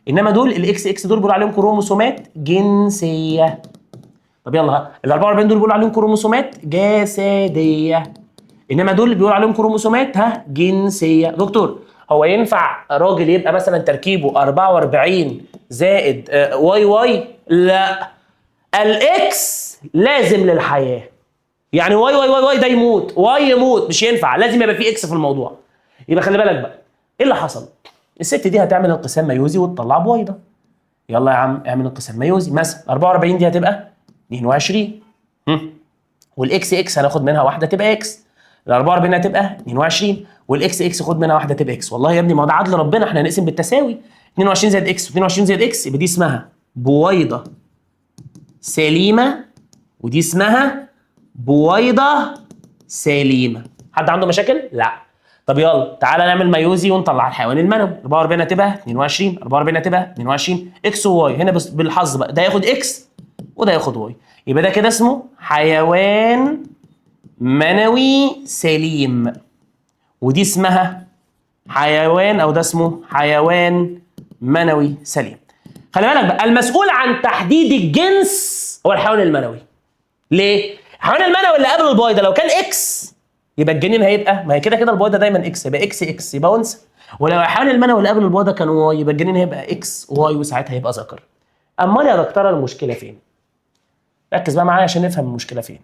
انما دول ال X X دول بيقولوا عليهم كروموسومات جنسية. طب يلا ال 44 دول بيقولوا عليهم كروموسومات جسدية، انما دول بيقولوا عليهم كروموسومات جنسية. دكتور هو ينفع راجل يبقى مثلا تركيبه 44 زائد Y Y؟ لا، ال X لازم للحياة، يعني Y Y Y Y ده يموت، Y يموت، مش ينفع، لازم يبقى في X في الموضوع. يبقى خلي بالك بقى ايه اللي حصل؟ الست دي هتعمل انقسام ميوزي وتطلع بويضة. يلا يا عم اعمل انقسام ميوزي، مثلا 44 دي هتبقى 22، وال X X هناخد منها واحدة تبقى X، ال 44 هتبقى 22، وال X X خد منها واحدة تبقى X. والله يا ابني ما ده عدل ربنا، احنا هنقسم بالتساوي، 22 زائد X و22 زائد X، يبقى دي اسمها بويضة سليمة ودي اسمها بويضة سليمة. حد عنده مشاكل؟ لا. طب يلا تعالى نعمل ميوزي ونطلع الحيوان المنوي. 44 هتبقى 22، 44 هتبقى 22، X و Y هنا بس بالحظ بقى، ده ياخد X وده ياخد Y، يبقى ده كده اسمه حيوان منوي سليم، ودي اسمها حيوان او ده اسمه حيوان منوي سليم. خلي بالك بقى المسؤول عن تحديد الجنس هو الحيوان المنوي. ليه؟ الحيوان المنوي اللي قبل البويضة لو كان X يبقى الجنين هيبقى، ما هي كده كده البويضة دايما X، يبقى X X يبقى انثى، ولو الحيوان المنوي اللي قبل البويضة كان Y يبقى الجنين هيبقى X Y وساعتها هيبقى ذكر. امال يا دكتورة المشكلة فين؟ ركز بقى معايا عشان نفهم المشكلة فين.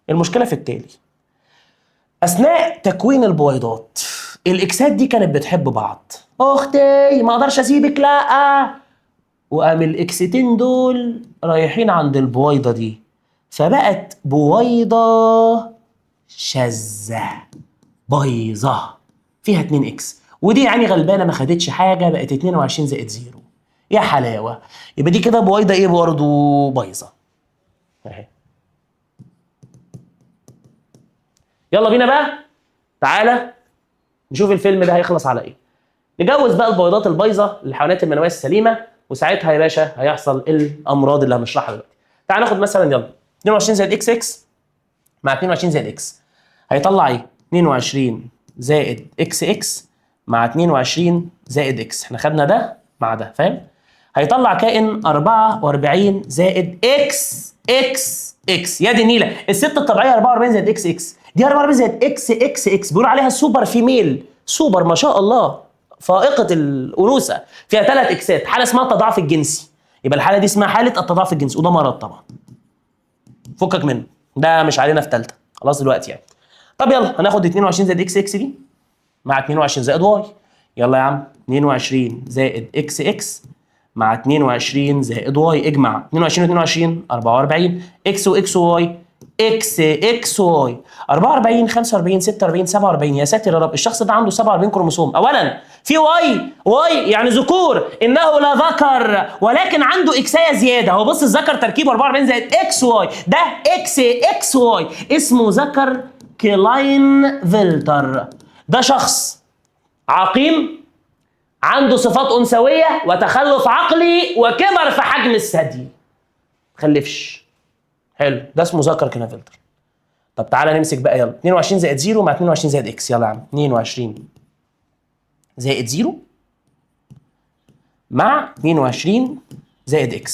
المشكلة في التالي: اثناء تكوين البويضات الاكسات دي كانت بتحب بعض، اختي ما اقدرش اسيبك لا، وقام الاكستين دول رايحين عند البويضة دي، فبقت بويضة شاذة بايظة فيها 2 X، ودي يعني غلبانه ما خدتش حاجة، بقت 22 زائد 0. يا حلاوة. يبقى دي كده بويضة ايه برضه؟ بايظة اهي. يلا بينا بقى تعالى نشوف الفيلم ده هيخلص على ايه. نجوز بقى البويضات البايظه للحيوانات المنوية السليمة، وساعتها يا باشا هيحصل الامراض اللي هنشرحها دلوقتي. تعال ناخد مثلا يلا 22 زائد X X مع 22 زائد X هيطلع ايه؟ 22 زائد X X مع 22 زائد X، احنا خدنا ده مع ده فاهم؟ هيطلع كائن 44 زائد X X X. يا دي النيله، الست الطبيعية 44 زائد X X، دي 44 زائد X X X، بيقولوا عليها super female، super ما شاء الله، فائقة الانوثة، فيها 3 اكسات، حاله اسمها التضاعف الجنسي، يبقى الحالة دي اسمها حاله التضاعف الجنسي، وده مرض طبعا فكك منه، ده مش علينا في ثالثة خلاص دلوقتي يعني. طب يلا هناخد 22 زائد X X دي مع 22 زائد Y، يلا يا عم 22 زائد X X مع 22 زائد Y، اجمع 22 و22 44، اكس واكس وواي، اكس اكس واي، 44 45 46 47. يا ساتر يا رب، الشخص ده عنده 47 كروموسوم. اولا في Y Y يعني ذكور، انه لا ذكر ولكن عنده اكسايه زيادة. هو بص الذكر تركيبه 44 زائد X Y، ده X X Y، اسمه ذكر كلاين فلتر. ده شخص عقيم عنده صفات انثويه وتخلف عقلي وكبر في حجم الثدي، خلفش. حلو، ده اسمه ذكر كلاينفلتر. طب تعالى نمسك بقى يلا 22 زائد 0 مع 22 زائد X، يلا يا عم 22 زائد 0 مع 22 زائد X.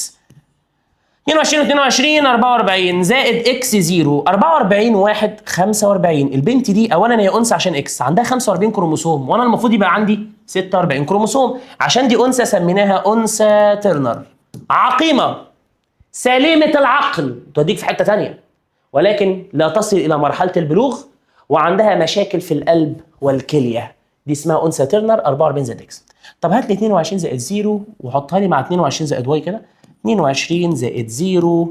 22 22 44 زائد X 0 44 1 45. البنت دي اولا هي انثى عشان X، عندها 45 كروموسوم، وانا المفروض يبقى عندي 46 كروموسوم، عشان دي انثى سميناها انثى ترنر. عقيمة سليمة العقل، توديك في حتة ثانية، ولكن لا تصل الى مرحلة البلوغ، وعندها مشاكل في القلب والكلية. دي اسمها انثى ترنر 44 زائد X. طب هات لي 22 زائد 0 وحطها لي مع 22 زائد Y كده. 22 زائد 0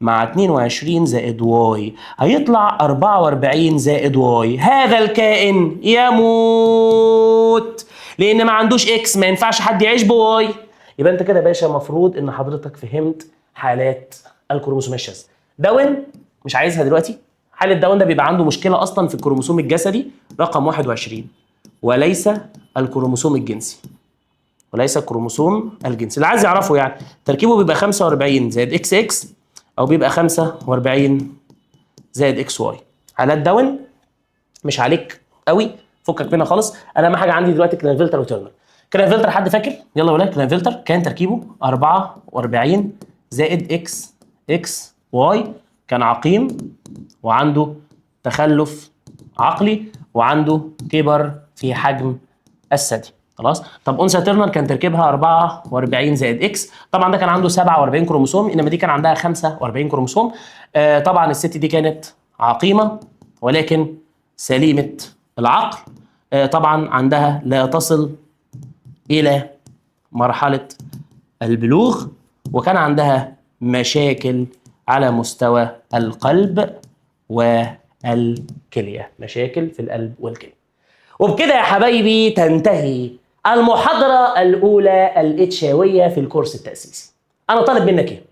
مع 22 زائد Y هيطلع 44 زائد Y. هذا الكائن يموت لان ما عندوش X، ما ينفعش حد يعيش ب Y. يبقى انت كده يا باشا المفروض ان حضرتك فهمت حالات الكروموسوم الشاذ. داون مش عايزها دلوقتي. حالة داون ده بيبقى عنده مشكلة اصلا في الكروموسوم الجسدي رقم 21 وليس الكروموسوم الجنسي، وليس الكروموسوم الجنسي. اللي عايز يعرفه يعني تركيبه بيبقى 45 زائد X X او بيبقى 45 زائد X Y. حالات داون مش عليك قوي، فكك منها خالص. انا اهم حاجة عندي دلوقتي كلاينفلتر وتيرنر. كلاينفلتر حد فاكر؟ يلا يا ولاد. كلاينفلتر كان تركيبه 44 زائد X X Y، كان عقيم وعنده تخلف عقلي وعنده كبر في حجم الثدي. خلاص. طب انثى ترنر كان تركيبها 44 زائد X، طبعا ده كان عنده 47 كروموسوم، انما دي كان عندها 45 كروموسوم. طبعا الست دي كانت عقيمة ولكن سليمة العقل، طبعا عندها لا تصل الى مرحلة البلوغ، وكان عندها مشاكل على مستوى القلب والكلية، مشاكل في القلب والكلية. وبكده يا حبايبي تنتهي المحاضرة الأولى الإتشاوية في الكورس التأسيسي. أنا طالب منك إيه؟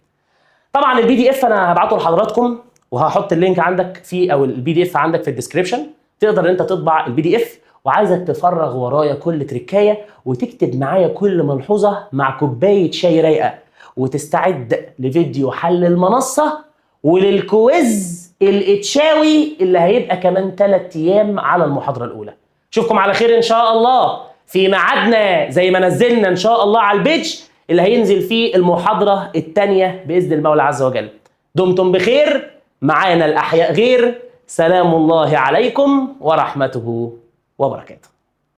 طبعا ال PDF أنا هبعته لحضراتكم، وهحط ال link عندك في أو ال PDF عندك في ال description، تقدر إن أنت تطبع ال PDF. وعايزك تفرغ ورايا كل تركاية وتكتب معايا كل ملحوظة مع كوباية شاي رايقة، وتستعد لفيديو حل المنصة ولل quiz الإتشاوي اللي هيبقى كمان 3 أيام على المحاضرة الأولى. اشوفكم على خير ان شاء الله في ميعادنا زي ما نزلنا ان شاء الله على ال page اللي هينزل فيه المحاضرة الثانية بإذن المولى عز وجل. دمتم بخير، معانا الأحياء غير. سلام الله عليكم ورحمته وبركاته.